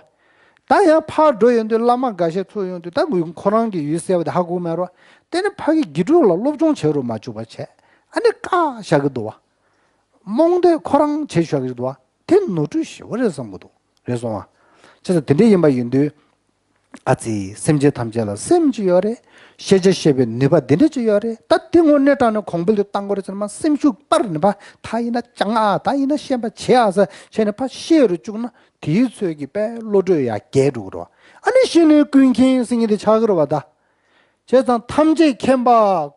ད་ཡང་ཕར་འགྲོ་ཡོང་དུས་བླ་མ་འགའ་ཤས་ཚོ་ཡོང་དུས་ད་ཁོ་རང་གི་ཡུལ་གསལ་བ་དེ་ཧ་གོ་མེད་རེད་བ། དེ་ནི་ཕ་གི་དགེ་ཕྲུག་ལ་སློབ་སྦྱོང་བྱེད་རོགས་མ་བཅུག་པ་བྱས། ཨ་ནི་བཀག་བཞག་གི་འདུག་བ། རྨོངས་དད་ཁོ་རང་བྱེད་བཞག་གི་འདུག་བ། དེ་ནོར་འཁྲུལ་ཞེ་པོ་རེད་བསམ་གི་འདུག་རེད་སོང་ཨ། བྱས་ཙང་དེ་འདྲ་ཡིན་པ་ཡིན་དུས། ཨ་ཙི། སེམས་ཅན་ཐམས་ཅད་ལ་སེམས་ཅིག་ཡོད་རེད། ཤེས་བྱ་ཤེས་པའི་ནུས་པ་འདི་འདྲ་ཅིག་ཡོད་རེད། ད་འདི་དངོས་གནས་དྲང་གནས་གོང་འཕེལ་དུ་བཏང་དགོས་རེད་ཟེར་ན་མ་སེམས་ཤུགས་སྤར་ནས་ཕར་ད་ཡིན་ན་སྦྱང་ཨ། ད་ཡིན་ན་ཤེས་པ་བྱེད་ཨ་ཟེར་བྱས་ནས་ཕར་ཤེས་རུ་བཅུག་ན་དེའི་ཚོད་ཀྱིས་དཔེ་བློ་གྲོས་ཡར་རྒྱས་འགྲོ་གི་རེད་བ། ཨ་ནི་གཞི་ནས་ཀུན་མཁྱེན་ཟེར་མཁན་དེ་ཆགས་ཀྱི་རེད་བ་ད། བྱས་ཙང་ཐམས་ཅད་མཁྱེན་པ་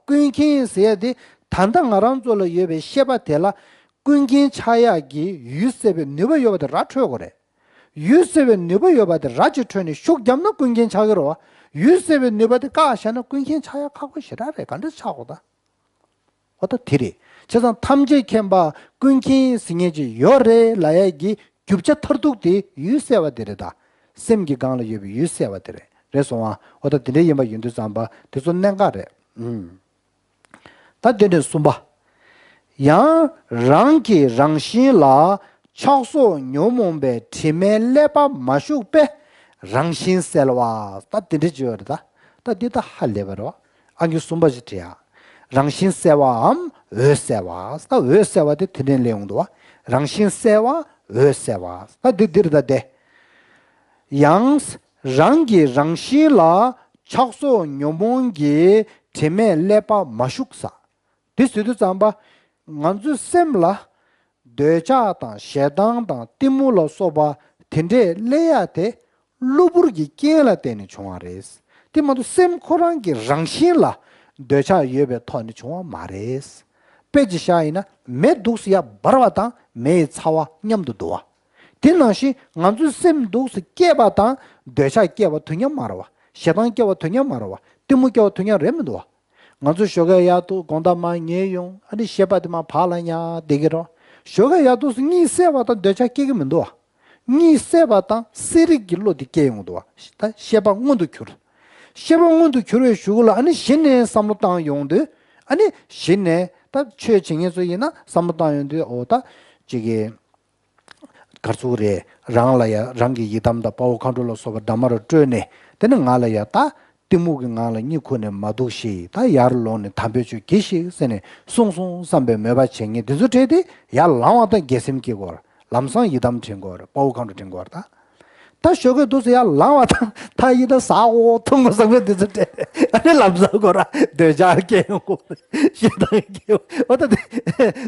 ཀུན་མཁྱེན་ཟེར་ཡ་དེ་ད་ལྟ་ང་རང་ཚོ་ལ་ཡོད་པའི་ཤེས་པ་དེ་ལ་ཀུན་མཁྱེན་ཆགས་ཡག་གི་ཡུལ་གསལ་བའི་ནུས་པ་ཡོད་པ་དེ་ར་འཕྲོད་དགོས་རེད། ཡུལ་གསལ་བའི་ནུས་པ་ཡོད་པ་དེ་ར་ཅིག་འཕྲོད་ནས་ཤུགས་བརྒྱབ་ན་ཀུན་མཁྱེན་ཆགས་ཀྱི་རེད་བ། ཡུལ་གསལ་བའི་ནུས་པ་དེ་བཀག་བཞག་ན་ཀུན་མཁྱེན་ཆགས་ཡག་ཁག་པོ་ཞེ་དྲག་རེད། ག་འདྲ་ཆགས་དགོས་ད། འོ་ད་དེ་རེད། བྱས་ཙང་ཐམས་ཅད་མཁྱེན་པ་ཀུན་མཁྱེན་ཟེར་མཁན་ཅིག་ཡོད་རེད་ལབ་ཡ་གི་ རྒྱུ་ཆ་མཐར་ཐུག་དེ་ཡུལ་གསལ་བ་དེ་རེད་ད། སེམས་ཀྱི་སྒང་ལ་ཡོད་པའི་ཡུལ་གསལ་བ་དེ་རེད། རེད་སོང་ཨ། འོ་ད་དེ་འདྲ་ཡིན་པ་ཡིན་དུས་ཙམ་པ་དེ་ཚོ་གནད་འགག་རེད། ཨུམ། ད་དེ་ནས་གསུམ་པ། ཡང་རང་གི་རང་བཞིན་ལ་ཆགས་སོགས་ཉོན་མོངས་པའི་དྲི་མའི་ཀླད་པ་མ་ཞུགས་པས་རང་བཞིན་གསལ་བ། ད་དེ་འདྲ་བརྗོད་རེད་ད། ད་འདི་ད་ཧ་ལས་པ་རེད་བ། ཨང་ཀི་གསུམ་པ་ཞིག་བྲིས་ཡ། རང་བཞིན་གསལ་བའམ་འོད་གསལ་བ། ད་འོད་གསལ་བ་དེ་དེ་འདྲ་ལས་ཡོང་འདུག་བ། རང་བཞིན་གསལ་བ་འོད་གསལ་བ། ད་འདི་འདིར་ད་དེ། ཡང་རང་གི་རང་བཞིན་ལ་ཆགས་སོགས་ཉོན་མོངས་ཀྱི་དྲི་མའི་ཀླད་པ་མ་ཞུགས་ས། དེ་ཟེར་དུས་ཙམ་པ། ང་ཚོའི་སེམས་ལ་འདོད་ཆགས་དང་ཞེ་སྡང་དང་གཏི་མུག་ལ་སོགས་པ་དེ་འདྲས་སླེབས་ཡ་དེ་གློ་བུར་གྱི་རྐྱེན་ལ་བརྟེན་ནས་བྱུང་བ་རེད། དེ་མ་གཏོགས་སེམས་ཁོ་རང་གི་རང་བཞིན་ལ་འདོད་ཆགས་ཡོད་པའི་ཐོག་ནས་བྱུང་བ་མ་རེད། དཔེ་ཅིག་བཞག་ཡིན་ན་མེ་འདུག་སེ་ཡར་འབར་བ་དང་མེ་ཡི་ཚ་བ་མཉམ་དུ་འདུག་བ། དེ་ནང་བཞིན་ང་ཚོའི་སེམས་འདུག་སེ་སྐྱེས་པ་དང་འདོད་ཆགས་སྐྱེ་བ་དུས་མཉམ་མ་རེད་བ། ཞེ་སྡང་སྐྱེ་བ་དུས་མཉམ་མ་རེད་བ། གཏི་མུག་སྐྱེ་བ་དུས་མཉམ་རེད་མི་འདུག་བ། ང་ཚོ་ཞོགས་ཀས་ཡར་འདུག་དགོང་དག་མར་ཉལ་ཡོང་ཨ་ནི་ཤེས་པ་དེ་མར་བག་ལ་ཉལ་བསྡད་ཀྱི་རེད། ཞོགས་ཀས་ཡར་འདུག་སེ་གཉིད་སད་པ་དང་འདོད་ཆགས་སྐྱེ་གི་མི་འདུག་བ། གཉིད་སད་པ་དང་གསལ་རིག་གི་བློ་དེ་སྐྱེ་ཡོང་འདུག་བ། ད་ཤེས་པ་མངོན་དུ་གྱུར། ཤེས་པ་མངོན་དུ་གྱུར་བའི་གཞུག་ལ་ཨ་ནི་གཞི་ནས་བསམ་བློ་བཏང་ཡོང་དུས། ཨ་ནི་གཞི་ནས་ད་ཆོས་བྱེད་མཁན་ཚོ་ཡིན་ན་བསམ་བློ་བཏང་ཡོང་དུས་འོ་ད་ཅིག་གི་ག་རེ་ཟེར་དགོས་རེད། རང་ལ་ཡ་རང་གི་ཡི་དམ་དང་དཔའ་བོ་མཁའ་འགྲོ་ལ་སོགས་པ་འདྲ་མར་སྤྲོས་ནས། དེ་ནས་ང་ལ་ཡ་ད་གཏི་མུག་གིས་ང་ལ་གཉིད་ཁུག་ནས་མ་འདུག་ཤིག་ད་ཡར་ལོངས་ནས་དམ་པའི་ཆོས་གྱིས་ཤིག་ཟེར་ནས་གསུངས་སོང་བསམ་པའི་མོས་པ་བྱེད་མཁན་དེ་ཚོ་གྲས་དེ་ཡར་ལངས་པ་དང་དགེ་སེམས་སྐྱེ་དགོས་རེད། ལམ་སང་ཡི་དམ་དྲན་དགོས་རེད། དཔའ་བོ་མཁའ་འགྲོ་དྲན་དགོས་རེད་ད། ད་ཞོགས་ཀས་འདུག་སེ་ཡར་ལངས་པ་དང་ད་ཡི་ད་ཟ་འོ་འཐུང་དགོས་བསམ་མཁན་དེ་ཚོ་གྲས་ཨ་ནི་ལམ་སང་དགོས་ར་འདོད་ཆགས་སྐྱེ་ཡོང་དགོས་རེད། ཞེ་སྡང་སྐྱེ་ཡོང་ཨ་ད་དེ་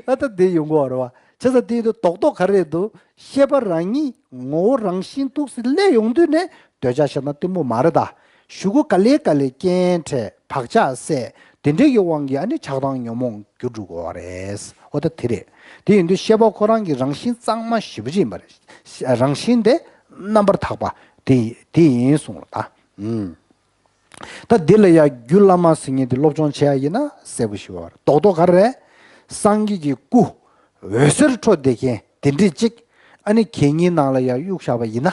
ཨ་ད་དེ་ཡོང་དགོས་རེད་བ། བྱས་ཙང་དེ་ཡིན་དུས་རྡོག་རྡོག་ག་རེ་རེད་འདུག་ཤེས་པ་རང་ཉིད་ངོ་བོ་རང་བཞིན་འདུག་སེ་སླེབས་ཡོང་དུས་ནས་འདོད་ཆགས་ཞེ་སྡང་གཏི་མུག་མ་རེད་ད། གཞུག་གུ་ག་ལེ་ག་ལེ་རྐྱེན་འཕྲད་བག་ཆགས་སད་དེ་འདྲའི་གི་དབང་གིས་ཨ་ནི་ཆགས་སྡང་ཉོན་མོངས་འགྱུར་འགྲོ་གི་ཡོད་རེད། འོ་ད་དེ་རེད། དེ་ཡིན་དུས་ཤེས་པ་ཁོ་རང་གི་རང་བཞིན་གཙང་མ་ཞེ་པོ་ཅིག་ཡིན་པ་རེད། རང་བཞིན་དེ་རྣམ་པར་དག་པ་དེ་དེ་ཡིན་གསུངས་ལ་ད། ཨུམ། ད་འདི་ལ་ཡང་རྒྱུད་བླ་མ་ཟེར་མཁན་དེ་སློབ་སྦྱོང་བྱེད་ཡ་ཡིན་ན་གསལ་པོ་ཞིག་ཡོད་རེད། རྡོག་རྡོག་ག་རེ་རེད། སངས་རྒྱས་ཀྱི་སྐུ་འོད་ཟེར་འཕྲོ་བསྡད་མཁན་དེ་འདྲས་ཅིག་ཨ་ནི་གད་སྙིགས་ནང་ལ་ཡང་གཡུགས་བཞག་པ་ཡིན་ན།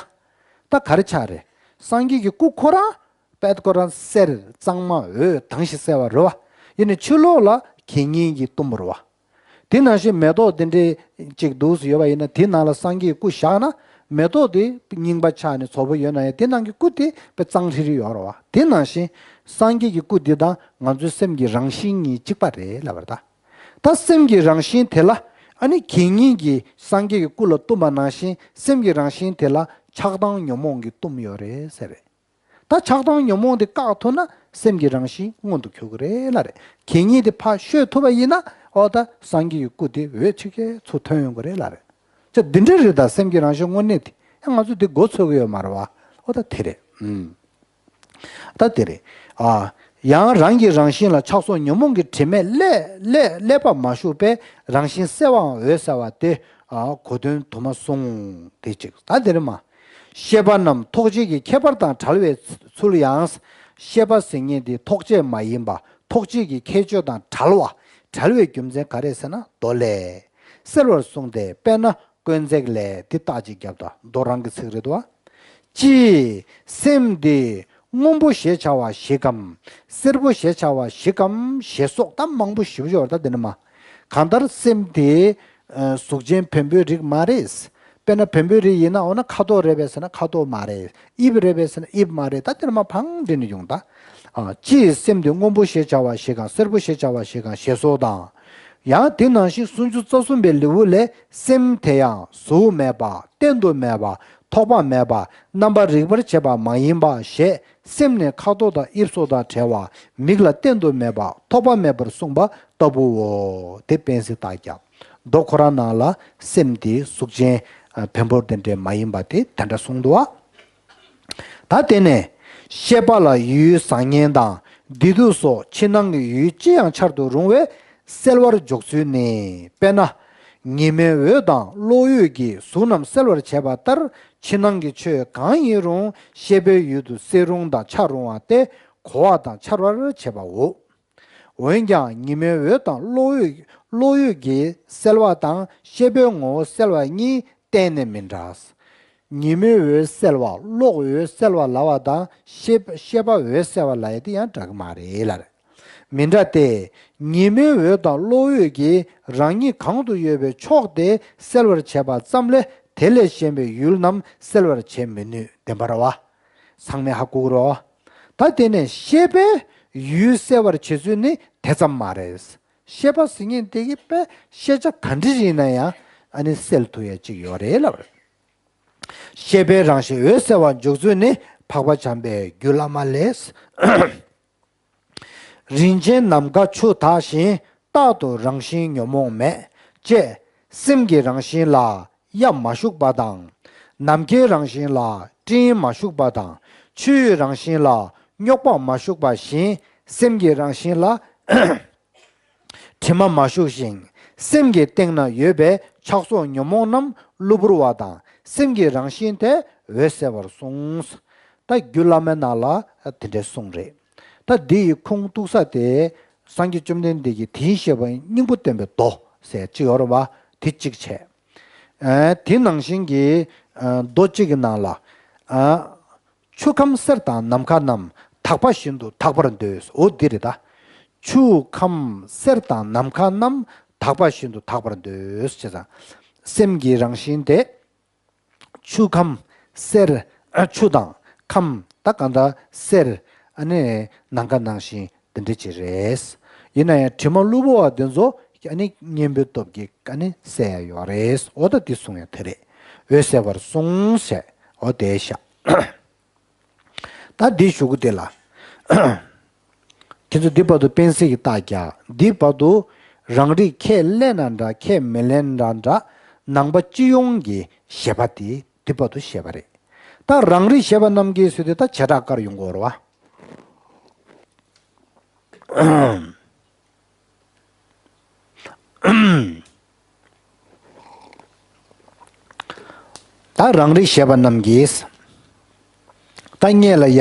ད་ག་རེ་ཆགས་རེད། སངས་རྒྱས་ཀྱི་སྐུ་ཁོ་རང་དཔལ་ཁོ་རང་གསལ་གཙང་མ་འོད་དྭངས་ཤིང་གསལ་བ་རེད་བ། ཡིན་ནའི་ཕྱི་ལོགས་ལ་གད་སྙིགས་ཀྱིས་བཏུམས་པ་རེད་བ། དེ་ནང་བཞིན་མེ་ཏོག་དེ་འདྲའི་ཅིག་འདུག་སེ་ཡོད་པ་ཡིན་ན་དེ་ནང་ལ་སངས་རྒྱས་ཀྱི་སྐུ་བཞག་ན་མེ་ཏོག་དེ་རྙིང་པ་ཆགས་ནས་བཙོག་པ་ཡོད་ན་ཡང་དེ་ནང་གི་སྐུ་དེ་དཔེ་གཙང་ཧྲིལ་ཧྲིལ་ཡོད་རེད་བ། དེ་ནང་བཞིན་སངས་རྒྱས་ཀྱི་སྐུ་འདི་དང་ང་ཚོའི་སེམས་ཀྱི་རང་བཞིན་གཉིས་གཅིག་པ་རེད་ལབ་པ་རེད་ད། ད་སེམས་ཀྱི་རང་བཞིན་དེ་ལ་ཨ་ནི་གད་སྙིགས་ཀྱིས་སངས་རྒྱས་ཀྱི་སྐུ་ལ་བཏུམས་པ་ནང་བཞིན་སེམས་ཀྱི་རང་བཞིན་དེ་ལ་ཆགས་སྡང་ཉོན་མོངས་ཀྱིས་བཏུམས་ཡོད་རེད་ཟེར་རེད། ད་ཆགས་སྡང་ཉོན་མོངས་དེ་བཀག་ཐུབ་ན་སེམས་ཀྱི་རང་བཞིན་མངོན་དུ་གྱུར་གི་རེད་ལབ་རེད། གད་སྙིགས་དེ་ཕར་བཤོས་ཐུབ་པ་ཡིན་ན་འོ་ད་སངས་རྒྱས་ཀྱི་སྐུ་དེ་འོད་ཆེ་གེ་ཚུར་ཐོན་ཡོང་གི་རེད་ལབ་རེད། ཅི་འདི་འདྲ་རེད་ད། སེམས་ཀྱི་རང་བཞིན་དངོས་གནས་དེ་ཡང་ང་ཚོ་དེ་མགོ་ཚོད་གི་ཡོད་མ་རེད་བ། འོ་ད་དེ་རེད། ཨུམ། ད་དེ་རེད། ཨ། ཡང་རང་གི་རང་བཞིན་ལ་ཆགས་སོགས་ཉོན་མོངས་ཀྱི་དྲི་མས་བསླད་བསླད་བསླད་པ་མ་ཞུགས་པས་རང་བཞིན་གསལ་བའང་འོད་གསལ་བ་སྟེ། ཨ། གོ་དོན་དུ་མ་གསུངས་ཏེ་གཅིག་ད་དེ་རེད་མ། ཤེས་པ་རྣམས་ཐོགས་བཅས་ཀྱི་ཁྱད་པར་དང་བྲལ་བའི་ཚུལ་ཡང་། ཤེས་པ་ཟེར་མཁན་དེ་ཐོགས་བཅས་མ་ཡིན་པ་ཐོགས་བཅས་ཀྱི་ཁྱད་ཆོས་དང་བྲལ་བ། བྲལ་བའི་རྒྱུ་མཚན་ག་རེ་ཟེར་ན་མདོ་ལས། གསལ་བར་གསུངས་ཏེ་དཔེར་ན། དཀོན་བརྩེགས་ལས་དེ་རྟགས་ཅིག་བརྒྱབ་དང་མདོ་རང་གི་ཚིག་རེད་དོ། ཅི། སེམས་དེ་སྔོན་པོ་ཞེས་བྱ་བ་ཞིག་གམ། སེར་པོ་ཞེས་བྱ་བ་ཞིག་གམ་ཞེས་སོགས་ད་མང་པོ་ཞེ་པོ་ཅིག་ཡོད་རེད་ད་དེ་ནི་མ། གང་ལྟར་སེམས་དེ་གཟུགས་ཅན་བེམ་པོའི་རིགས་མ་རེད། དཔེར་ན་བེམ་པོའི་རིགས་ཡིན་ན་འོ་ན་ཁ་དོག་རེད་པས་ཟེར་ན་ཁ་དོག་མ་རེད། དབྱིབས་རེད་པས་ཟེར་ན་དབྱིབས་མ་རེད། ད་དེ་ནི་མ་ཕང་འདྲེ་ནི་ཡོང་ད། ཅི། སེམས་དེ་སྔོན་པོ་ཞེས་བྱ་བ་ཞིག་གམ་སེར་པོ་ཞེས་བྱ་བ་ཞིག་གམ་ཞེས་སོགས་དང་། ཡང་དེ་ནང་བཞིན་སུམ་ཅུ་རྩ་གསུམ་པའི་ལེའུ་ལས་སེམས་དེ་ཡང་གཟུགས་མེད་པ་གཏན་དུ་མེད་པ་ཐོགས་པ་མེད་པ་རྣམ་པར་རིག་པར་བྱེད་པ་མ་ཡིན་པ་ཞེས་སེམས་ནི་ཁ་དོག་དང་དབྱིབས་སོགས་དང་བྲལ་བ་མིག་ལ་གཏན་དུ་མེད་པ་ཐོགས་པ་མེད་པར་གསུངས་པ་ལྟ་བུའོ། དེ་པཎ་ཟེར་རྟགས་བརྒྱབ། མདོ་ཁོ་རང་ནང་ལ་སེམས་དེ་གཟུགས་ཅན་བེམ་པོ་དེ་འདྲ་མ་ཡིན་པ་དེ་དེ་འདྲ་གསུངས་འདུག་བ། ད་དེ་ནས་ཤེས་པ་ལ་ཡུལ་བཟང་ངན་དང་བདེ་སྡུག་སོགས་ཕྱི་ནང་གི་ཡུལ་ཅི་ཡང་འཆར་དུ་རུང་བས་གསལ་བར་འཇོག་ཚུལ་ནི། དཔེར་ན། ཉི་མའི་འོད་དང་གློག་འོད་ཀྱིས་གཟུགས་རྣམས་གསལ་བར་བྱེད་པ་ལྟར་ཕྱི་ནང་གི་ཆོས་གང་ཡིན་རུང་ཤེས་པའི་ཡུལ་དུ་གསལ་རུང་དང་འཆར་རུང་བ་སྟེ་གོ་བ་དང་འཆར་བར་བྱེད་པའོ། འོན་ཀྱང་ཉི་མའི་འོད་དང་གློག་འོད་གློག་འོད་ཀྱིས་གསལ་བ་དང་ཤེས་པའི་ངོ་བོ་གསལ་བ་གཉིས་ གཏན་ནས་མི་འདྲ། ཉིན་མོའི་འོད་གསལ་བ་གློག་འོད་གསལ་བ་ལབ་པ་དང་ཤེས་ཤེས་པ་འོད་གསལ་བ་ལབ་ཡ་དེ་ཡང་འདྲ་གི་མ་རེད་ལབ། མི་འདྲ་སྟེ། ཉིན་མོའི་འོད་དང་གློག་འོད་ཀྱིས་རང་ཉིད་གང་དུ་ཡོད་པའི་ཕྱོགས་དེ་གསལ་བར་བྱེད་པ་ཙམ་ལས་དེ་ལས་གཞན་པའི་ཡུལ་རྣམས་གསལ་བར་བྱེད་མི་ནུས། བདེན་པ་རེད་བ། ཚང་མས་ཧ་གོ་གི་རེད་བ། ད་དེ་ནས་ཤེས་པས་ཡུལ་གསལ་བར་བྱེད་ཚུལ་ནི་དེ་ཙམ་མ་རེད། ཤེས་པ་ཟེར་མཁན་དེ་གིས་དཔེ་ཤེས་བྱ་ག་འདྲ་ཞིག་ཡིན་ན་ཡང་ཨ་ནི་སེལ་ཐུབ་ཡ་གཅིག་ཡོད་རེད་ལབ། ཤེས་པའི་རང་བཞིན་འོད་གསལ་བར་འཇོག་ཚུལ་ནི་འཕགས་པ་བྱམས་པའི་རྒྱུད་བླ་མ་ལས། རིན་ཆེན་ནམ་མཁའ་ཆུ་དག་བཞིན། རྟག་ཏུ་རང་བཞིན་ཉོན་མོངས་མེད། ཅེས་སེམས་ཀྱི་རང་བཞིན་ལ་གཡའ་མ་ཞུགས་པ་དང་། ནམ་མཁའི་རང་བཞིན་ལ་སྤྲིན་མ་ཞུགས་པ་དང་། ཆུའི་རང་བཞིན་ལ་རྙོག་པ་མ་ཞུགས་པ་བཞིན། སེམས་ཀྱི་རང་བཞིན་ལ་དྲི་མ་མ་ཞུགས་ཤིང་། སེམས་ཀྱི་སྟེང་ན་ཡོད་པའི་ཆགས་སོགས་ཉོན་མོངས་རྣམས་གློ་བུར་བ་དང་། སེམས་ཀྱི་རང་བཞིན་དེ་འོད་གསལ་བར་གསུངས། ད་རྒྱུད་བླ་མའི་ནང་ལ་དེ་འདྲའི་གསུངས་རེད། ད་འདི་ཡི་ཁུངས་གཏུགས་ས་དེ་སངས་རྒྱས་བཅོམ་ལྡན་འདས་ཀྱིས་དེ་བཞིན་གཤེགས་པ་སྙིང་པོ་བསྟན་པའི་མདོ་ཟེར་གཅིག་ཡོད་རེད་བ། དེ་གཅིག་བྱས། ཨ་དེ་ནང་བཞིན་གྱི་ཨ་མདོ་གཅིག་གི་ནང་ལ། ཨ་ཆུ་ཁམས་གསེར་དང་ནམ་མཁའ་རྣམས། དག་པ་བཞིན་དུ་དག་པར་འདོད། འོ་འདི་རེད་ད། ཆུ་ཁམས་གསེར་དང་ནམ་མཁའ་རྣམས། དག་པ་བཞིན་དུ་དག་པར་འདོད། ཅེས་དང་། སེམས་ཀྱི་རང་བཞིན་དེ། ཆུ་ཁམས་གསེར། ཨ་ཆུ་དང་ཁམས་ད་གང་ལྟར་གསེར། ཨ་ནི་ནམ་མཁའ་ནང་བཞིན་དེ་འདྲ་ཅིག་རེད། ཡིན་ན་ཡང་དྲི་མ་གློ་བུར་བ་དེ་ཚོ་ཨ་ནི་གཉེན་པོའི་སྟོབས་ཀྱིས་ཨ་ནི་སེལ་ཡ་ཡོད་རེད། འོ་ད་འདི་གསུང་ཡ་དེ་རེད། འོད་གསལ་བར་གསུངས་ཞེས། འོ་དེ་བཞག་ད་འདི་ཞུ་གི་དེ་ལ། ཁྱེད་ཚོ་འདི་བར་དུ་དཔེ་གཟིགས་ཀྱི་རྟགས་རྒྱག་འདི་བར་དུ་རང་རིག་ཁས་ལེན་ན་འདྲ་ཁས་མི་ལེན་ན་འདྲ། ནང་པ་སྤྱི་ཡོངས་ཀྱི་བཞེད་པ་དེ་འདི་བར་དུ་བཞེད་པ་རེད། ད་རང་རིག་བཞེད་པ་རྣམས་ཀྱིས་ཟེར་དུས་ད་བྱེ་བྲག་དཀར་ཡོང་གི་ཡོད་རེད་བ། ད་རང་རིག་བཞེད་པ་རྣམས་ཀྱིས། ད་སྔོན་ལ་ཡ།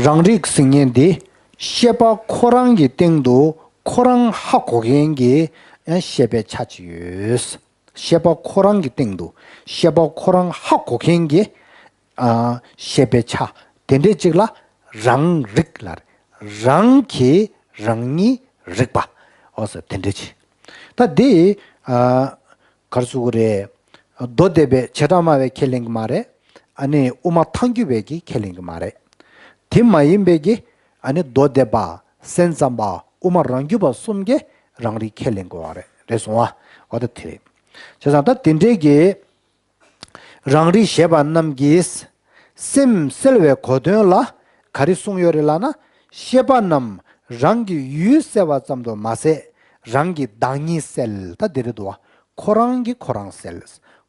རང་རིག་ཟེར་མཁན་འདི། ཤེས་པ་ཁོ་རང་གི་སྟེང་དུ་ཁོ་རང་ཧ་གོ་མཁན་གྱི་ཡང་ཤེས་པའི་ཆ་ཅིག་ཡོད། ཤེས་པ་ཁོ་རང་གི་སྟེང་དུ་ཤེས་པ་ཁོ་རང་ཧ་གོ་མཁན་གྱི། ཨ་ཤེས་པའི་ཆ་དེ་འདྲས་ཅིག་ལ་རང་རིག་ལབ། རང་གིས་རང་ཉིད་རིག་པ། འོ་ཟེར་དེ་འདྲས་ཅིག་ད་འདི་ཨ་ག་རེ་ཟེར་དགོས་རེད། མདོ་སྡེ་པའི་བྱེ་བྲག་སྨྲ་བས་ཁས་ལེན་གྱི་མ་རེད། ཨ་ནི་དབུ་མ་ཐལ་འགྱུར་བས་ཀྱིས་ཁས་ལེན་གྱི་མ་རེད། དེ་མ་ཡིན་པའི་གི་ཨ་ནི་མདོ་སྡེ་པ། སེམས་ཙམ་པ། དབུ་མ་རང་རྒྱུད་པ་གསུམ་གྱིས་རང་རིག་ཁས་ལེན་དགོས་པ་རེད། རེད་སོང་བ། འོ་ད་དེ་རེད། བྱས་ཙང་ད་དེ་འདྲས་ཀྱི་རང་རིག་བཞེད་པ་རྣམས་ཀྱིས་སེམས་གསལ་བའི་གོ་དོན་ལ་ག་རེ་གསུངས་ཡོད་རེད་ལབ་ན། ཤེས་པ་རྣམས་རང་གི་ཡུལ་གསལ་བ་ཙམ་དུ་མ་ཟད། རང་གི་བདག་ཉིད་གསལ། ད་འདི་རེད་འདུག་བ། ཁོ་རང་གིས་ཁོ་རང་གསལ།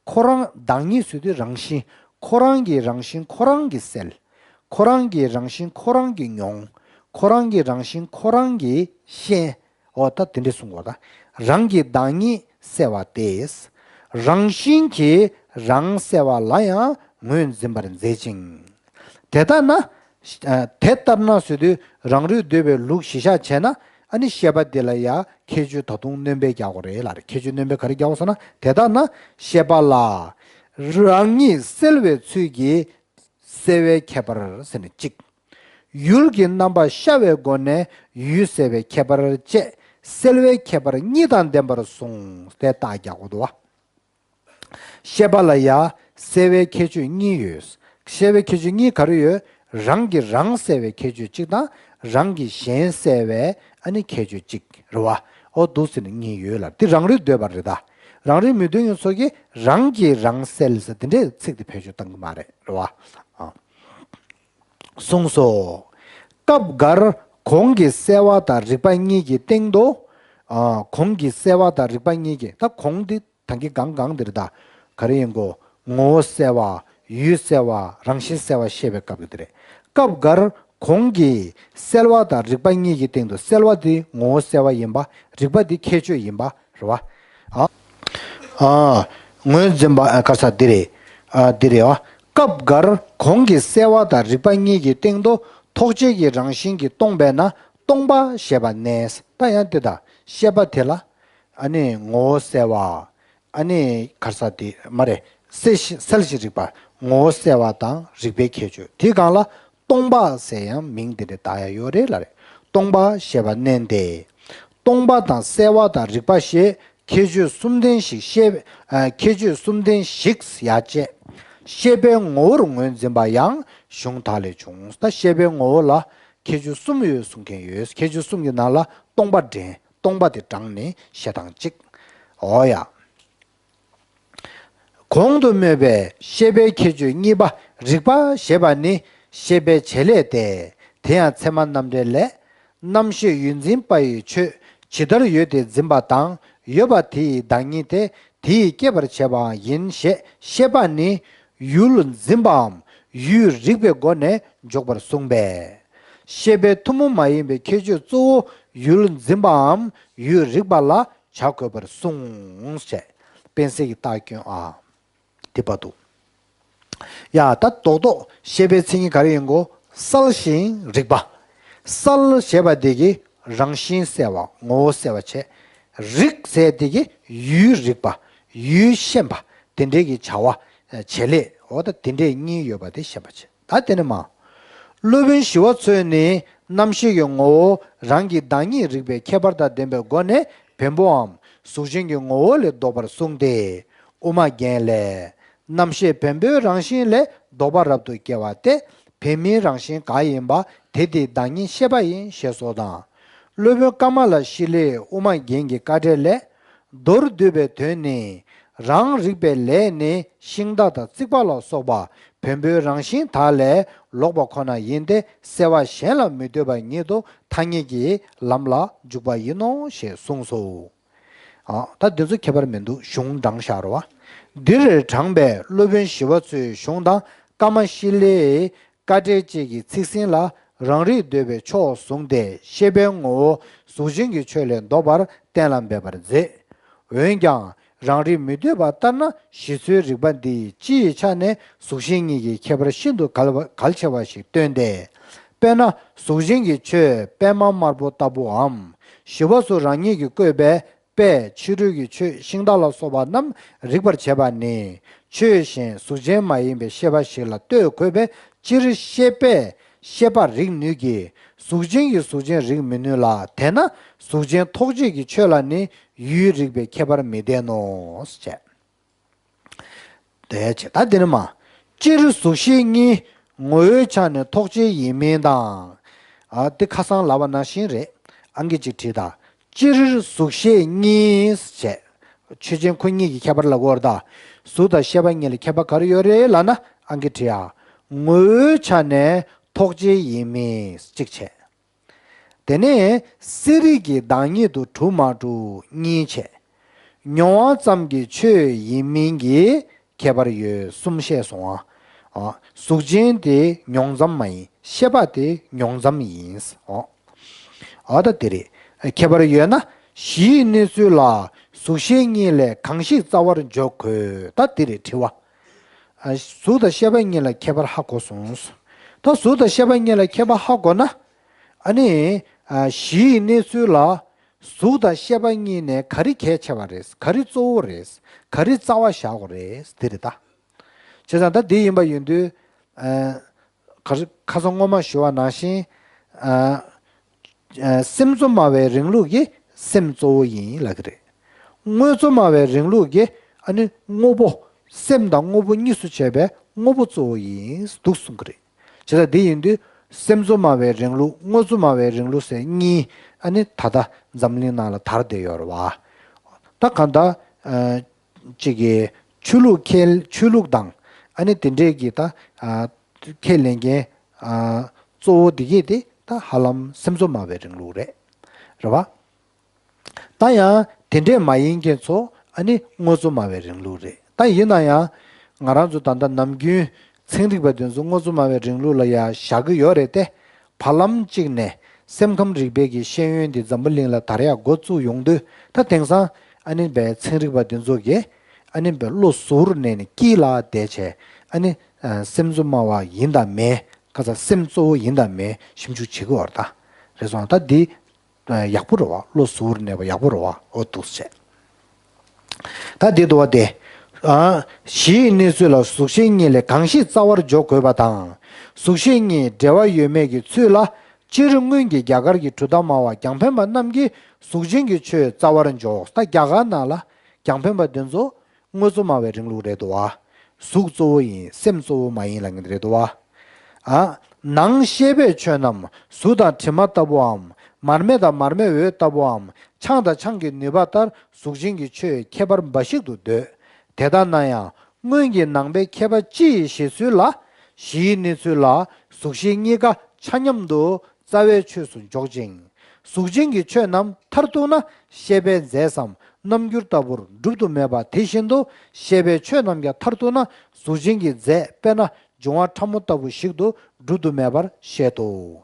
ཁོ་རང་བདག་ཉིད་ཟེར་དུས་རང་བཞིན། ཁོ་རང་གི་རང་བཞིན་ཁོ་རང་གིས་གསལ། ཁོ་རང་གི་རང་བཞིན་ཁོ་རང་གིས་མྱོང་། ཁོ་རང་གི་རང་བཞིན་ཁོ་རང་གིས་ཤེས། འོ་ད་དེ་འདྲས་གསུང་དགོས་ད། རང་གི་བདག་ཉིད་གསལ་བ་སྟེ། རང་བཞིན་གྱིས་རང་གསལ་བ་ལ་ཡང་ངོས་འཛིན་པར་མཛད་ཅིང་། དེ་ལྟ་ན། ཨ་དེ་ལྟར་ན་ཟེར་དུས་རང་རིག་འདོད་པའི་ལུགས་གཞི་བཞག་བྱས་ན། ཨ་ནི་ཤེས་པ་འདི་ལ་ཡང་ཁྱད་ཆོས་ད་དུང་སྣོན་པ་རྒྱག་དགོས་རེད་ལབ་རེད། ཁྱད་ཆོས་སྣོན་པ་ག་རེ་རྒྱག་དགོས་ཟེར་ན། དེ་ལྟར་ན་ཤེས་པ་ལ་རང་ཉིད་གསལ་བའི་ཚུལ་གྱིས་གསལ་བའི་ཁྱད་པར་ཟེར་ནས་གཅིག་ཡུལ་གྱི་རྣམ་པ་ཤར་བའི་སྒོ་ནས་ཡུལ་གསལ་བའི་ཁྱད་པར་བཅས་གསལ་བའི་ཁྱད་པར་གཉིས་དང་ལྡན་པར་གསུངས་ཏེ་རྟགས་རྒྱག་དགོས་འདུག་བ། ཤེས་པ་ལ་ཡང་གསལ་བའི་ཁྱད་ཆོས་གཉིས་ཡོད། ཤེས་པའི་ཁྱད་ཆོས་གཉིས་ག་རེ་ཡོད། རང་གིས་རང་གསལ་བའི་ཁྱད་ཆོས་གཅིག་དང་། རང་གིས་གཞན་གསལ་བའི་ཨ་ནི་ཁྱད་ཆོས་གཅིག་རེད་བ། འོ་འདུག་ཟེར་ནས་གཉིས་ཡོད་ལ། འདི་རང་རིག་འདོད་པ་རེད་ད། རང་རིག་མི་འདོད་མཁན་ཚོ་གིས་རང་གིས་རང་གསལ་ཟེར་དེ་འདྲའི་ཚིག་དེ་བེད་སྤྱོད་གཏང་གི་མ་རེད། རེད་བ། ཨ། གསུངས་སོ། སྐབས་འགར་གོང་གི་གསལ་བ་དང་རིག་པ་གཉིས་ཀྱི་སྟེང་དུ། ཨ་གོང་གི་གསལ་བ་དང་རིག་པ་གཉིས་ཀྱི། ད་གོང་འདི་ད་གིན་གང་གང་འདིར་ད་ག་རེ་ཡིན་གོ། ངོ་བོ་གསལ་བ། ཡུལ་གསལ་བ། རང་བཞིན་གསལ་བ་བཤད་པའི་སྐབས་ཀྱི་འདི་རེད། སྐབས་འགར་གོང་གི་གསལ་བ་དང་རིག་པ་གཉིས་ཀྱི་སྟེང་དུ། གསལ་བ་འདི་ངོ་བོ་གསལ་བ་ཡིན་པ། རིག་པ་འདི་ཁྱད་ཆོས་ཡིན་པ་རེད་བ། ཨ། ཨ། ངོས་འཛིན་པ། ཨ། ག་ས་འདི་རེད། ཨ། འདི་རེད་བ། སྐབས་འགར་གོང་གི་གསལ་བ་དང་རིག་པ་གཉིས་ཀྱི་སྟེང་དུ་ཐོགས་བཅས་ཀྱི་རང་བཞིན་གྱིས་སྟོང་པས་ན་སྟོང་པ་ཞེས་པ་གནས། ད་ཡང་འདི་དང་ཤེས་པ་དེ་ལ། ཨ་ནི་ངོ་བོ་གསལ་བ། ཨ་ནི་ག་ས་འདི་མ་རེད། གསལ་ཞིང་གསལ་ཞིང་རིག་པ། ངོ་བོ་གསལ་བ་དང་རིག་པའི་ཁྱད་ཆོས། དེའི་སྒང་ལ་སྟོང་པ་ཟེར་ཡང་མིང་དེ་འདྲ་བཏགས་ཡ་ཡོད་རེད་ལབ་རེད། སྟོང་པ་ཞེས་པ་བསྣན་ཏེ། སྟོང་པ་དང་གསལ་བ་དང་རིག་པ་ཞེས་ཁྱད་ཆོས་གསུམ་ལྡན་ཞིག་ཤེས། ཨ། ཁྱད་ཆོས་གསུམ་ལྡན་ཞིག་ཡང་བཅས། ཤེས་པའི་ངོ་བོར་ངོས་འཛིན་པ་ཡང་གཞུང་དག་ལས་བྱུང་། ད་ཤེས་པའི་ངོ་བོ་ལ་ཁྱད་ཆོས་གསུམ་ཡོད་གསུང་མཁན་ཡོད། ཁྱད་ཆོས་གསུམ་གྱི་ནང་ལ་སྟོང་པ་འདྲེན། སྟོང་པ་དེ་དྲངས་ནས་བཤད་སྟངས་གཅིག་འོ་ཡ། གོང་དུ་སྨོས་པའི་ཤེས་པའི་ཁྱད་ཆོས་གཉིས་པ་རིག་པ་ཞེས་པ་ནི་ཤེས་པའི་བྱེད་ལས་ཏེ། དེ་ཡང་ཚད་མ་རྣམ་འགྲེལ་ལས། རྣམ་ཤེས་ཡུལ་འཛིན་པ་ཡི་ཆོས་ཇི་ལྟར་ཡོད་དེ་འཛིན་པ་དང་ཡོད་པ་དེ་ཡི་བདག་ཉིད་དེ་དེ་ཡིས་སྐྱེད་པར་བྱེད་པའང་ཡིན་ཞེས་ཤེས་པ་ནི་ཡུལ་འཛིན་པའམ་ཡུལ་རིག་པའི་སྒོ་ནས་འཇོག་པར་གསུངས་པས། ཤེས་པའི་ཐུན་མོང་མ་ཡིན་པའི་ཁྱད་ཆོས་གཙོ་བོ་ཡུལ་འཛིན་པའམ་ཡུལ་རིག་པ་ལ་བྱ་དགོས་པར་གསུངས། ཞེས་དཔལ་གསལ་གྱི་རྟགས་སྐྱོན་ཨ། དེ་བར་དུ། ཡ། ད་རྡོག་རྡོག་ཤེས་པའི་མཚན་ཉིད་ག་རེ་ཡིན་གོ། གསལ་ཞིང་རིག་པ། གསལ་ཞེས་པ་དེ་གིས་རང་བཞིན་གསལ་བ། ངོ་བོ་གསལ་བ་བྱས། རིག་ཟེར་དེ་གིས་ཡུལ་རིག་པ། ཡུལ་ཤེས་པ། དེ་འདྲའི་གི་བྱ་བ། བྱེད་ལས། འོ་ད་དེ་འདྲའི་གཉིས་ཡོད་པ་དེ་ཤེས་པ་བྱེད། ད་དེ་ནས་མ། སློབ་དཔོན་ཞི་བ་འཚོས་ནི་རྣམ་ཤེས་ཀྱི་ངོ་བོ་རང་གི་བདག་ཉིད་རིག་པའི་ཁྱད་པར་དང་ལྡན་པའི་སྒོ་ནས་བེམ་པོའམ་གཟུགས་ཅན་གྱི་ངོ་བོ་ལས་ལྡོག་པར་གསུངས་ཏེ། དབུ་མ་རྒྱན་ལས། རྣམ་ཤེས་བེམ་པོའི་རང་བཞིན་ལས་ལྡོག་པ་རབ་ཏུ་སྐྱེ་བ་སྟེ། བེམ་པོའི་རང་བཞིན་གང་ཡིན་པ་དེ་དེའི་བདག་ཉིད་ཤེས་པ་ཡིན་ཞེས་སོགས་དང་། སློབ་དཔོན་ཀ་མ་ལ་ཤཱི་ལའི་དབུ་མ་རྒྱན་གྱི་དཀའ་འགྲེལ་ལས། མདོར་བསྡུས་པའི་དོན་ནི། རང་རིག་པའི་ལས་ནི་ཤིང་རྟ་དང་རྩིག་པ་ལ་སོགས་པ་བེམ་པོའི་རང་བཞིན་དག་ལས་ལོག་པ་ཁོ་ན་ཡིན་ཏེ། གསལ་བ་གཞན་ལ་མི་ལྟོས་པ་ཉིད་དུ་ཐ་སྙད་ཀྱི་ལམ་ལ་འཇུག་པ་ཡིན་ནོ་ཞེས་གསུངས་སོ། ཨ། ད་འདི་ཚོ་ཁྱད་པར་མི་འདུག་གཞུང་དྲངས་བཞག་རོ། འདིར་དྲངས་པའི་སློབ་དཔོན་ཞི་བ་འཚོའི་གཞུང་དང་ཀ་མ་ཤཱི་ལའི་དཀའ་འགྲེལ་བཅས་ཀྱི་ཚིག་ཟིན་ལ་རང་རིག་འདོད་པའི་ཕྱོགས་བཟུང་སྟེ་ཤེས་པའི་ངོ་བོ་གཟུགས་ཅན་གྱི་ཆོས་ལས་ལྡོག་པར་གཏན་ལ་འབེབས་པར་མཛད། འོན་ཀྱང་རང་རིག་མི་འདོད་པ་ལྟར་ན་ཞི་འཚོལ་རིག་པ་འདིས་སྤྱི་ཡི་ཆ་ནས་གཟུགས་གཞན་གཉིས་ཀྱི་ཁྱད་པར་ཤིན་ཏུ་གལ་བ་གལ་ཆེ་བ་ཞིག་སྟོན་ཏེ། དཔེར་ན་གཟུགས་ཅན་གྱི་ཆོས་པད་མ་དམར་པོ་ལྟ་བུའམ། ཞི་བ་འཚོ་རང་ཉིད་ཀྱིས་བཀོད་པའི་དཔེ་ཕྱི་རོལ་གྱི་ཆོས་ཤིང་རྟ་ལ་སོགས་པ་རྣམས་རིག་པར་བྱེད་པ་ནི། ཆོས་གཞན་གཟུགས་ཅན་མ་ཡིན་པའི་ཤེས་པ་ཞིག་ལ་ལྟོས་དགོས་པས། སྤྱིར་ཤེས་པས་ཤེས་པ་རིག་ནུས་ཀྱི། གཟུགས་ཅན་གྱིས་གཟུགས་ཅན་རིག་མི་ནུས་ལ། དེས་ན་གཟུགས་ཅན་ཐོགས་བཅས་ཀྱི་ཆོས་ལ་ནི་ཡུལ་རིག་པའི་ཁྱད་པར་མི་ལྡན་ནོ། ཞེས། དེ་བྱས་ད་འདི་ནི་མ། སྤྱིར་གཟུགས་ཤེས་གཉིས་ངོ་བོའི་ཆ་ནས་ཐོགས་བཅས་ཡིན་མིན་དང་། ཨ། འདི་ཁ་སང་ལབ་པ་ནང་བཞིན་རེད། ཨང་ཀི་གཅིག་བྲིས་དང་། སྤྱིར་གཟུགས་ཤེས་གཉིས་བྱས། ཆོས་ཅན་ཁོ་གཉིས་ཀྱི་ཁྱད་པར་ལ་གོ་བར་ད། གཟུགས་དང་ཤེས་པ་གཉིས་ལ་ཁྱད་པར་ག་རེ་ཡོད་རེད་ལབ་ན་ཨང་ཀི་བྲིས་ཨ། ངོ་བོའི་ཆ་ནས་ཐོགས་བཅས་ཡིན་མིན་གཅིག་བྱས། དེ་ནས་གསལ་རིག་གི་བདག་ཉིད་དུ་གྲུབ་མ་གྲུབ་གཉིས་བྱས། མྱོང་བ་ཙམ་གྱི་ཆོས་ཡིན་མིན་གྱི་ཁྱད་པར་ཡོད་གསུམ་བཤད་སོང་ཨ། གཟུགས་ཅན་དེ་མྱོང་ཙམ་མ་ཡིན། ཤེས་པ་དེ་མྱོང་ཙམ་ཡིན། ཨོ། ཨ་ད་དེ་རེད། ཁྱད་པར་ཡོད་ན་གཞིའི་གནས་ཚུལ་ལ་གཟུགས་ཤེས་གཉིས་ལས་གང་ཞིག་རྩ་བར་འཇོག་དགོས། ད་དེ་རེད་དྲི་བ། ཨ། གཟུགས་དང་ཤེས་པ་གཉིས་ལ་ཁྱད་པར་ཧ་གོ་སོང་། ད་གཟུགས་དང་ཤེས་པ་གཉིས་ལ་ཁྱད་པར་ཧ་གོ་ན། ཨ་ནི། ཨ། གཞིའི་གནས་ཚུལ་ལ། གཟུགས་དང་ཤེས་པ་གཉིས་ནས་ག་རེ་གལ་ཆེ་བ་རེད། ག་རེ་གཙོ་བོ་རེད། ག་རེ་རྩ་བ་བཞག་དགོས་རེད། འདི་རེད་ད། བྱས་ཙང་ད་འདི་ཡིན་པ་ཡིན་དུས། ཨ། ག་རེ་ཁ་སང་སྔོན་མ་ཞུ་བ་ནང་བཞིན། ཨ། ཨ། སེམས་གཙོ་སྨྲ་བའི་རིང་ལུགས་ཀྱི་སེམས་གཙོ་བོ་ཡིན་ལབ་ཀྱི་རེད། དངོས་གཙོ་སྨྲ་བའི་རིང་ལུགས་ཀྱི་ཨ་ནི་དངོས་པོ། སེམས་དང་དངོས་པོ་གཉིས་སུ་བྱས་པའི་དངོས་པོ་གཙོ་བོ་ཡིན་འདུག་གསུང་གི་རེད། བྱས་ཙང་འདི་ཡིན་དུས་སེམས་གཙོ་སྨྲ་བའི་རིང་ལུགས་དངོས་གཙོ་སྨྲ་བའི་རིང་ལུགས་ཟེར་གཉིས་ཨ་ནི་ད་ལྟ་འཛམ་གླིང་ནང་ལ་དར་བསྡད་ཡོད་རེད་བ། ད་གང་ལྟར། ཨ། གཅིག་གིས་ཆོས་ལུགས་ཁས་ཆོས་ལུགས་དང་ཨ་ནི་དེ་འདྲས་ཀྱི་ད། ཨ། ཁས་ལེན་མཁན། ཨ། གཙོ་བོ་འདི་གས་དེ་ད་ཧ་ལམ་སེམས་གཙོ་སྨྲ་བའི་རིང་ལུགས་རེད། རེད་བ། ད་ཡང་དེ་འདྲས་མ་ཡིན་མཁན་ཚོ་ཨ་ནི་དངོས་གཙོ་སྨྲ་བའི་རིང་ལུགས་རེད། ད་ཡིན་ན་ཡང་ང་རང་ཚོ་ད་ལྟ་ནམ་རྒྱུན་ཚན་རིག་པ་དེ་ཚོ་དངོས་གཙོ་སྨྲ་བའི་རིང་ལུགས་ལ་ཡ་བཞག་གི་ཡོད་རེད་དེ། བར་ལམ་གཅིག་ནས་སེམས་ཁམས་རིག་པའི་གི་ཤེས་ཡོན་འདི་འཛམ་བུ་གླིང་ལ་དར་ཡག་འགོ་བཙུགས་ཡོང་དུས། ད་དེང་སང་ཨ་ནི་བའི་ཚན་རིག་པ་འདི་ཚོ་གིས་ཨ་ནི་བའི་བློ་གཟུ་བོར་གནས་ནས་དཀྱིལ་ལ་བསྡད་བྱས་ཨ་ནི་སེམས་གཙོ་སྨྲ་བ་ཡིན་དང་མེད། ཁ་ཚ་སེམས་གཙོ་བོ་ཡིན་དང་མེད་ཞིབ་འཇུག་བྱེད་ཀྱི་ཡོད་རེད་ད། རེད་སོང་། ད་འདི་ཡག་པོ་རེད་བ། བློ་གཟུ་བོར་གནས་པ་ཡག་པོ་རེད་བ། འོ་འདུག་སེ་བྱས། ད་འདི་འདུག་བ་དེ། གཞི་ཡི་གནས་ཚུལ་ལ་གཟུགས་ཅན་གཉིས་ལས་གང་ཞིག་རྩ་བར་འཇོག་དགོས་པ་དང་། གཟུགས་ཅན་གཉིས་འབྲེལ་བ་ཡོད་མེད་ཀྱི་ཚུལ་ལ། སྤྱིར་སྔོན་གྱི་རྒྱ་གར་གྱི་གྲུབ་མཐའ་སྨྲ་བ་རྒྱང་འཕེན་པ་རྣམས་ཀྱིས་གཟུགས་ཅན་གྱི་ཆོས་རྩ་བར་འཇོག་ད་རྒྱ་གར་ནང་ལ་རྒྱང་འཕེན་པ་འདི་ཚོ་དངོས་གཙོ་སྨྲ་བའི་རིང་ལུགས་རེད་འདུག་བ། གཟུགས་གཙོ་བོ་ཡིན་སེམས་གཙོ་བོ་མ་ཡིན་ལབ་མཁན་རེད་འདུག་བ། ཨ། ནང་ཤེས་པས་ཆོས་རྣམས་གཟུགས་དང་གྲིབ་མ་ལྟ་བུའམ། མར་མེ་དང་མར་མེའི་འོད་ལྟ་བུའམ། ཆང་དང་ཆང་གི་ནུས་པ་ལྟར་གཟུགས་ཅན་གྱི་ཆོས་ཁྱད་པར་འབའ་ཞིག་ཏུ་འདོད། དེ་ལྟ་ན་ཡང་སྔོན་གྱི་ནང་པའི་མཁས་པ་སྤྱི་ཡི་བཞེད་ཚུལ་ལ། གཞིའི་གནས་ཚུལ་ལ་གཟུགས་ཤེས་གཉིས་ཀ་ཆ་མཉམ་དུ་རྩ་བའི་ཆོས་སུ་འཇོག་ཅིང་། གཟུགས་ཅན་གྱི་ཆོས་རྣམས་མཐར་ཐུག་ན་ཤེས་པས་རྫས་སམ་རྣམ་འགྱུར་ལྟ་བུར་སྒྲུབ་ཏུ་མེད་པ་དེ་བཞིན་དུ་ཤེས་པའི་ཆོས་རྣམས་ཀྱང་མཐར་ཐུག་ན་གཟུགས་ཅན་གྱི་རྫས་དཔེར་ན་འབྱུང་བ་ཕྲ་མོ་ལྟ་བུ་ཞིག་ཏུ་སྒྲུབ་ཏུ་མེད་པར་བཤད་དོ།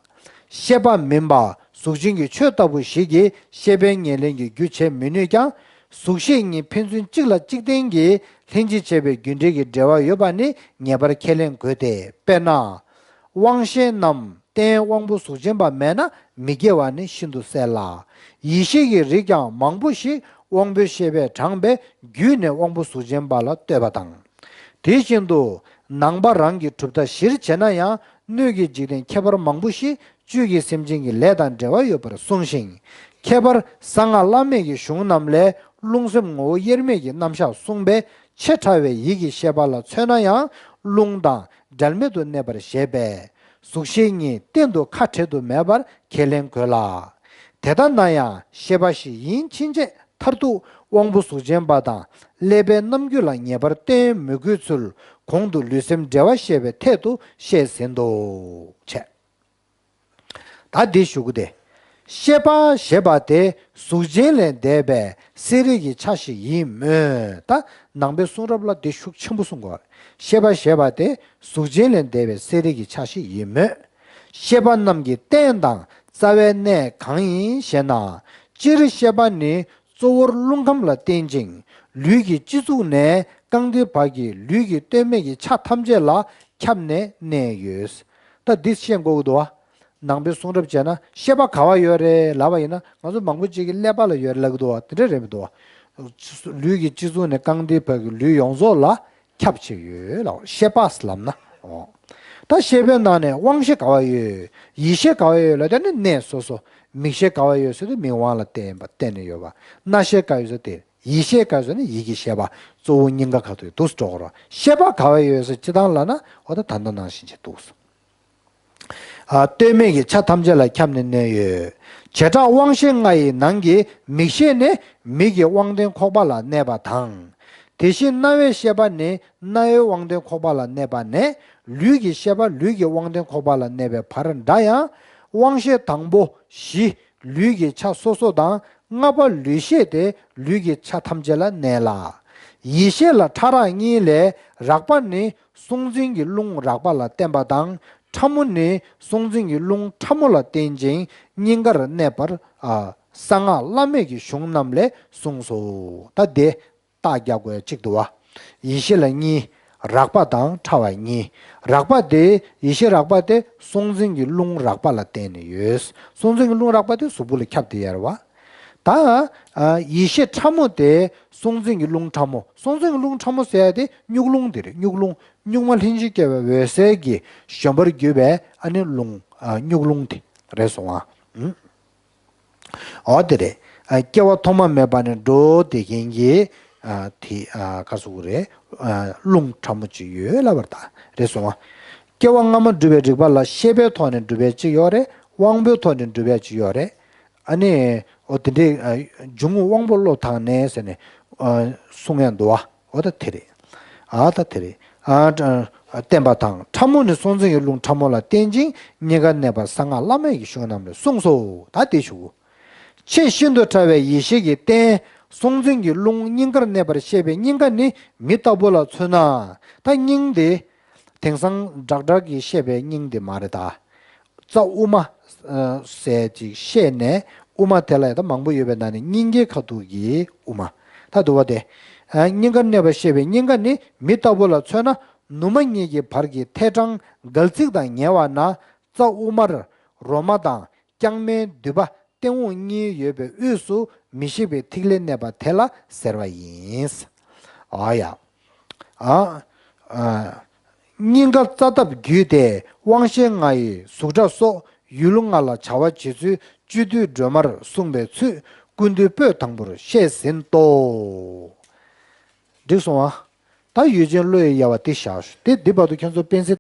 ཤེས་པ་མིན་པ་གཟུགས་ཅན་གྱི་ཆོས་ལྟ་བུ་ཞིག་གིས་ཤེས་པའི་ཉེར་ལེན་གྱི་རྒྱུ་བྱེད་མི་ནུས་ཀྱང་། གཟུགས་ཤེས་གཉིས་ཕན་ཚུན་གཅིག་ལ་གཅིག་བརྟེན་གྱིས་ལྷན་ཅིག་བྱེད་པའི་རྒྱུ་འབྲས་ཀྱི་འབྲེལ་བ་ཡོད་པ་ནི་ངེས་པར་ཁས་ལེན་དགོས་ཏེ། དཔེར་ན། དབང་ཤེས་རྣམས་རྟེན་དབང་པོ་གཟུགས་ཅན་པ་མེད་ན་མི་སྐྱེ་བ་ནི་ཤིན་ཏུ་གསལ་ལ། ཡིད་ཤེས་ཀྱི་རིགས་ཀྱང་མང་པོ་ཞིག་དབང་པོའི་ཤེས་པས་དྲངས་པས་རྒྱུད་ནས་དབང་པོ་གཟུགས་ཅན་པ་ལ་ལྟོས་པ་དང་། དེ་བཞིན་དུ་ནང་པ་རང་གི་གྲུབ་མཐའ་གཞིར་བྱས་ན་ཡང་སྣོད་ཀྱི་འཇིག་རྟེན་ཁྱད་པར་མང་པོ་ཞིག་བཅུད་ཀྱི་སེམས་ཅན་གྱི་ལས་དང་འབྲེལ་བ་ཡོད་པར་གསུངས་ཤིང་། ཁྱད་པར་གསང་སྔགས་བླ་མེད་ཀྱི་གཞུང་རྣམས་ལས་རླུང་སེམས་ངོ་བོ་དབྱེར་མེད་ཀྱི་རྣམ་གཞག་གསུངས་པས་ཆེ་ཕྲ་བའི་ཡིད་ཀྱི་ཤེས་པ་ལ་མཚོན་ན་ཡང་རླུང་དང་འབྲལ་མེད་དུ་གནས་པར་བཞེད་པས། གཟུགས་ཤེས་གཉིས་གཏན་དུ་ཁ་བྲལ་དུ་མེད་པར་ཁས་ལེན་དགོས་ལ། དེ་ལྟ་ན་ཡང་ཤེས་པ་ཞིག་ཡིན་ཕྱིན་ཆད་མཐར་ཐུག་དབང་པོ་གཟུགས་ཅན་པ་དང་ཀླད་པའི་རྣམ་འགྱུར་ལ་ངེས་པར་བརྟེན་མི་དགོས་ཚུལ་གོང་དུ་ལུས་སེམས་འབྲེལ་བ་བཤད་པའི་ཐད་དུ་བཤད་ཟིན་ཏོ། བྱས། ད་འདི་ཞུ་གི་དེ། ཤེས་པ་ཞེས་པ་དེ་གཟུགས་ཅན་ལས་འདས་པའི་གསལ་རིག་གི་ཆ་ཞིག་ཡིན་མོད། ད་ནང་པའི་གསུང་རབ་ལ་འདི་ཤུགས་ཆེན་པོ་གསུང་གི་ཡོད་རེད། ཤེས་པ་ཞེས་པ་དེ་གཟུགས་ཅན་ལས་འདས་པའི་གསལ་རིག་གི་ཆ་ཞིག་ཡིན་མོད། ཤེས་པ་རྣམས་ཀྱི་རྟེན་དང་རྩ་བའི་གནས་གང་ཡིན་ཞེ་ན། སྤྱིར་ཤེས་པ་ནི་གཙོ་བོར་རླུང་ཁམས་ལ་བརྟེན་ཅིང་ལུས་ཀྱི་སྤྱི་གཙུག་ནས་རྐང་མཐིལ་བར་གྱི་ལུས་ཀྱི་སྟོད་སྨད་ཀྱི་ཆ་ཐམས་ཅད་ལ་ཁྱབ་ནས་གནས་ཡོད། ད་འདི་ཤེས་དགོས་ཀྱི་འདུག་བ། ནང་པའི་གསུང་རབ་བྱས་ན་ཤེས་པ་ག་བ་ཡོད་རེད་ལབ་པ་ཡིན་ན་ང་ཚོ་མང་པོ་ཅིག་གིས་ཀླད་པ་ལ་ཡོད་རེད་ལབ་ཀྱི་འདུག་བ། དེ་འདྲ་རེད་མི་འདུག་བ། ལུས་ཀྱི་སྤྱི་གཙུག་ནས་རྐང་མཐིལ་བར་གྱི་ལུས་ཡོངས་རྫོགས་ལ་ཁྱབ་བྱས་ཡོད་ལ། ཤེས་པ་ལབ་ན། འོ། ད་ཤེས་པའི་ནང་ནས་དབང་ཤེས་ག་བ་ཡོད། ཡིད་ཤེས་ག་བ་ཡོད་ལབ་དེ་ནི་གནས་སོ་སོ། མིག་ཤེས་ག་བ་ཡོད་ཟེར་དུས་མིག་དབང་ལ་བརྟེན་པ་བརྟེན་ནས་ཡོད་པ། རྣ་ཤེས་ག་ཡོད་ཟེར་དེ། ཡིད་ཤེས་ག་ཡོད་ཟེར་ནི་ཡིད་ཀྱི་ཤེས་པ་གཙོ་བོ་སྙིང་ག་ཁ་ཐུག་འདུག་སེ་འགྲོ་གི་རེད། ཤེས་པ་ག་བ་ཡོད་ཟེར་སྤྱི་བཏང་ལབ་ན་འོ་ད་ད་ལྟ་ནང་བཞིན་བྱས་འདུག་སེ། ཨ། སྟོད་སྨད་ཀྱི་ཆ་ཐམས་ཅད་ལ་ཁྱབ་ནས་གནས་ཡོད། བྱེ་བྲག་དབང་ཤེས་ལྔ་ཡི་ནང་གི་མིག་ཤེས་ནི་མིག་གི་དབང་ལྡན་ཁོག་པ་ལ་གནས་པ་དང་། དེ་བཞིན་རྣ་བའི་ཤེས་པ་ནི་རྣ་བའི་དབང་ལྡན་ཁོག་པ་ལ་གནས་པ་ནས་ལུས་ཀྱི་ཤེས་པ་ལུས་ཀྱི་དབང་ལྡན་ཁོག་པ་ལ་གནས་པའི་བར་འདྲ་ཡང་། དབང་ཤེས་དང་པོ་བཞི་ལུས་ཀྱི་ཆ་སོ་སོ་དང་ལྔ་པ་ལུས་ཤེས་དེ་ལུས་ཀྱི་ཆ་ཐམས་ཅད་ལ་གནས་ལ། ཡིད་ཤེས་ལ་ཕྲ་རགས་གཉིས་ལས་རགས་པ་ནི་གཟུང་འཛིན་གྱི་རླུང་རགས་པ་ལ་བརྟེན་པ་དང་ཕྲ་མོ་ནི་གཟུང་འཛིན་གྱི་རླུང་ཕྲ་མོ་ལ་བརྟེན་ཅིང་སྙིང་གར་གནས་པར། ཨ། གསང་སྔགས་བླ་མེད་ཀྱི་གཞུང་རྣམས་ལས་གསུངས་སོ། ད་དེ་རྟགས་རྒྱག་དགོས་གཅིག་འདུག་བ། ཡིད་ཤེས་ལ་གཉིས། རགས་པ་དང་ཕྲ་བ་གཉིས། རགས་པ་དེ་ཡིད་ཤེས་རགས་པ་དེ་གཟུང་འཛིན་གྱི་རླུང་རགས་པ་ལ་བརྟེན་ནས་ཡོད། གཟུང་འཛིན་གྱི་རླུང་རགས་པ་དེ་གཟུགས་པོ་ལ་ཁྱབ་སྟེ་ཡོད་རེད་བ། ད། ཨ། ཡིད་ཤེས་ཕྲ་མོ་དེ་གཟུང་འཛིན་གྱི་རླུང་ཕྲ་མོ། གཟུང་འཛིན་གྱི་རླུང་ཕྲ་མོ་ཟེར་ཡ་དེ་གཉུག་རླུང་དེ་རེད། གཉུག་རླུང་། གཉུག་མ་ལྷན་ཅིག་སྐྱེས་པའི་འོད་གསལ་གྱི་བཞོན་པར་གྱུར་པའི་ཨ་ནི་རླུང་། ཨ། གཉུག་རླུང་དེ་རེད་སོང་ཨ། ཨུམ། འོ་དེ་རེད། ཨ། སྐྱེ་བ་ཐོག་མ་མེད་པ་ནས་འགྲོ་བསྡད་མཁན་གྱི། ཨ། དེ། ཨ། ག་ཟེར་དགོས་རེད། ཨ། རླུང་ཕྲ་མོ་གཅིག་ཡོད་ལབ་པ་རེད་ད། རེད་སོང་ཨ། སྐྱེ་བ་སྔ་མ་སྒྲུབ་པའི་རིགས་པ་ལ་ཤེས་པའི་ཐོག་ནས་སྒྲུབ་པའི་གཅིག་ཡོད་རེད། དབང་པོའི་ཐོག་ནས་སྒྲུབ་པའི་གཅིག་ཡོད་རེད། ཨ་ནི། འོ་དེ་འདྲའི། ཨ། འབྱུང་རྔུབ་དབང་པོ་བློ་དང་ནི་ཟེར་ནས། ཨ། གསུང་ཡ་འདུག་བ། འོ་ད་དེ་རེད། ཨ། ད་དེ་རེད། ཨ། བརྟེན་པ་དང་ཕྲ་མོ་ནི་གཟུང་འཛིན་གྱི་རླུང་ཕྲ་མོ་ལ་བརྟེན་ཅིང་སྙིང་གར་གནས་པར་གསང་སྔགས་བླ་མེད་ཀྱི་གཞུང་རྣམས་ལས་གསུངས་སོ། ད་དེ་ཞུ། ཆེས་ཤིན་ཏུ་ཕྲ་བའི་ཡེ་ཤེས་ཀྱི་རྟེན་གཟུང་འཛིན་གྱི་རླུང་སྙིང་གར་གནས་པར་བཤད་པའི་སྙིང་ག་ནི་མི་ལྟ་བུ་ལ་མཚོན་ན། ད་སྙིང་དེ། དེང་སང་སྦྲག་སྦྲག་གིས་བཤད་པའི་སྙིང་དེ་མ་རེད་ད། རྩ་དབུ་མ། ཨ། ཟེར་ཅིག་བཤད་ནས་དབུ་མ་དེ་ལ་ཡང་ད་མང་པོ་ཡོད་པའི་ནང་ནས་སྙིང་གའི་ཁ་ཐུག་གི་དབུ་མ། ད་འདུག་བ་དེ། ཨ། སྙིང་གར་གནས་པར་བཤད་པའི་སྙིང་ག་ནི་མི་ལྟ་བུ་ལ་མཚོན་ན་ནུ་མ་གཉིས་ཀྱི་བར་གྱི་ཐལ་འཕྲང་འགལ་ཚིག་དང་ཉེ་བ་ན་རྩ་དབུ་མར་རོ་མ་དང་རྐྱང་མའི་མདུད་པ་སྟེང་འོག་གཉིས་ཡོད་པའི་དབུས་སུ་མི་ཤིགས་པའི་ཐིག་ལེ་གནས་པ་དེ་ལ་ཟེར་བ་ཡིན། ཨ་ཡ། ཨ། ཨ། སྙིང་ག་རྩ་བཏབ་བརྒྱུད་དེ་དབང་ཤེས་ལྔ་ཡི་གཟུགས་སྒྲ་སོགས་ཡུལ་ལྔ་ལ་བྱ་བ་བྱེད་ཚུལ་སྤྱོད་བསྡུས་སྒྲོན་མར་གསུངས་པའི་ཚུལ་ཀུན་བཏུས་པོད་དང་པོར་བཤད་ཟིན་ཏོ། འགྲིག་སོང་ཨ། ད་ཡུལ་ཅན་བློ་ཡི་དབྱེ་བ་དེ་བཞག་ཞུ། དེ་འདི་བར་དུ་ཁྱོད་ཚོ་དཔེ་ཚིག